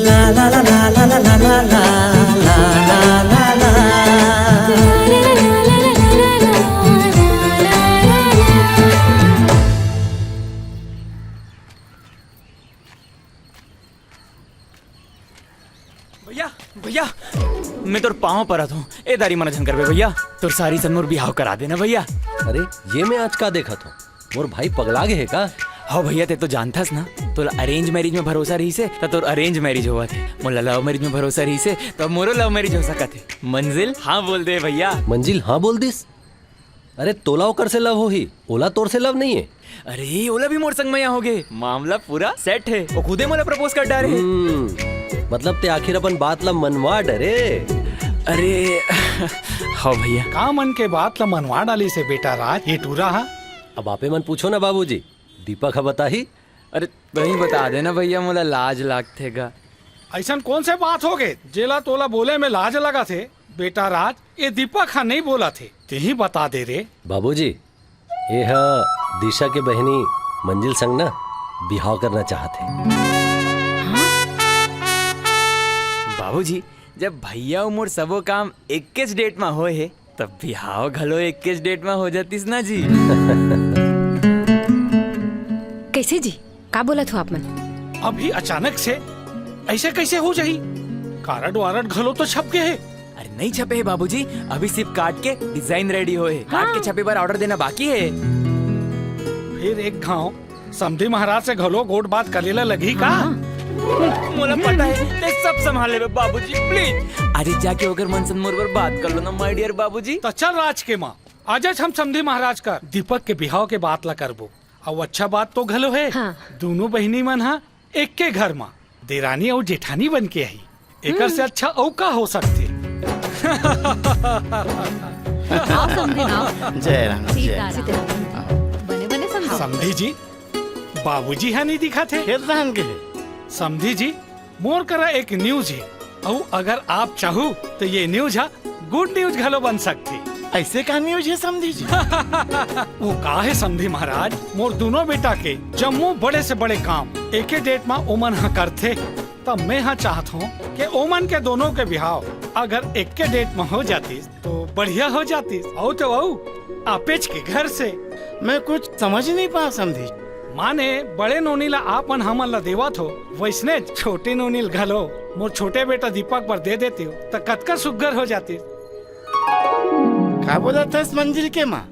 ला ला ला ला ला ला ला ला ला। भैया, भैया, मैं तोर पाँव परत हूँ। ए दारी मना झन करबे भैया, तोर सारी सन मोर बिहाव करा देना भैया। अरे, ये मैं आज का देखत हूँ? मोर भाई पगला गे हे का? हव भैया, ते तो जानथस ना, तोला अरेंज मैरिज में भरोसा रहिस हे, त तोर अरेंज मैरिज होवत हे। मोला लव मैरिज में भरोसा रहिस हे, त मोरो लव मैरिज हो सकत हे। मंजिल हाँ बोल दे भैया। मंजिल हाँ बोल दिस? अरे, तोला ओकर से लव होही, ओला तोर से लव नहीं है। अरे, ओला भी मोर संग मया होगे, मामला पूरा सेट है। वो खुदे मोला प्रपोज कर डारे है। हम्म, मतलब ते आखिर अपन बात ला मनवा डरे। अरे, हाँ भैया। का मन के बात ला मनवा डालिस हे बेटा राज, ये टूरा हा? अब आपे मन पूछो ना बाबूजी, दीपक हा बताही। अरे, तहीं बता देना भैया, मोला लाज लागथे गा। अइसन कौन से बात होगे, जेला तोला बोले में लाज लगथे? बेटा राज, ये दीपक हा नहीं बोलथे, तेही बता दे रे। बाबूजी, ये हा दिशा के बहिनी मंजिल संग ना बिहाव करना चाहथे। बाबूजी, जब भैया अउ मोर सबो काम एक्केच डेट मा होए हे, तब बिहाव घलो एक्केच डेट मा हो जातिस ना जी। कैसे जी? का बोलत हो आप मन? अभी अचानक से ऐसे कैसे हो जाही? कारड वारड घलो तो छप गे हे। अरे नहीं छपे हे बाबूजी, अभी सिर्फ कार्ड के डिजाइन रेडी होए हे। कार्ड हाँ। के छपे बर ऑर्डर देना बाकी हे। फिर एक घाव समधी महाराज से घलो गोठ बात करे ला लगही का? हाँ। मोला पता हे, ते सब संभाल लेबे बाबूजी, प्लीज। आज जाके ओकर मन से मोर बर बात कर लो ना, माय डियर बाबूजी। तो चल राज के माँ, आज हम समधी महाराज का दीपक के बिहाव के बात ला करबो। अउ अच्छा बात तो घलो हे, हाँ। दोनों बहिनी मन हा एक के घर मा देरानी अउ जेठानी बन के आही। एकर से अच्छा अउ का हो सकथे? आओ समधी, आओ। जय राम, ठीक जय आ, राम। बने बने समधी। समधी जी, बाबूजी हा नहीं दिखत हे। खेत रहन के हे। समधी जी, मोर करा एक न्यूज हे, अउ अगर आप चाहू तो ये न्यूज हा गुड न्यूज घलो बन सकथे। ऐसे का न्यूज हे समधी जी? वो का हे समधी महाराज, मोर दोनों बेटा के जम्मो बड़े से बड़े काम एके डेट मा ओमन हा करथे, तब मैं हा चाहत हूँ कि ओमन के दोनों के बिहाव अगर एके डेट मा हो जातिस तो बढ़िया हो जातिस। अउ तो अउ आपेच के घर से। मैं कुछ समझ नहीं पाव समधी। माने बड़े नोनी ला आप मन हमन ला देवत हो, वैसने छोटे नोनी ल घलो मोर छोटे बेटा दीपक बर दे देते हो, त कतका सुग्घर हो जातिस। का बोलत हस मंजिल के माँ?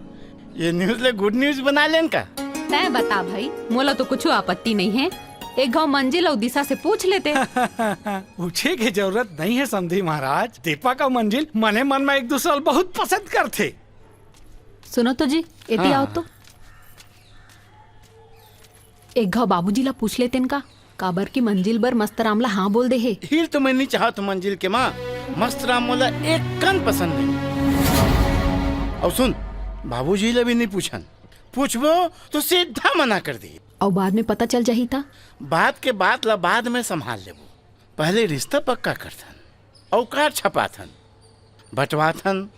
ये न्यूज ले गुड न्यूज बना लेन का? तैं बता भाई, मोला तो कुछ आपत्ति नहीं है। एक घाव मंजिल अउ दिशा से पूछ लेते। पूछे के जरूरत नहीं है समधी महाराज, दीपक अउ मंजिल मने मन में एक दूसरा ल बहुत पसंद करथे। सुनो तो जी, एती हाँ। आओ तो। एक घाव बाबूजी ला पूछ लेतेन का, काबर कि मंजिल बर मस्तराम ला हाँ बोल दे हे। हील तो मैं नहीं चाहत हूँ मंजिल के माँ, मस्तराम मोला एक कन पसंद नहीं। अउ सुन, बाबूजी ले भी नहीं पूछन। पूछबो तो सीधा मना कर दी। अउ बाद में पता चल जाही ता? बाद के बात ला बाद में संभाल लेबो। पहले रिश्ता पक्का करथन, अउ card छपाथन, बंटवाथन,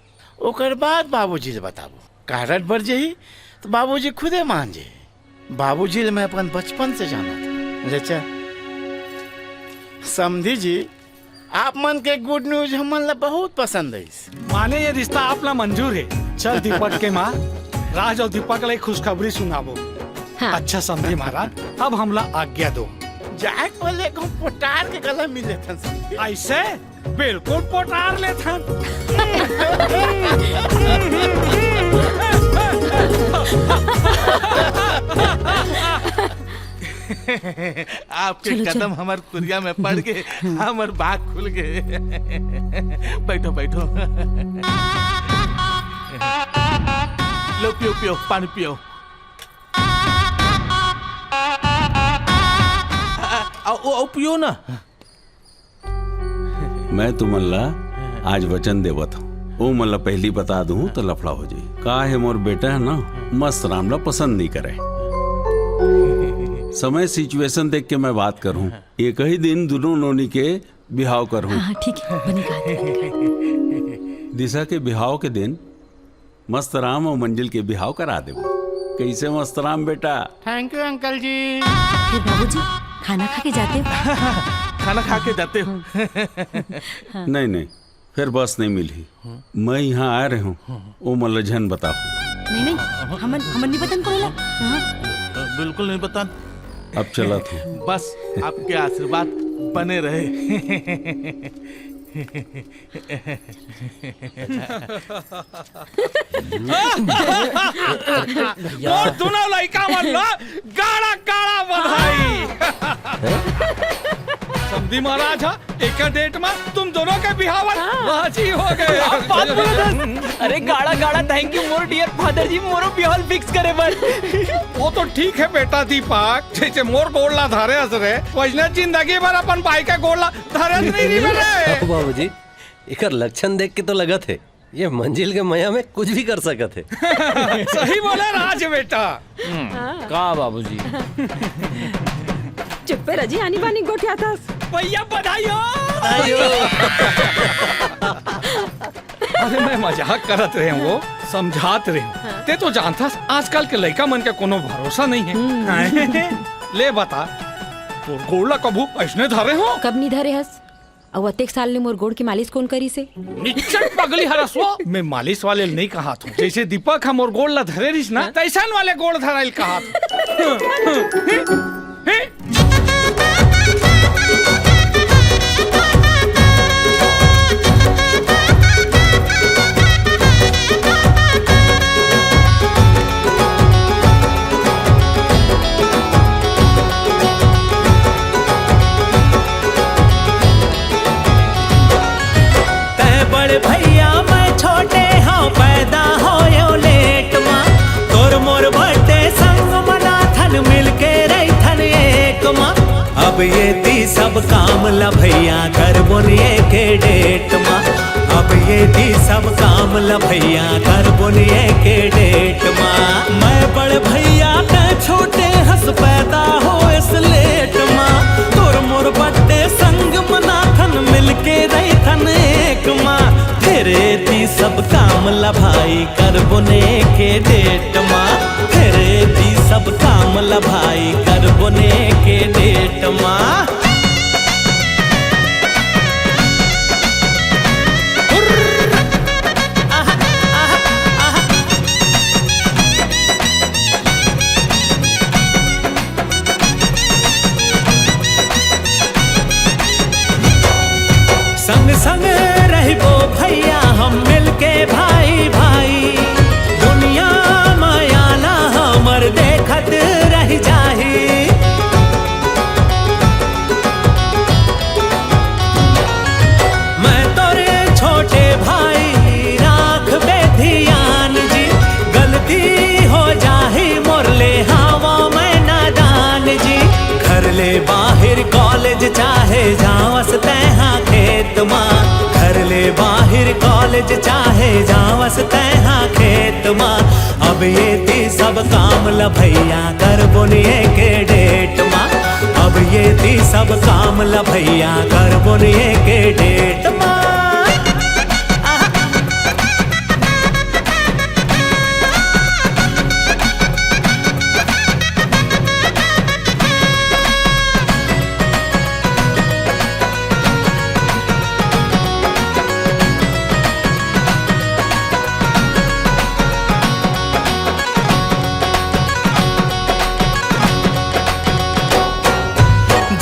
ओकर बाद बाबूजी ले बताबो। Card बर जही तो बाबूजी खुदे मान जे। बाबूजी ले मैं अपन बचपन से जानत हूँ। लेचा, समधी जी, आप मन के good news हमन ला बहुत पसंद आइस। माने ये रिश्ता आप ला मंजूर है। चल दीपक के माँ, राज और दीपक ला एक खुशखबरी सुनाबो। हाँ। अच्छा समधी महाराज, अब हमला आज्ञा दो। जाए के पहले कहूँ पोटार के गला मिल लेथन समधी। ऐसे? बिल्कुल पोटार लेथन। आपके चलो, कदम चलो। हमर कुरिया में पड़ गे, हमर बाग खुल गे। बैठो, बैठो। लो, पियो, पियो, पानी पियो। आ, आ, ओ, ओ, पियो ना। मैं तुमन ला आज वचन देवत हूँ, ओ मन ला पहली बता दूँ तो लफड़ा हो जाई। का है, मोर बेटा है ना, मस्त राम ला पसंद नहीं करे। समय situation देख के मैं बात करूँ, एक ही दिन दोनों नोनी के बिहाव करूँ। हाँ, हाँ, ठीक है, बने कहा, बने कहा। दिशा के बिहाव के दिन मस्तराम और मंजिल के बिहाव करा देबो। कैसे मस्तराम बेटा? Thank you अंकल जी। फिर बाबूजी, खाना खा के जाते हो? खाना खा के जाते हो। नहीं, नहीं, फिर बस नहीं मिलही। मैं यहाँ आ रहे हूँ, ओ मन ला झन बताओ। नहीं, नहीं, हमन, हमन नहीं बतान कोनो ला। हाँ। बिल्कुल नहीं बतान। अब चलत हूँ। बस आपके आशीर्वाद बने रहे। मोर दोनों लइका मन ला गाड़ा गाड़ा बधाई। समधी महाराज हा, एकर date मा तुम दोनों के बिहाव राजी हो गए। क्या बात बोले दस। अरे गाड़ा गाड़ा thank you Mor dear father जी, मोरो बिहाव fix करे बर। वो तो ठीक है बेटा दीपक, जैसे मोर गोड़ ला धरे हस रे, वैसने जिंदगी भर अपन बाई के गोड़ ला धरे हस नहीं री बे रे। बाबूजी, एकर लक्षण देख के तो लगत है ये मंजिल के मया में कुछ भी कर सकत है। सही बोला राज बेटा। हम्म, हाँ। का बाबूजी? चुप्पे रजी, आनी बानी गोठियाथस। भैया बधाई हो। अरे मैं मजाक करत रहे हूँ, वो समझात रहे हूँ। हाँ। ते तो जानथस आजकल के लइका मन के कोनो भरोसा नहीं है। हम्म। ले बता, तोर गोड़ ला कभू ऐसने धरे हो? कब नहीं धरे हस? अउ अतेक साल ले मोर गोड़ के मालिश कोन करिस हे? निच्चट पगली हरस वो। मैं मालिश वाले ल नइ कहात हूँ। जैसे दीपक ह मोर गोड़ ला धरे रिहिस ना, हाँ। तैसन वाले गोड़ धराइल कहात हूँ। तैं बड़ भैया मैं छोटे हौं, पैदा होयौं late मा। तोर मोर birthday संग मनाथन, मिलके रहिथन एक मा। अब ये ती सब काम ला भैया करबोन एके date मा। अब ये ती सब काम ला भैया करबोन एके date मा। मैं बड़ भैया तैं छोटे हस, पैदा होयस late मा। तोर मोर birthday संग मनाथन, मिलके रहिथन एक मा। फेर ए ती सब काम ला भाई करबोन एके date मा। फेर ए ती सब काम ला भाई करबोन एके date मा। संग संग रहिबो भैया हम मिलके भाई भाई, दुनिया माया ला हमर देखत रहि जाही। मैं तोर छोटे भाई राखबे धियान जी, गलती हो जाही मोर ले हवौं मैं नादान जी। घर ले बाहिर college चाहे जावस तैं हा खेत मा, घर ले बाहिर college चाहे जावस तैं हा खेत डेट मा। अब ये ती सब काम ल भैया करबो न एके डेट मा। अब ये ती सब काम ल भैया करबो न एके डेट मा।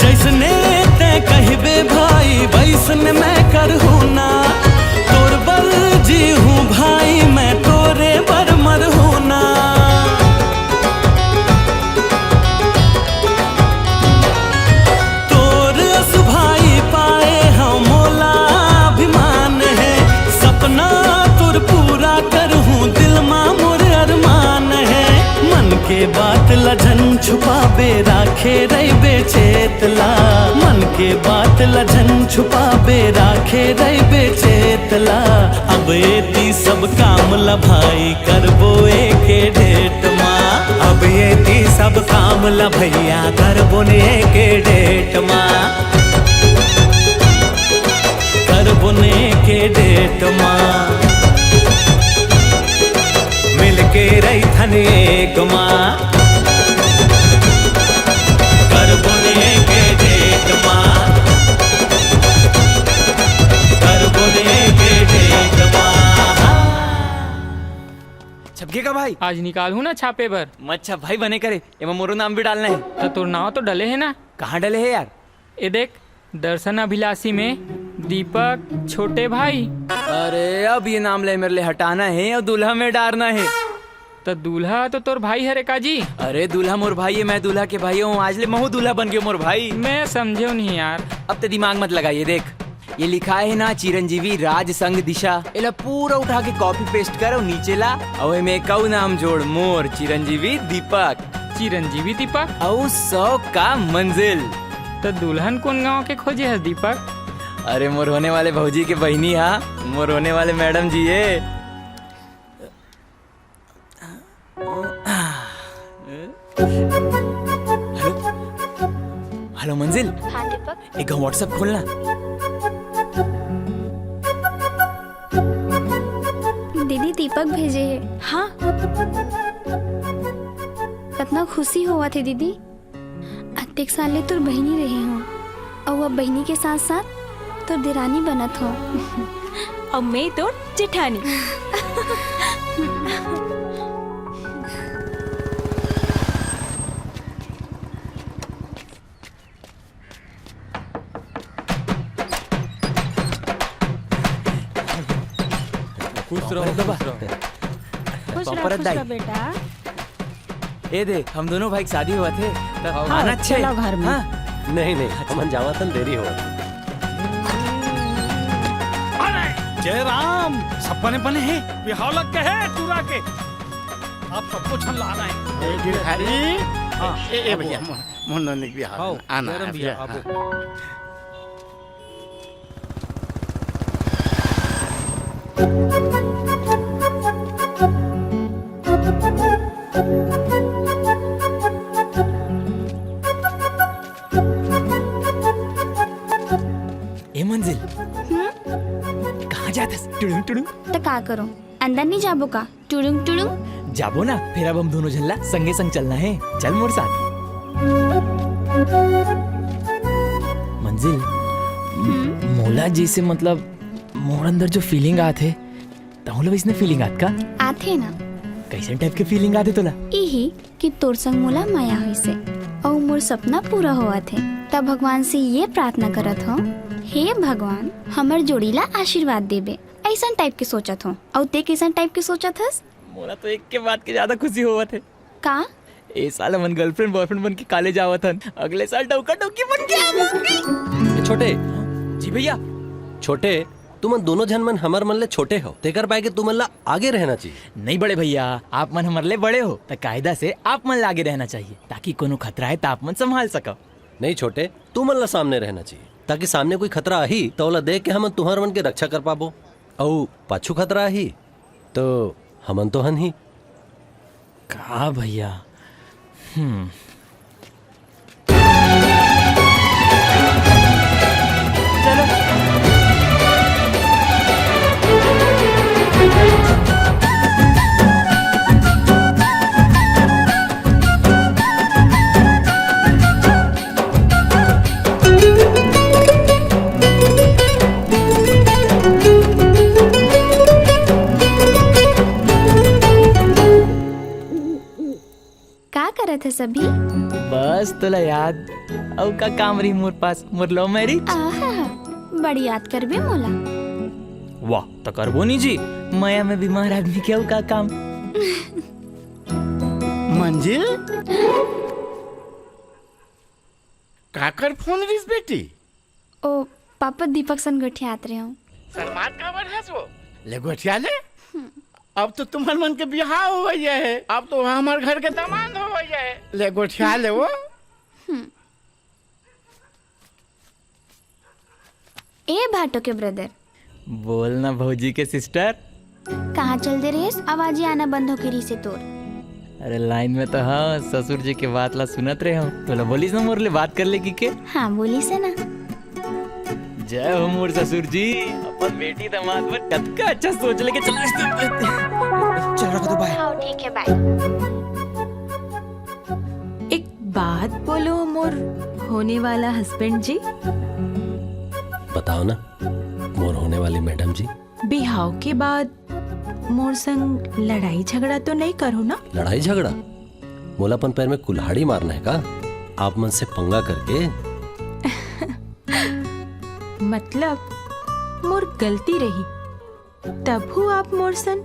जैसने तैं कहिबे भाई, वैसने मैं करहूँ ना। तोर बर जीहूँ भाई, मैं तोरे बर मरहूँ ना। तोर अस भाई पाए हँव, मोला अभिमान हे। सपना तोर पूरा करहूँ, दिल मा मोर अरमान हे। मन के बात ला झन छुपाबे, राखे रहिबे चेत ला। मन के बात ला झन छुपाबे, राखे रहिबे चेत ला। अब एती सब काम ला भाई करबो एके डेट मा। अब एती सब काम ला भैया करबो न एके डेट मा। करबो न एके डेट मा। मिलके रहिथन एक मा। करबो न एके डेट मा। करबो न एके डेट मा। छपगे का भाई? आज निकालहूँ ना छापे बर। मत छप भाई, बने करे, एमा मोरो नाम भी डालना हे। त तोर नाव तो डले हे ना? कहाँ डले हे यार? ए देख, दर्शन अभिलाषी में दीपक छोटे भाई। अरे, अब ये नाम ले मेरे लिए हटाना हे अउ दूल्हा में डारना हे। त दूल्हा तो तोर भाई हरे का जी? अरे, दूल्हा मोर भाई हे, मैं दूल्हा के भाई हँव। आज ले महूँ दूल्हा बन गेंव मोर भाई। मैं समझेंव नहीं यार। अब ते दिमाग मत लगाइए, देख, ये लिखाय हे ना, चिरंजीवी राज संग दिशा, एला पूरा उठा के copy paste कर अउ नीचे ला, अउ एमे एक अउ नाम जोड़, मोर चिरंजीवी दीपक। चिरंजीवी दीपक? अउ सौ का मंजिल। त दुल्हन कोन गांव के खोजे हस दीपक? अरे, मोर होने वाले भौजी के बहिनी हा, मोर होने वाले मैडम जी ये। हेलो, हेलो मंजिल। हाँ दीपक। एक घांव WhatsApp खोलना। दीदी दीपक भेजे हे। हाँ। कतना खुशी होवत हे दीदी। अतेक साल ले तोर बहिनी रहे हंव, अउ अब बहिनी के साथ-साथ तोर देरानी बनत हंव। अउ मैं तोर जेठानी। खुश रहो, खुश रहो। खुश रहो, खुश रहो बेटा। ए दे, हम दोनों भाई के शादी होवत हे, त हाँ, आना अच्छा हे। चलो घर में। हाँ। नहीं, नहीं, हमन जावत हन, देरी होवत हे। अरे, जय राम, सब बने बने हे, बिहाव लग गे हे टूरा के। आप सबको छन लाना हे। ए, गिरधारी। हाँ, ए, ए, आबो, भैया, आबो। मो-, मोहन नंदी के बिहाव आना हे, भैया, भैया, आबो। हाँ। ए मंजिल, हम्म? कहाँ जात हस? टुड़ुंग टुड़ुंग। त का करो, अंदर नहीं जाबो का? टुड़ुंग टुड़ुंग। जाबो ना, फेर अब हम दोनों झन ला संगे संग चलना हे। चल मोर साथ। मंजिल, हम्म? मोला जैसे, मतलब, मोर अंदर जो feeling आत हे, तहूँ ला वैसने feeling आत का? आथे ना। कैसन type के feeling आथे तोला? इही कि तोर संग मोला मया होइसे, अउ मोर सपना पूरा होवत हे। त भगवान से ये प्रार्थना करत हंव, हे भगवान, हमर जोड़ी ला आशीर्वाद देबे। अइसन type के सोचत हंव। अउ ते कइसन type के सोचत हस? मोला तो एक के बात के ज्यादा खुशी होवत हे। का? ए साल हमन girlfriend boyfriend बन के college आवत हन, अगले साल डौका डौकी बन के आबो। ए छोटे। जी भैया। छोटे, तुमन दोनों झन मन हमर मन ले छोटे हो, तेकर पाय के तुमन ला आगे रहना चाहिए। नहीं बड़े भैया, आप मन हमर ले बड़े हो, त कायदा से आप मन ला आगे रहना चाहिए, ताकि कोनो खतरा आए त आप मन संभाल सकव। नहीं छोटे, तुमन ला सामने रहना चाहिए, ताकि सामने कोई खतरा आही, त ओला देख के हमन तुहर मन के रक्षा कर पाबो। अउ पाछू खतरा आही, तो हमन तो हन ही। का भैया? हम्म। का करत हस अभी? बस तोला याद, अउ का काम रही मोर पास, मोर लव मैरिज। आहा, बड़ी याद करबे मोला। वाह, त करबो नी जी, मया में बीमार आदमी के अउ का काम। मंजिल, काकर फोन रिस बेटी? ओ पापा, दीपक सन गोठियात रहे हूँ। शर्मात काबर हस वो? ले गोठिया ले। अब तो तुम्हर मन के बिहाव हो गया है, अब तो हमार घर के दामाद हो गया है। ले गोठिया ले वो। ए भाटो के ब्रदर। बोल ना भौजी के सिस्टर। कहाँ चल दे रहेस? आवाज ही आना बंद होके रहिसे तोर। अरे लाइन में तो हाँ, ससुर जी के बात ला सुनत रहे हूँ। तोला बोलिस ना मोर ले बात कर ले की के? हाँ बोलिस है ना। जय हो मोर ससुर जी, अपन बेटी दामाद बर कतका अच्छा सोच लेके चल। चल रखो तो बाय। हाँ ठीक है, बाय। एक बात बोलो मोर होने वाला हस्बैंड जी। बताओ ना मोर होने वाली मैडम जी। बिहाव के बाद मोर संग लड़ाई झगड़ा तो नहीं करो ना? लड़ाई झगड़ा? मोला अपन पैर में कुल्हाड़ी मारना है का? आप मन से पंगा करके? मतलब मोर गलती रही, तभू आप मोर सन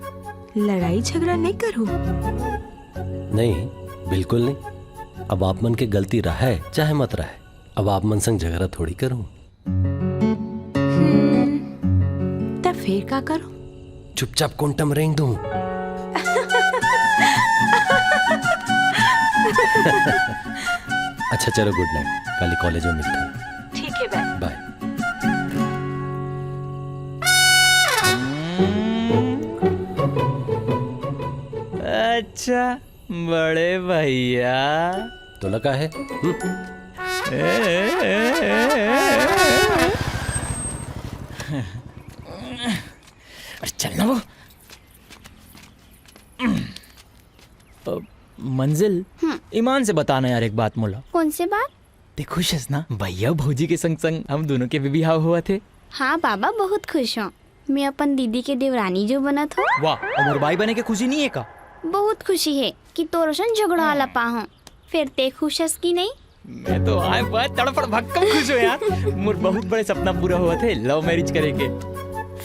लड़ाई झगड़ा नहीं करू? नहीं, बिल्कुल नहीं। अब आप मन के गलती रहे चाहे मत रहे, अब आप मन संग झगड़ा थोड़ी करूँ। हम्म, त फेर का करो? चुपचाप कोंटम रेंग दूं। अच्छा चलो, गुड नाइट, काली कॉलेज में मिलता हूँ। ठीक है, बाय। बाय। अच्छा बड़े भैया। तोला का है? हम्म? अरे चल ना वो। अ, मंजिल, हम्म। ईमान से बताना यार एक बात मोला। कौन से बात? ते खुश हस ना? भैया भौजी के संग संग हम दोनों के भी बिहाव होवत हे। हाँ बाबा, बहुत खुश हूँ। मैं अपन दीदी के देवरानी जो बनत हूँ। वाह, अउ मोर बाई बने के खुशी नहीं है का? बहुत खुशी है कि तोर असन झगड़ा वाला पाहूँ। फिर ते खुश हस कि नहीं? मैं तो आए बात तड़फड़ भक्कम खुश हूँ यार। मोर बहुत बड़े सपना पूरा होवत हे, लव मैरिज करे के।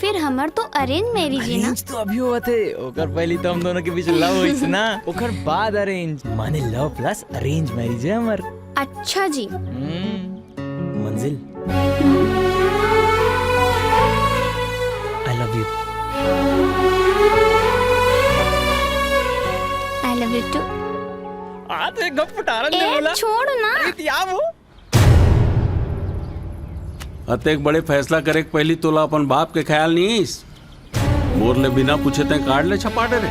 फिर हमर तो अरेंज मैरिज है ना? अरेंज तो अभी होवत हे, ओकर पहली तो हम दोनों के बीच लव होइस ना, ओकर बाद अरेंज, माने लव प्लस अरेंज मैरिज है हमर। अच्छा जी। हम्म, मंजिल, I love you। I love you too। आज एक गप फुटारन दे ए, बोला। छोड़ ना। अरे, क्या वो? अतेक बड़े फैसला करे के पहली तोला अपन बाप के ख्याल नहीं आइस? मोर ले बिना पूछे तैं कार्ड ले छपा डरे।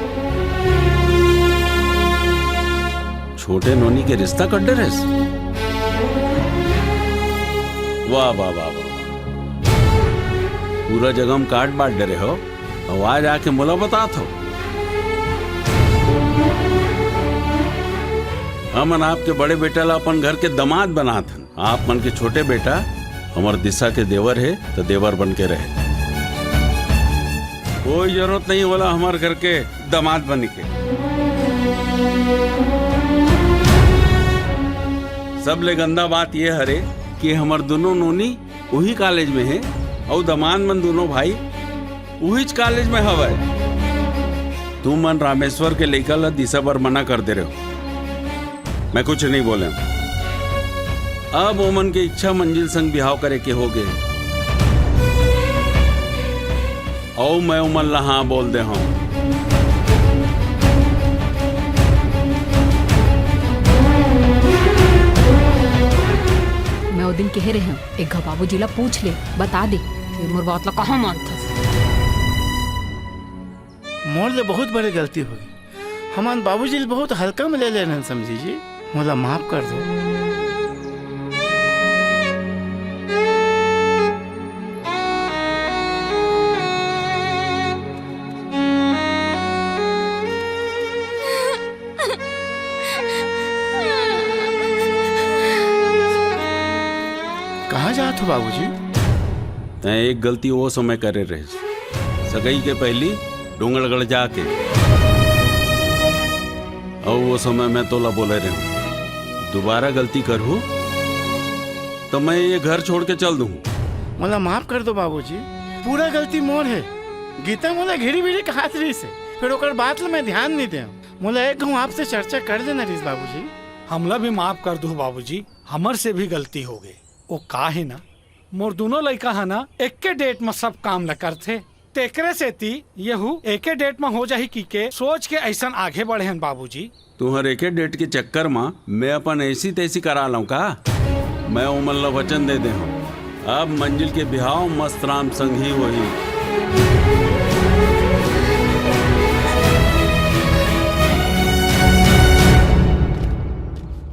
छोटे नोनी के रिश्ता कर डरेस। वाह, वाह, वाह, वाह। पूरा जगह में कार्ड बांट डरे हो, अउ आज आके मोला बतात हो। हमन आपके बड़े बेटा ला अपन घर के दामाद बनात हन। आप मन के छोटे बेटा हमर दिशा के देवर हे, त देवर बन के रहे। कोई जरूरत नहीं होला हमर घर के दामाद बने के। सबले गंदा बात ये हरे कि हमर दोनों नोनी उही कॉलेज में हे, अउ दामाद मन दोनों भाई उहीच कॉलेज में हवय। तुमन रामेश्वर के लइका ला दिशा बर मना कर दे रहे हो। मैं कुछ नहीं बोले। अब ओमन के इच्छा मंजिल संग बिहाव करे के हो गे। अउ मैं ओमन ला हाँ बोल दे हूँ। मैं ओ दिन कहे रहे हूँ, एक घाव बाबूजी ला पूछ ले, बता दे, फिर मोर बात ला कहाँ मानथस? मोर ले बहुत बड़े गलती होगे। हमन बाबूजी ल बहुत हल्का में ले ले रहेन समधी जी, मोला माफ कर दो। कहाँ जात हो बाबूजी? तैं एक गलती वो समय करे रहे, सगई के पहली डोंगरगढ़ जाके। अउ वो समय मैं तोला बोले रहे हूँ, दोबारा गलती करहू तो मैं ये घर छोड़ के चल दूँ। मोला माफ कर दो बाबूजी, पूरा गलती मोर है। गीता मोला घिड़ी बिड़ी कहात रहिस हे, फिर ओकर बात ल मैं ध्यान नहीं देव। मोला एक घाव आपसे चर्चा कर देना रहिस बाबूजी। हमला भी माफ कर दो बाबूजी, हमर से भी गलती हो गई। वो का है ना, मोर दोनों लइका ह ना एके डेट म सब काम ल करथे, तेकरे सेती यहू एके डेट म हो जाही कहिके सोच के अइसन आगे बढ़े हन बाबूजी। तुहर एके डेट के चक्कर म मैं अपन ऐसी तैसी करा लऊं का? मैं ओमन ल वचन दे दे हूँ, अब मंजिल के बिहाव मस्त राम संग ही होही।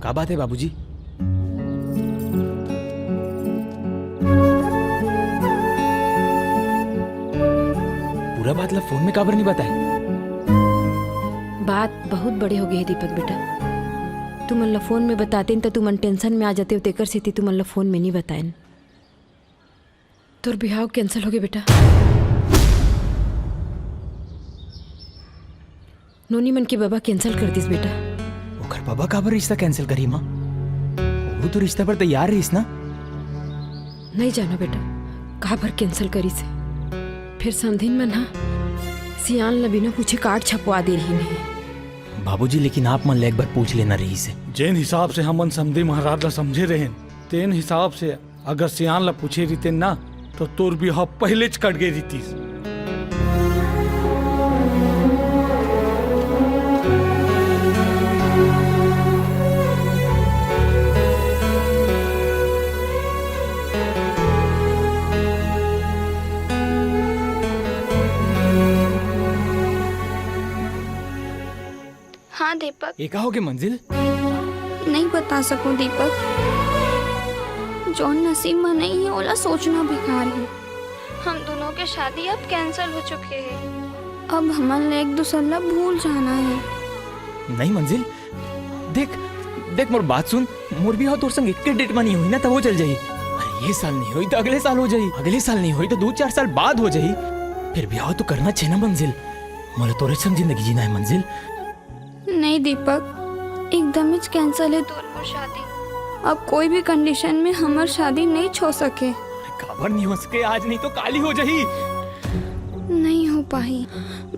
का बात है बाबूजी? पूरा बात ला फोन में काबर नहीं बताए? बात बहुत बड़े हो गए है दीपक बेटा, तुमन ला फोन में बतातेन त तुमन टेंशन में आ जाते हो, तेकर सेती तुमन ला फोन में नहीं बताएन। तोर बिहाव कैंसिल हो गए बेटा। नोनी मन के बाबा कैंसिल कर दिस बेटा। ओकर बाबा काबर रिश्ता कैंसिल करी माँ? वो तो रिश्ता पर तैयार रहिस ना। नहीं जानो बेटा, काबर कैंसिल करिस हे। फिर समधिन मन हा सियान ला बिना पूछे कार्ड छपवा दे रहिन हे। बाबूजी, लेकिन आप मन ले एक बार पूछ लेना रहिस हे। जेन हिसाब से हमन समधी महाराज ला समझे रहेन, तेन हिसाब से अगर सियान ला पूछे रहितेन ना, तो तोर बिहाव पहिलेच कट गए रहितिस। हाँ दीपक। ये का होगे मंजिल? नहीं बता सकूं दीपक, जौन नसीब में नहीं है, ओला सोचना बेकार है। हम दोनों के शादी अब कैंसिल हो चुके हैं। अब हमन ला एक दूसर ला भूल जाना है। नहीं मंजिल, देख, देख मोर बात सुन, मोर बिहाव तोर संग एक डेट में नहीं होई ना, तब वो चल जाई। अरे ये साल नहीं होई तो अगले साल हो जाई, अगले साल नहीं होई तो दो चार साल बाद हो जाई, फिर बिहाव तो करना छे ना मंजिल। मोला तोरे संग जिंदगी जीना है मंजिल। नहीं दीपक, एकदम ही कैंसिल है तोर मोर शादी। अब कोई भी कंडीशन में हमर शादी नहीं छो सके। अरे काबर नहीं हो सके? आज नहीं तो काली हो जाही। नहीं हो पाही।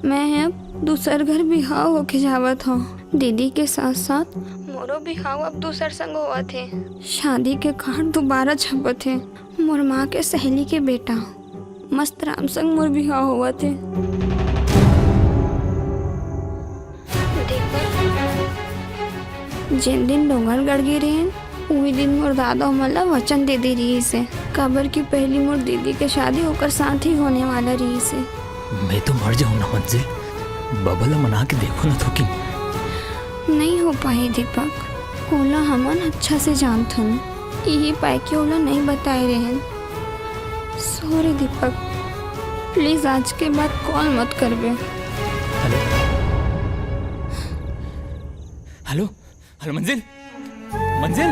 मैं अब दूसर घर बिहाव होके जावत हूँ। दीदी के साथ साथ मोरो बिहाव अब दूसर संग होवत हे। शादी के कार्ड दोबारा छपत हे। मोर माँ के सहेली के बेटा मस्त राम संग मोर बिहाव होवत हे। दीपक, जेन दिन डोंगरगढ़ गे रहेन, उही दिन मोर दादा हमन ला वचन दे दे रिहिस हे, काबर कि पहली मोर दीदी के शादी ओकर साथ ही होने वाला रिहिस हे। मैं तो मर जाऊं ना मंजिल, बाबा ला मना के देखो ना तो कि। नहीं हो पाही दीपक, ओला हमन अच्छा से जानथन, यही पाए के ओला नहीं बताए रहेन। सॉरी दीपक, प्लीज आज के बाद कॉल मत करबे। हेलो, हेलो, हेलो मंजिल, मंजिल।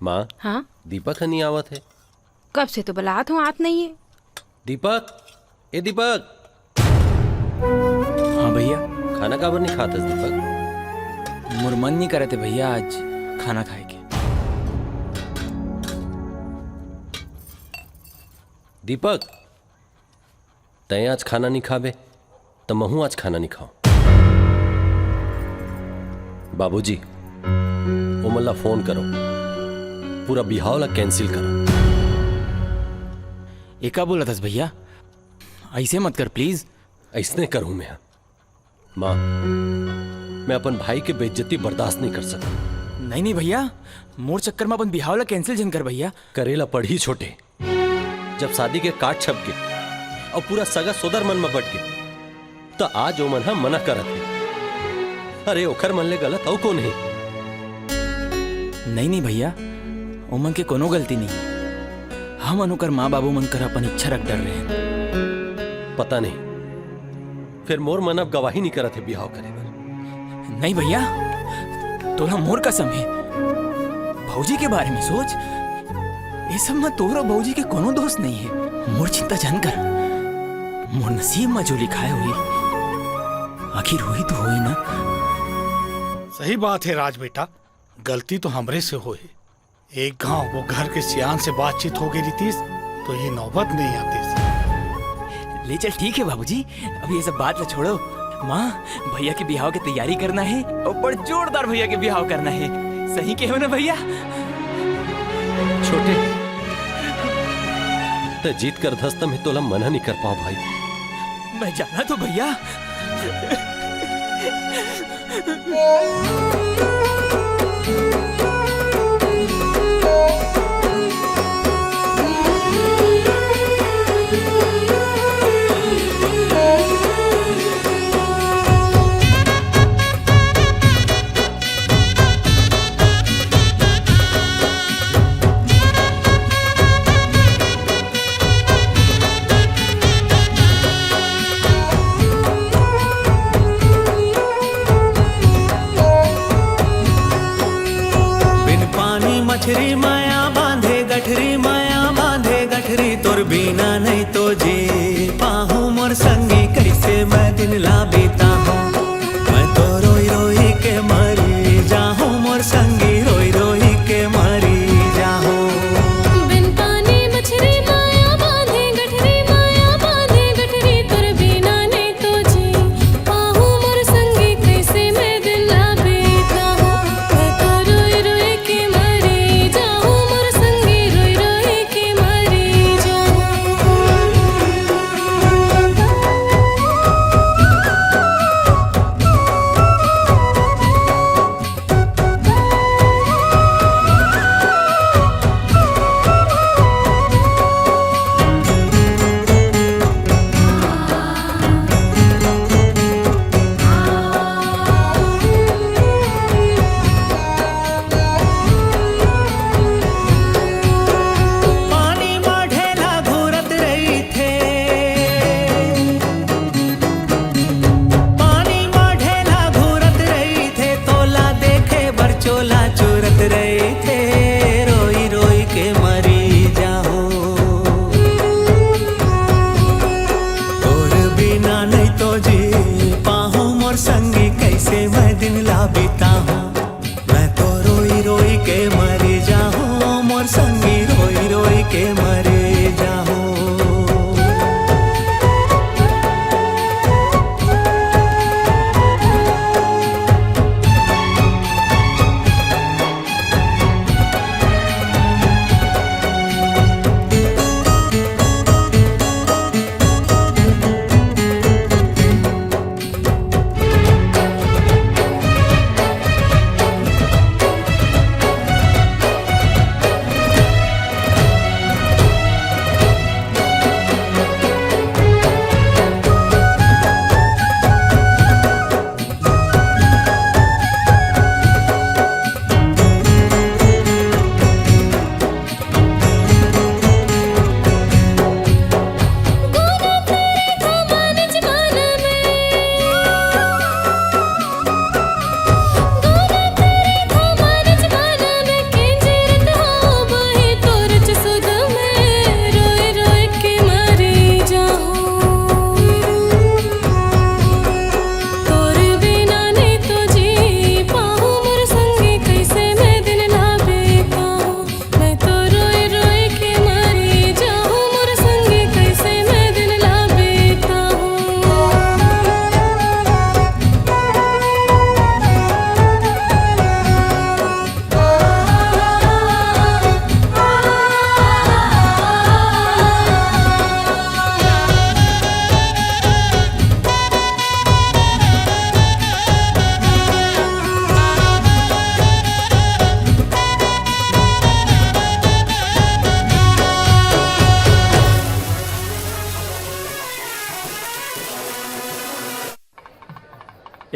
माँ, हाँ? दीपक ह नहीं आवत हे। कब से तो बलात हूँ, आत नहीं है। दीपक, ए दीपक। हाँ भैया। खाना काबर नहीं खात हस दीपक? मोर मन नहीं करत हे भैया आज खाना खाए के। दीपक, तैं आज खाना नहीं खाबे, त महूं आज खाना नहीं खाओं। बाबूजी, ओमन ला फोन करो, पूरा बिहाव ला कैंसिल करो। एका बोलत हस भैया, ऐसे मत कर प्लीज। ऐसने करूं मैं। माँ, मैं अपन भाई के बेइज्जती बर्दाश्त नहीं कर सकत। नहीं, नहीं भैया, मोर चक्कर में अपन बिहाव ला cancel झन कर भैया। करे ला पड़ही छोटे, जब शादी के card छप गे अउ पूरा सगा सोदर मन में बंट गे, त आज ओमन ह मना करत हे। अरे, ओखर मन ले गलत अउ कोन हे? नहीं, नहीं भैया, ओमन के कोनो गलती नहीं। हमन ओकर माँ बाबू मन कर अपन इच्छा रख डर रहे हैं। पता नहीं, फिर मोर मन अब गवाही नहीं करत हे बिहाव करे बर। नहीं भैया, तोला मोर कसम हे, भौजी के बारे में सोच। ये सब में तोर अउ भौजी के कोनो दोष नहीं हे। मोर चिंता झन कर, मोर नसीब में जो लिखाए होही, आखिर होही तो होही ना। सही बात हे राज बेटा, गलती तो हमरे से होही। एक घांव वो घर के सियान से बातचीत हो गई रहितिस, तो ये नौबत नहीं आतिस। ले चल, ठीक है बाबूजी, अब ये सब बात ला छोड़ो। माँ, भैया के बिहाव के तैयारी करना हे अउ बड़ जोरदार भैया के बिहाव करना हे। सही कहे ना भैया? छोटे, तैं जिद कर धस त मैं तोला मना नहीं कर पाव भाई। मैं जाना तो भैया। बिन पानी मछरी माया बांधे गठरी, माया बांधे गठरी, तोर बिना नहीं तो जी पाहूं मोर संगी, कैसे मैं दिन ला बिताहूं। मैं तो रोई रोई के मरी जाहूं मोर संगी, रोई रोई के मरी जाहूं। बिन पानी मछरी माया बांधे गठरी, माया बांधे गठरी, तोर बिना नहीं तो जी पाहूं मोर संगी, कैसे मैं दिन ला बिताहूं। मैं तो रोई रोई के मरी जाहूं मोर संगी, रोई रोई के मरी जाहूं। पानी म ढेला घूरत रहिथे, पानी म ढेला घूरत रहिथे, तोला देखे बर चोला चूरत रहिथे, रोई रोई के मरी जाहूं। तोर बिना नहीं तो जी पाहूं मोर संगी, कैसे मैं दिन ला बिताहूं। मैं तो रोई रोई के मरी जाहूं, मोर संगी रोई रोई के मरी जाहूं।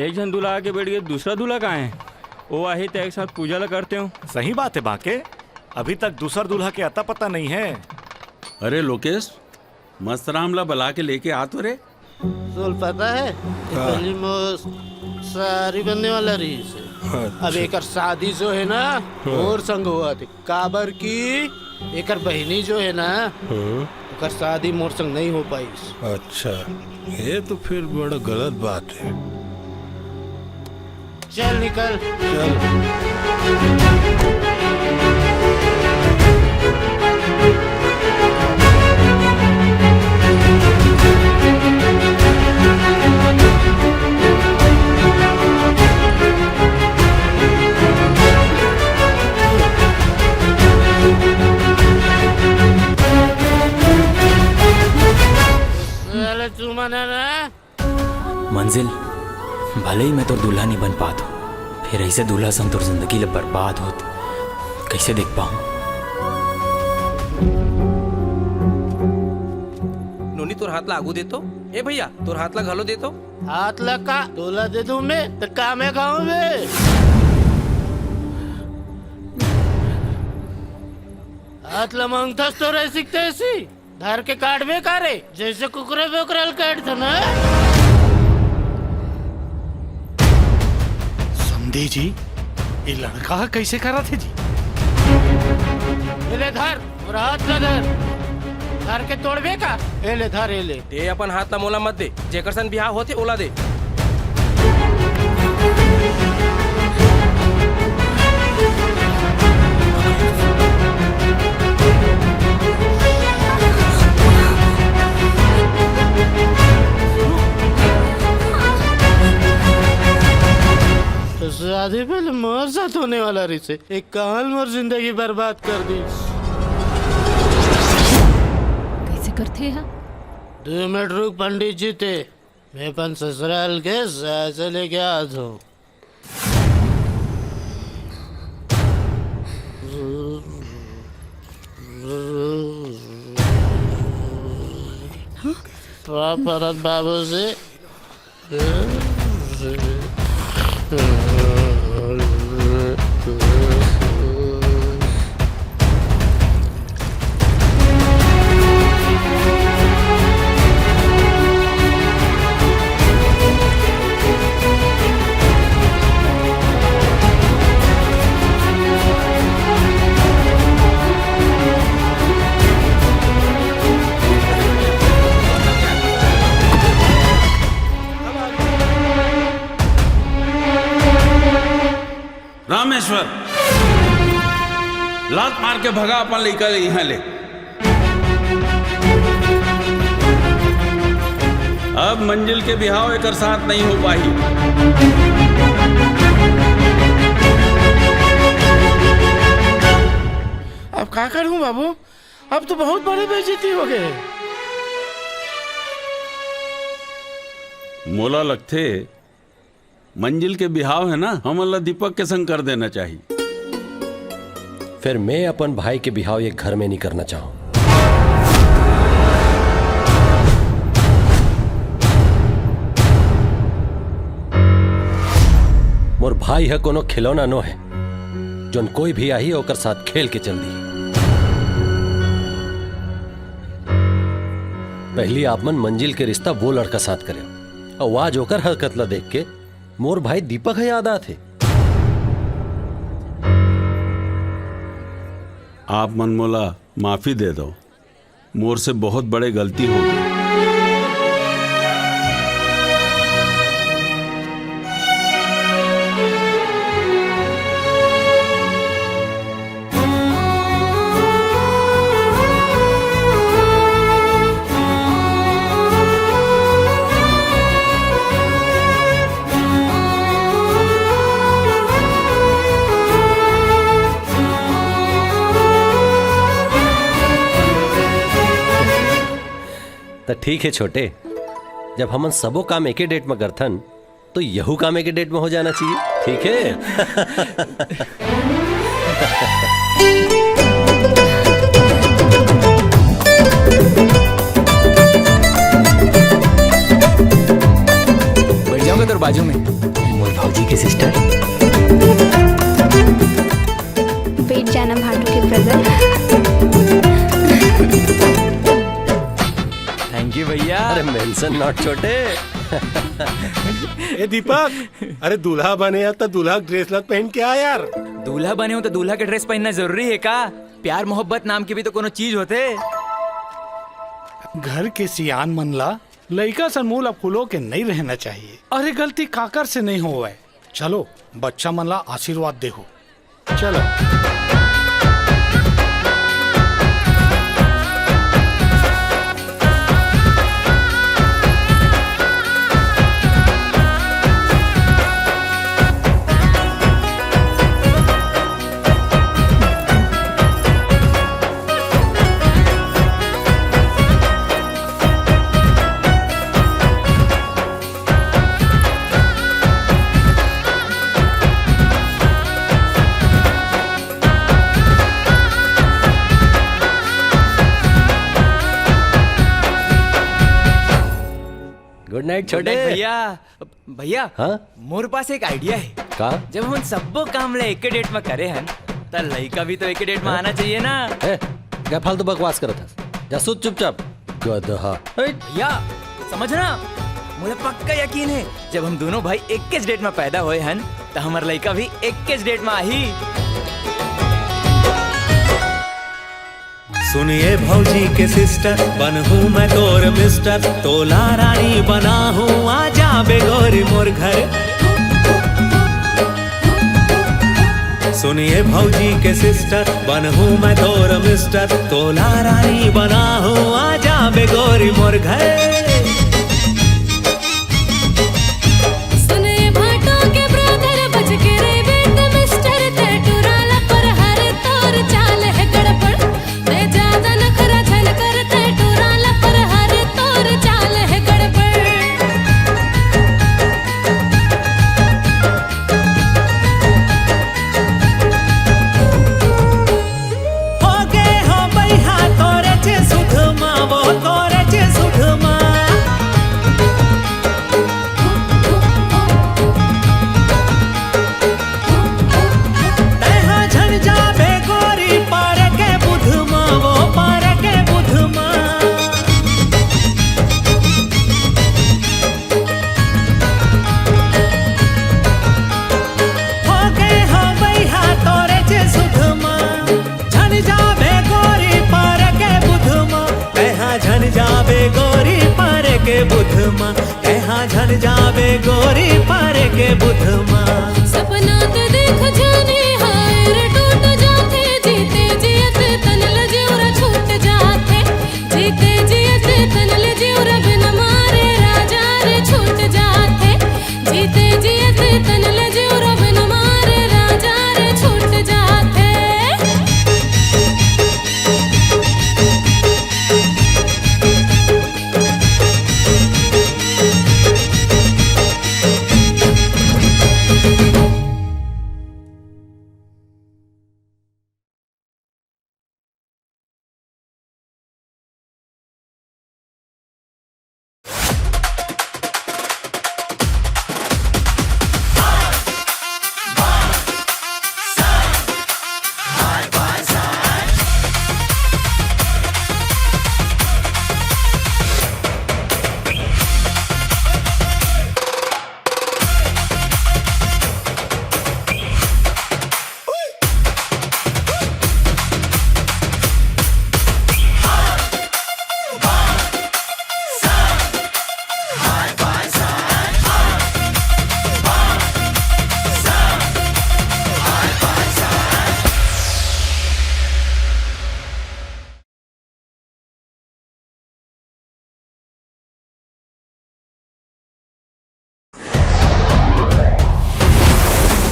एक झन दूल्हा आके बैठ गए, दूसरा दूल्हा कहाँ है? वो आही त एक साथ पूजा ला करते हो। सही बात है बाके, अभी तक दूसर दूल्हा के अता पता नहीं है। अरे लोकेश, मस्तराम ला बला के लेके आ तो रे। तोल पता है, ये हाँ। पहली मोर सारी बनने वाला रही से। अच्छा। अब एकर शादी जो है ना, हाँ। मोर संग हुआ थी। काबर की एकर बहिनी जो है ना, हाँ। ओकर शादी मोर संग नहीं हो पाइस। अच्छा, ये तो फिर बड़ा गलत बात है। चल निकल। चल। साले तुमन है ना? मंजिल, भले ही मैं तोर दूल्हा नहीं बन पात हूँ, फिर ऐसे दूल्हा संग तोर जिंदगी ले बर्बाद होत कैसे देख पाऊँ? नोनी, तोर हाथ ला आगू दे तो। ए भैया, तोर हाथ ला घलो दे तो। हाथ ला का? तोला दे दूं मैं, त का मैं खाऊं बे? हाथ ला मांगथस तो रह सीखते ऐसी। धर के काटबे का रे, जैसे कुकरे बोकरा ल काटथन। समधी जी, ये लड़का ह कैसे करत हे जी? ए ले धर, मोर हाथ ला धर। धर के तोड़बे का? ए ले धर, ए ले। ते अपन हाथ ला मोला मत दे, जेकर सन बिहाव होथे ओला दे। तो शादी पहले मोर साथ होने वाला रहिसे, एक काल मोर जिंदगी बर्बाद कर दी। कैसे करथे हा? दो मिनट रुक पंडित जी ते, मैं अपन ससुराल के सास लेके आत हूँ। पाँव परत बाबू जी। रामेश्वर, लात मार के भगा अपन लइका ले इहाँ ले। अब मंजिल के बिहाव एकर साथ नहीं हो पाही। अब का करूं बाबू, अब तो बहुत बड़ी बेइज्जती हो गए। मोला लगथे मंजिल के बिहाव है ना, हमन ला दीपक के संग कर देना चाही। फिर मैं अपन भाई के बिहाव ये घर में नहीं करना चाहूं। मोर भाई ह कोनो खिलौना नो है, जोन कोई भी आही ओकर साथ खेल के चल दी। पहली आप मन मंजिल के रिश्ता वो लड़का साथ करे, अउ आज ओकर हरकत ला देख के मोर भाई दीपक ह याद आत हे। आप मन मोला माफी दे दो, मोर से बहुत बड़े गलती हो गई। त ठीक हे छोटे, जब हमन सबो काम एके डेट म करथन, तो यहू काम एके डेट म हो जाना चाहिए, ठीक हे? बैठ जाऊंगा तेरे बाजू में। की सिस्टर। बैठ जाना भाटू के ब्रदर। थैंक यू भैया। अरे, मेंशन नॉट छोटे। ए दीपक, अरे दूल्हा बने या तो दूल्हा ड्रेस लत पहन के आ यार। दूल्हा बने हो तो दूल्हा के ड्रेस पहनना जरूरी है का? प्यार मोहब्बत नाम की भी तो कोनो चीज होते। घर के सियान मन ला लइका सन मुंह ला फुलो के नहीं रहना चाहिए। अरे गलती काकर से नहीं होवय। चलो बच्चा मन ला आशीर्वाद देहो। चलो। गुड नाइट छोटे। भैया, भैया, हाँ? मोर पास एक आइडिया है। का? जब हम सब्बो काम ले एक डेट में करे हन, त लइका भी तो एक डेट में हाँ? आना चाहिए ना। ए, क्या फालतू बकवास करत हस? जा सुत चुपचाप, गधा। ए! भैया, समझना, मुझे पक्का यकीन है, जब हम दोनों भाई एक डेट में पैदा होए हन, त हमर लइका भी एक डेट में आही। सुनिए भौजी के सिस्टर, बनहूँ मैं तोर मिस्टर, तोला रानी बनाहूँ, आ जाबे गोरी मोर घर। सुनिए भौजी के सिस्टर, बनहूँ मैं तोर मिस्टर, तोला रानी बनाहूँ, आ जाबे गोरी मोर घर। सुन ए भाटो के ब्रदर, बच के रे बेट मिस्टर, ते टुराला पर हर तोर चाल है गड़बड़। ते ज्यादा नखरा झन कर, ते टुराला पर हर तोर चाल है गड़बड़। हो गे हो बइहा तोरे चे सुधमा, वो तोरे चे सुधमा। तैहा झन जाबे गोरी पार के बुधमा, वो पार के बुधमा। हो गे हो बइहा तोरे चे सुधमा, झन जाबे गोरी पार के बुधमा। तैहा झन जाबे गोरी पार के बुधमा, तैहा झन जाबे गोरी पार के बुधमा। सपना ते देख जानी हाय रे टूट जाथे, जीते जियत तन ल जिउरा छूट जाथे, जीते जियत तन ल जिउरा बिन मारे राजा रे छूट जाथे, जीते जियत तन ल जिउरा बिन मारे राजा रे छूट जाथे।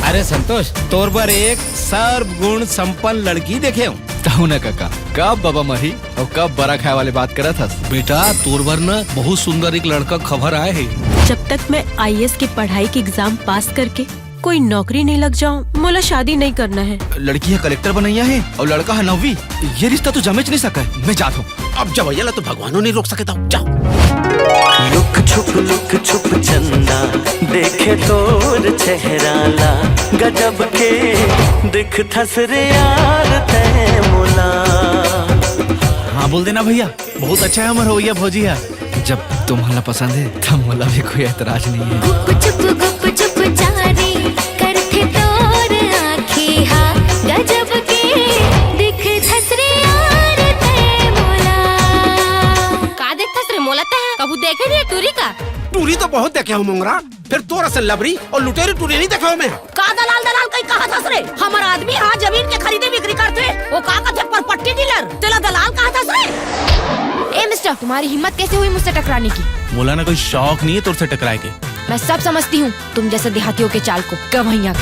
अरे संतोष, तोर बर एक सर्वगुण संपन्न लड़की देखे हूँ। कहूँ ना काका, कब बाबा मरही और कब बरा खाए वाले बात करत हस? बेटा, तोर बर ना बहुत सुंदर एक लड़का खबर आए है। जब तक मैं आईएएस की पढ़ाई के एग्जाम पास करके कोई नौकरी नहीं लग जाऊं, मोला शादी नहीं करना है। लड़की ह कलेक्टर बनइया हे अउ लड़का ह नौवीं। ये रिश्ता तो जमेच नहीं सका है। मैं जात हूँ। अब जवइया ला तो भगवानो नहीं रोक सके, तो जाओ। लुक छुप, लुक छुप चंदा, देखे तोर चेहरा ला, गजब के दिखथस रे यार तैं मोला। हाँ, बोल देना भैया, बहुत अच्छा है हमर होइया भौजी है। जब तुम्हाला पसंद है, तब मोला भी कोई एतराज नहीं है। गुप चुप, गुप चुप जा रे, करथे तोर आँखी हा, गजब के दिखथस रे यार तैं मोला। का देखथस रे मोला तैं? कभू देखे नहीं टूरी का? टूरी तो बहुत देखे हूँ मोंगरा, फिर तोर असन लबरी अउ लुटेरी टूरी नहीं देखे हूँ मैं। का दलाल दलाल कहीं कहा थस रे? हमर आदमी हा जमीन के खरीदी बिक्री करथे, वो का कथे परपट्टी डीलर, तेला दलाल कहा थस रे? ए मिस्टर, तुम्हारी हिम्मत कैसे हुई मुझसे टकराने की? मोला ना कोई शौक नहीं है तोर से टकराए के। मैं सब समझती हूँ, तुम जैसे देहातियों के चाल को। गवैया का।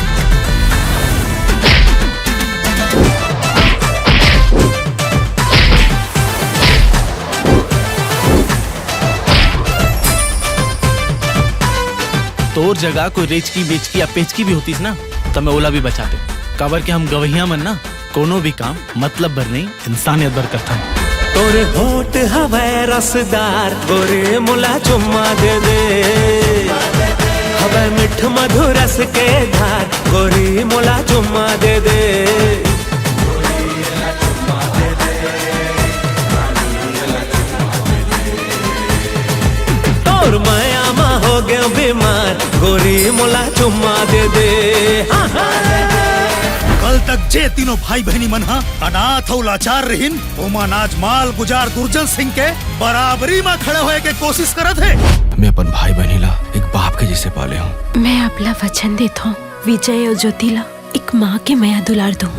तोर जगह कोई रेचकी, बेचकी या पेचकी भी होतीस ना, त मैं ओला भी बचाते। काबर के हम गवैया मन ना कोनो भी काम मतलब बर नहीं, इंसानियत बर करथन। तोर होठ हवय रसदार, गोरी मोला चुम्मा दे दे। हवय मिठ मधुर रस के धार, गोरी मोला चुम्मा दे दे। तोर मया मा हो गयो बीमार, गोरी मोला चुम्मा दे दे। हाँ, हाँ। कल तक जे तीनों भाई बहनी मन हा अनाथ अउ लाचार रहिन, ओमन आज माल गुजार दुर्जन सिंह के बराबरी मा खड़े होए के कोशिश करत हे। मैं अपन भाई बहनी ला एक बाप के जैसे पाले हूँ। मैं आपला वचन देत हूँ, विजय अउ ज्योति ला एक माँ के मया दुलार दूँ।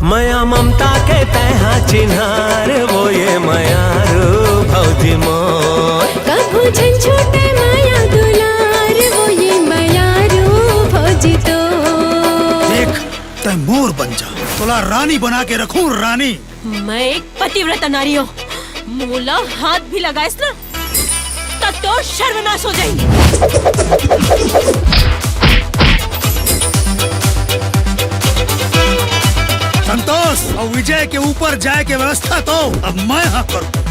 मया ममता के तैं हा चिन्हार, वो ये मयारू भौजी मोर। कभू झन छूटे मया दुलार, वो ये मयारू भौजी तोर। देख, तैं मोर बन जा, तोला रानी बना के रखूं, रानी। मैं एक पतिव्रता नारी हूँ, मोला हाथ भी लगाइस ना, त तोर सर्वनाश हो जाही। संतोष, अउ विजय के ऊपर जाए के व्यवस्था तो अब मैं हा करूँ।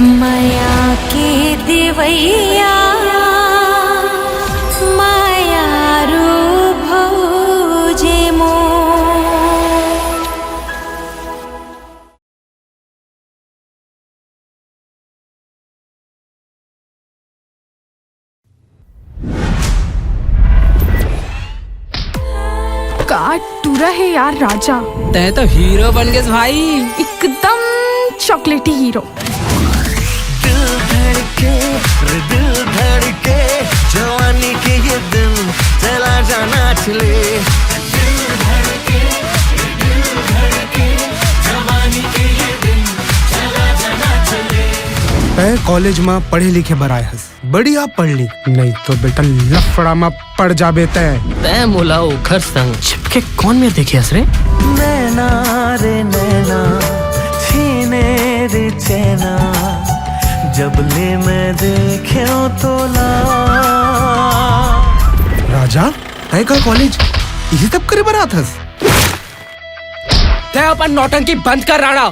मया के देवैया, मयारू भौजी मोर। का टूरा हे यार राजा। तैं तो हीरो बन गेस भाई। एकदम चॉकलेटी हीरो। दिल धड़के, रे दिल धड़के, जवानी के ये दिन, चला जा नाच ले। तैं कॉलेज म पढ़े लिखे बर आए हस, बढ़िया पढ़ ले, नहीं तो बेटा लफड़ा म पड़ जाबे तैं। तैं मोला ओखर संग छिपके कौन मेर देखे हस रे? नैना रे नैना, छीने रे चैना, जब ले मैं देखे तोला। राजा, तैं का कॉलेज इही सब करे बर आत हस? तैं अपन नौटंकी बंद कर राणा।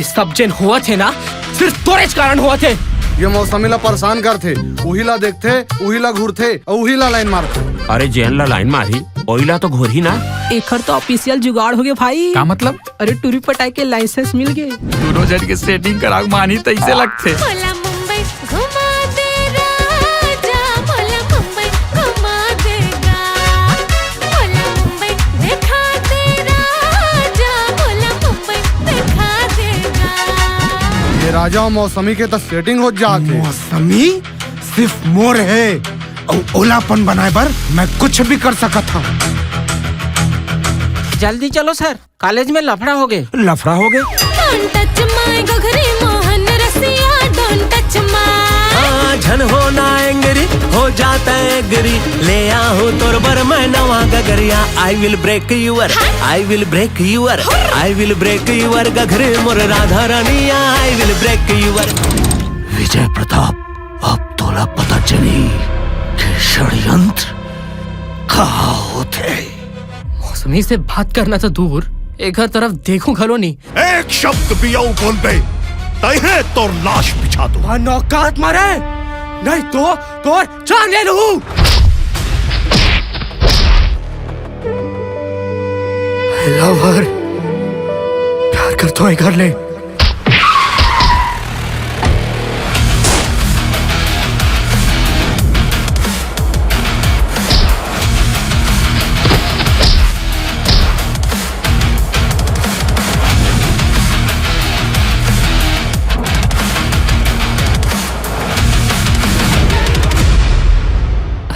ये सब जेन होवत हे ना, सिर्फ तोरेच कारण होवत हे। ये मौसमी ला परेशान करथे, उही ला देखथे, उही ला घूरथे, अउ उही ला लाइन मारथे। अरे जेन ला लाइन मारही, ओही ला तो घूरही ना। एखर तो ऑफिशियल जुगाड़ होगे भाई। का मतलब? अरे टूरी पटाए के लाइसेंस मिल गे। दूनों जन के सेटिंग करा के मानही तइसे लगथे। मोला मुंबई घुमा दे राजा, मोला मुंबई घुमा देगा। मोला मुंबई देखा दे राजा, मोला मुंबई देखा देगा। ये राजा अउ मौसमी के त सेटिंग हो जात हे। मौसमी सिर्फ मोर हे, अउ ओला अपन बनाए बर मैं कुछ भी कर सकत हूँ। जल्दी चलो सर, कॉलेज में लफड़ा होगे। लफड़ा होगे? Don't touch my घघरी मोहन रसिया, don't touch my। हाँ, झन होना एंगरी, हो जाता एग्री। ले आहूं तोर बर मैं नवा गगरिया। I will break your, I will break your, I will break your गगरी मोर राधा रानिया। I will break your। Vijay Pratap, अब तोला पता चली कि षड्यंत्र का होथे। मौसमी से बात करना तो दूर, एकर तरफ देखूं घलो नहीं। एक शब्द भी अउ बोलबे, तइहे तोर लाश बिछा दूं। मन औकात मारे, नहीं तो तोर जान ले लूं। I love her। प्यार करता हूं, कर ले।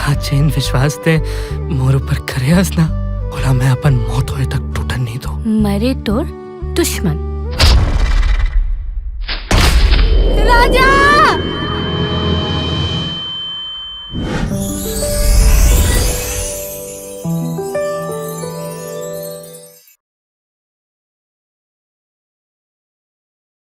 आज जेन विश्वास ते मोर ऊपर करे हस ना, ओला मैं अपन मौत होए तक टूटन नहीं दो। मरे तोर दुश्मन। राजा!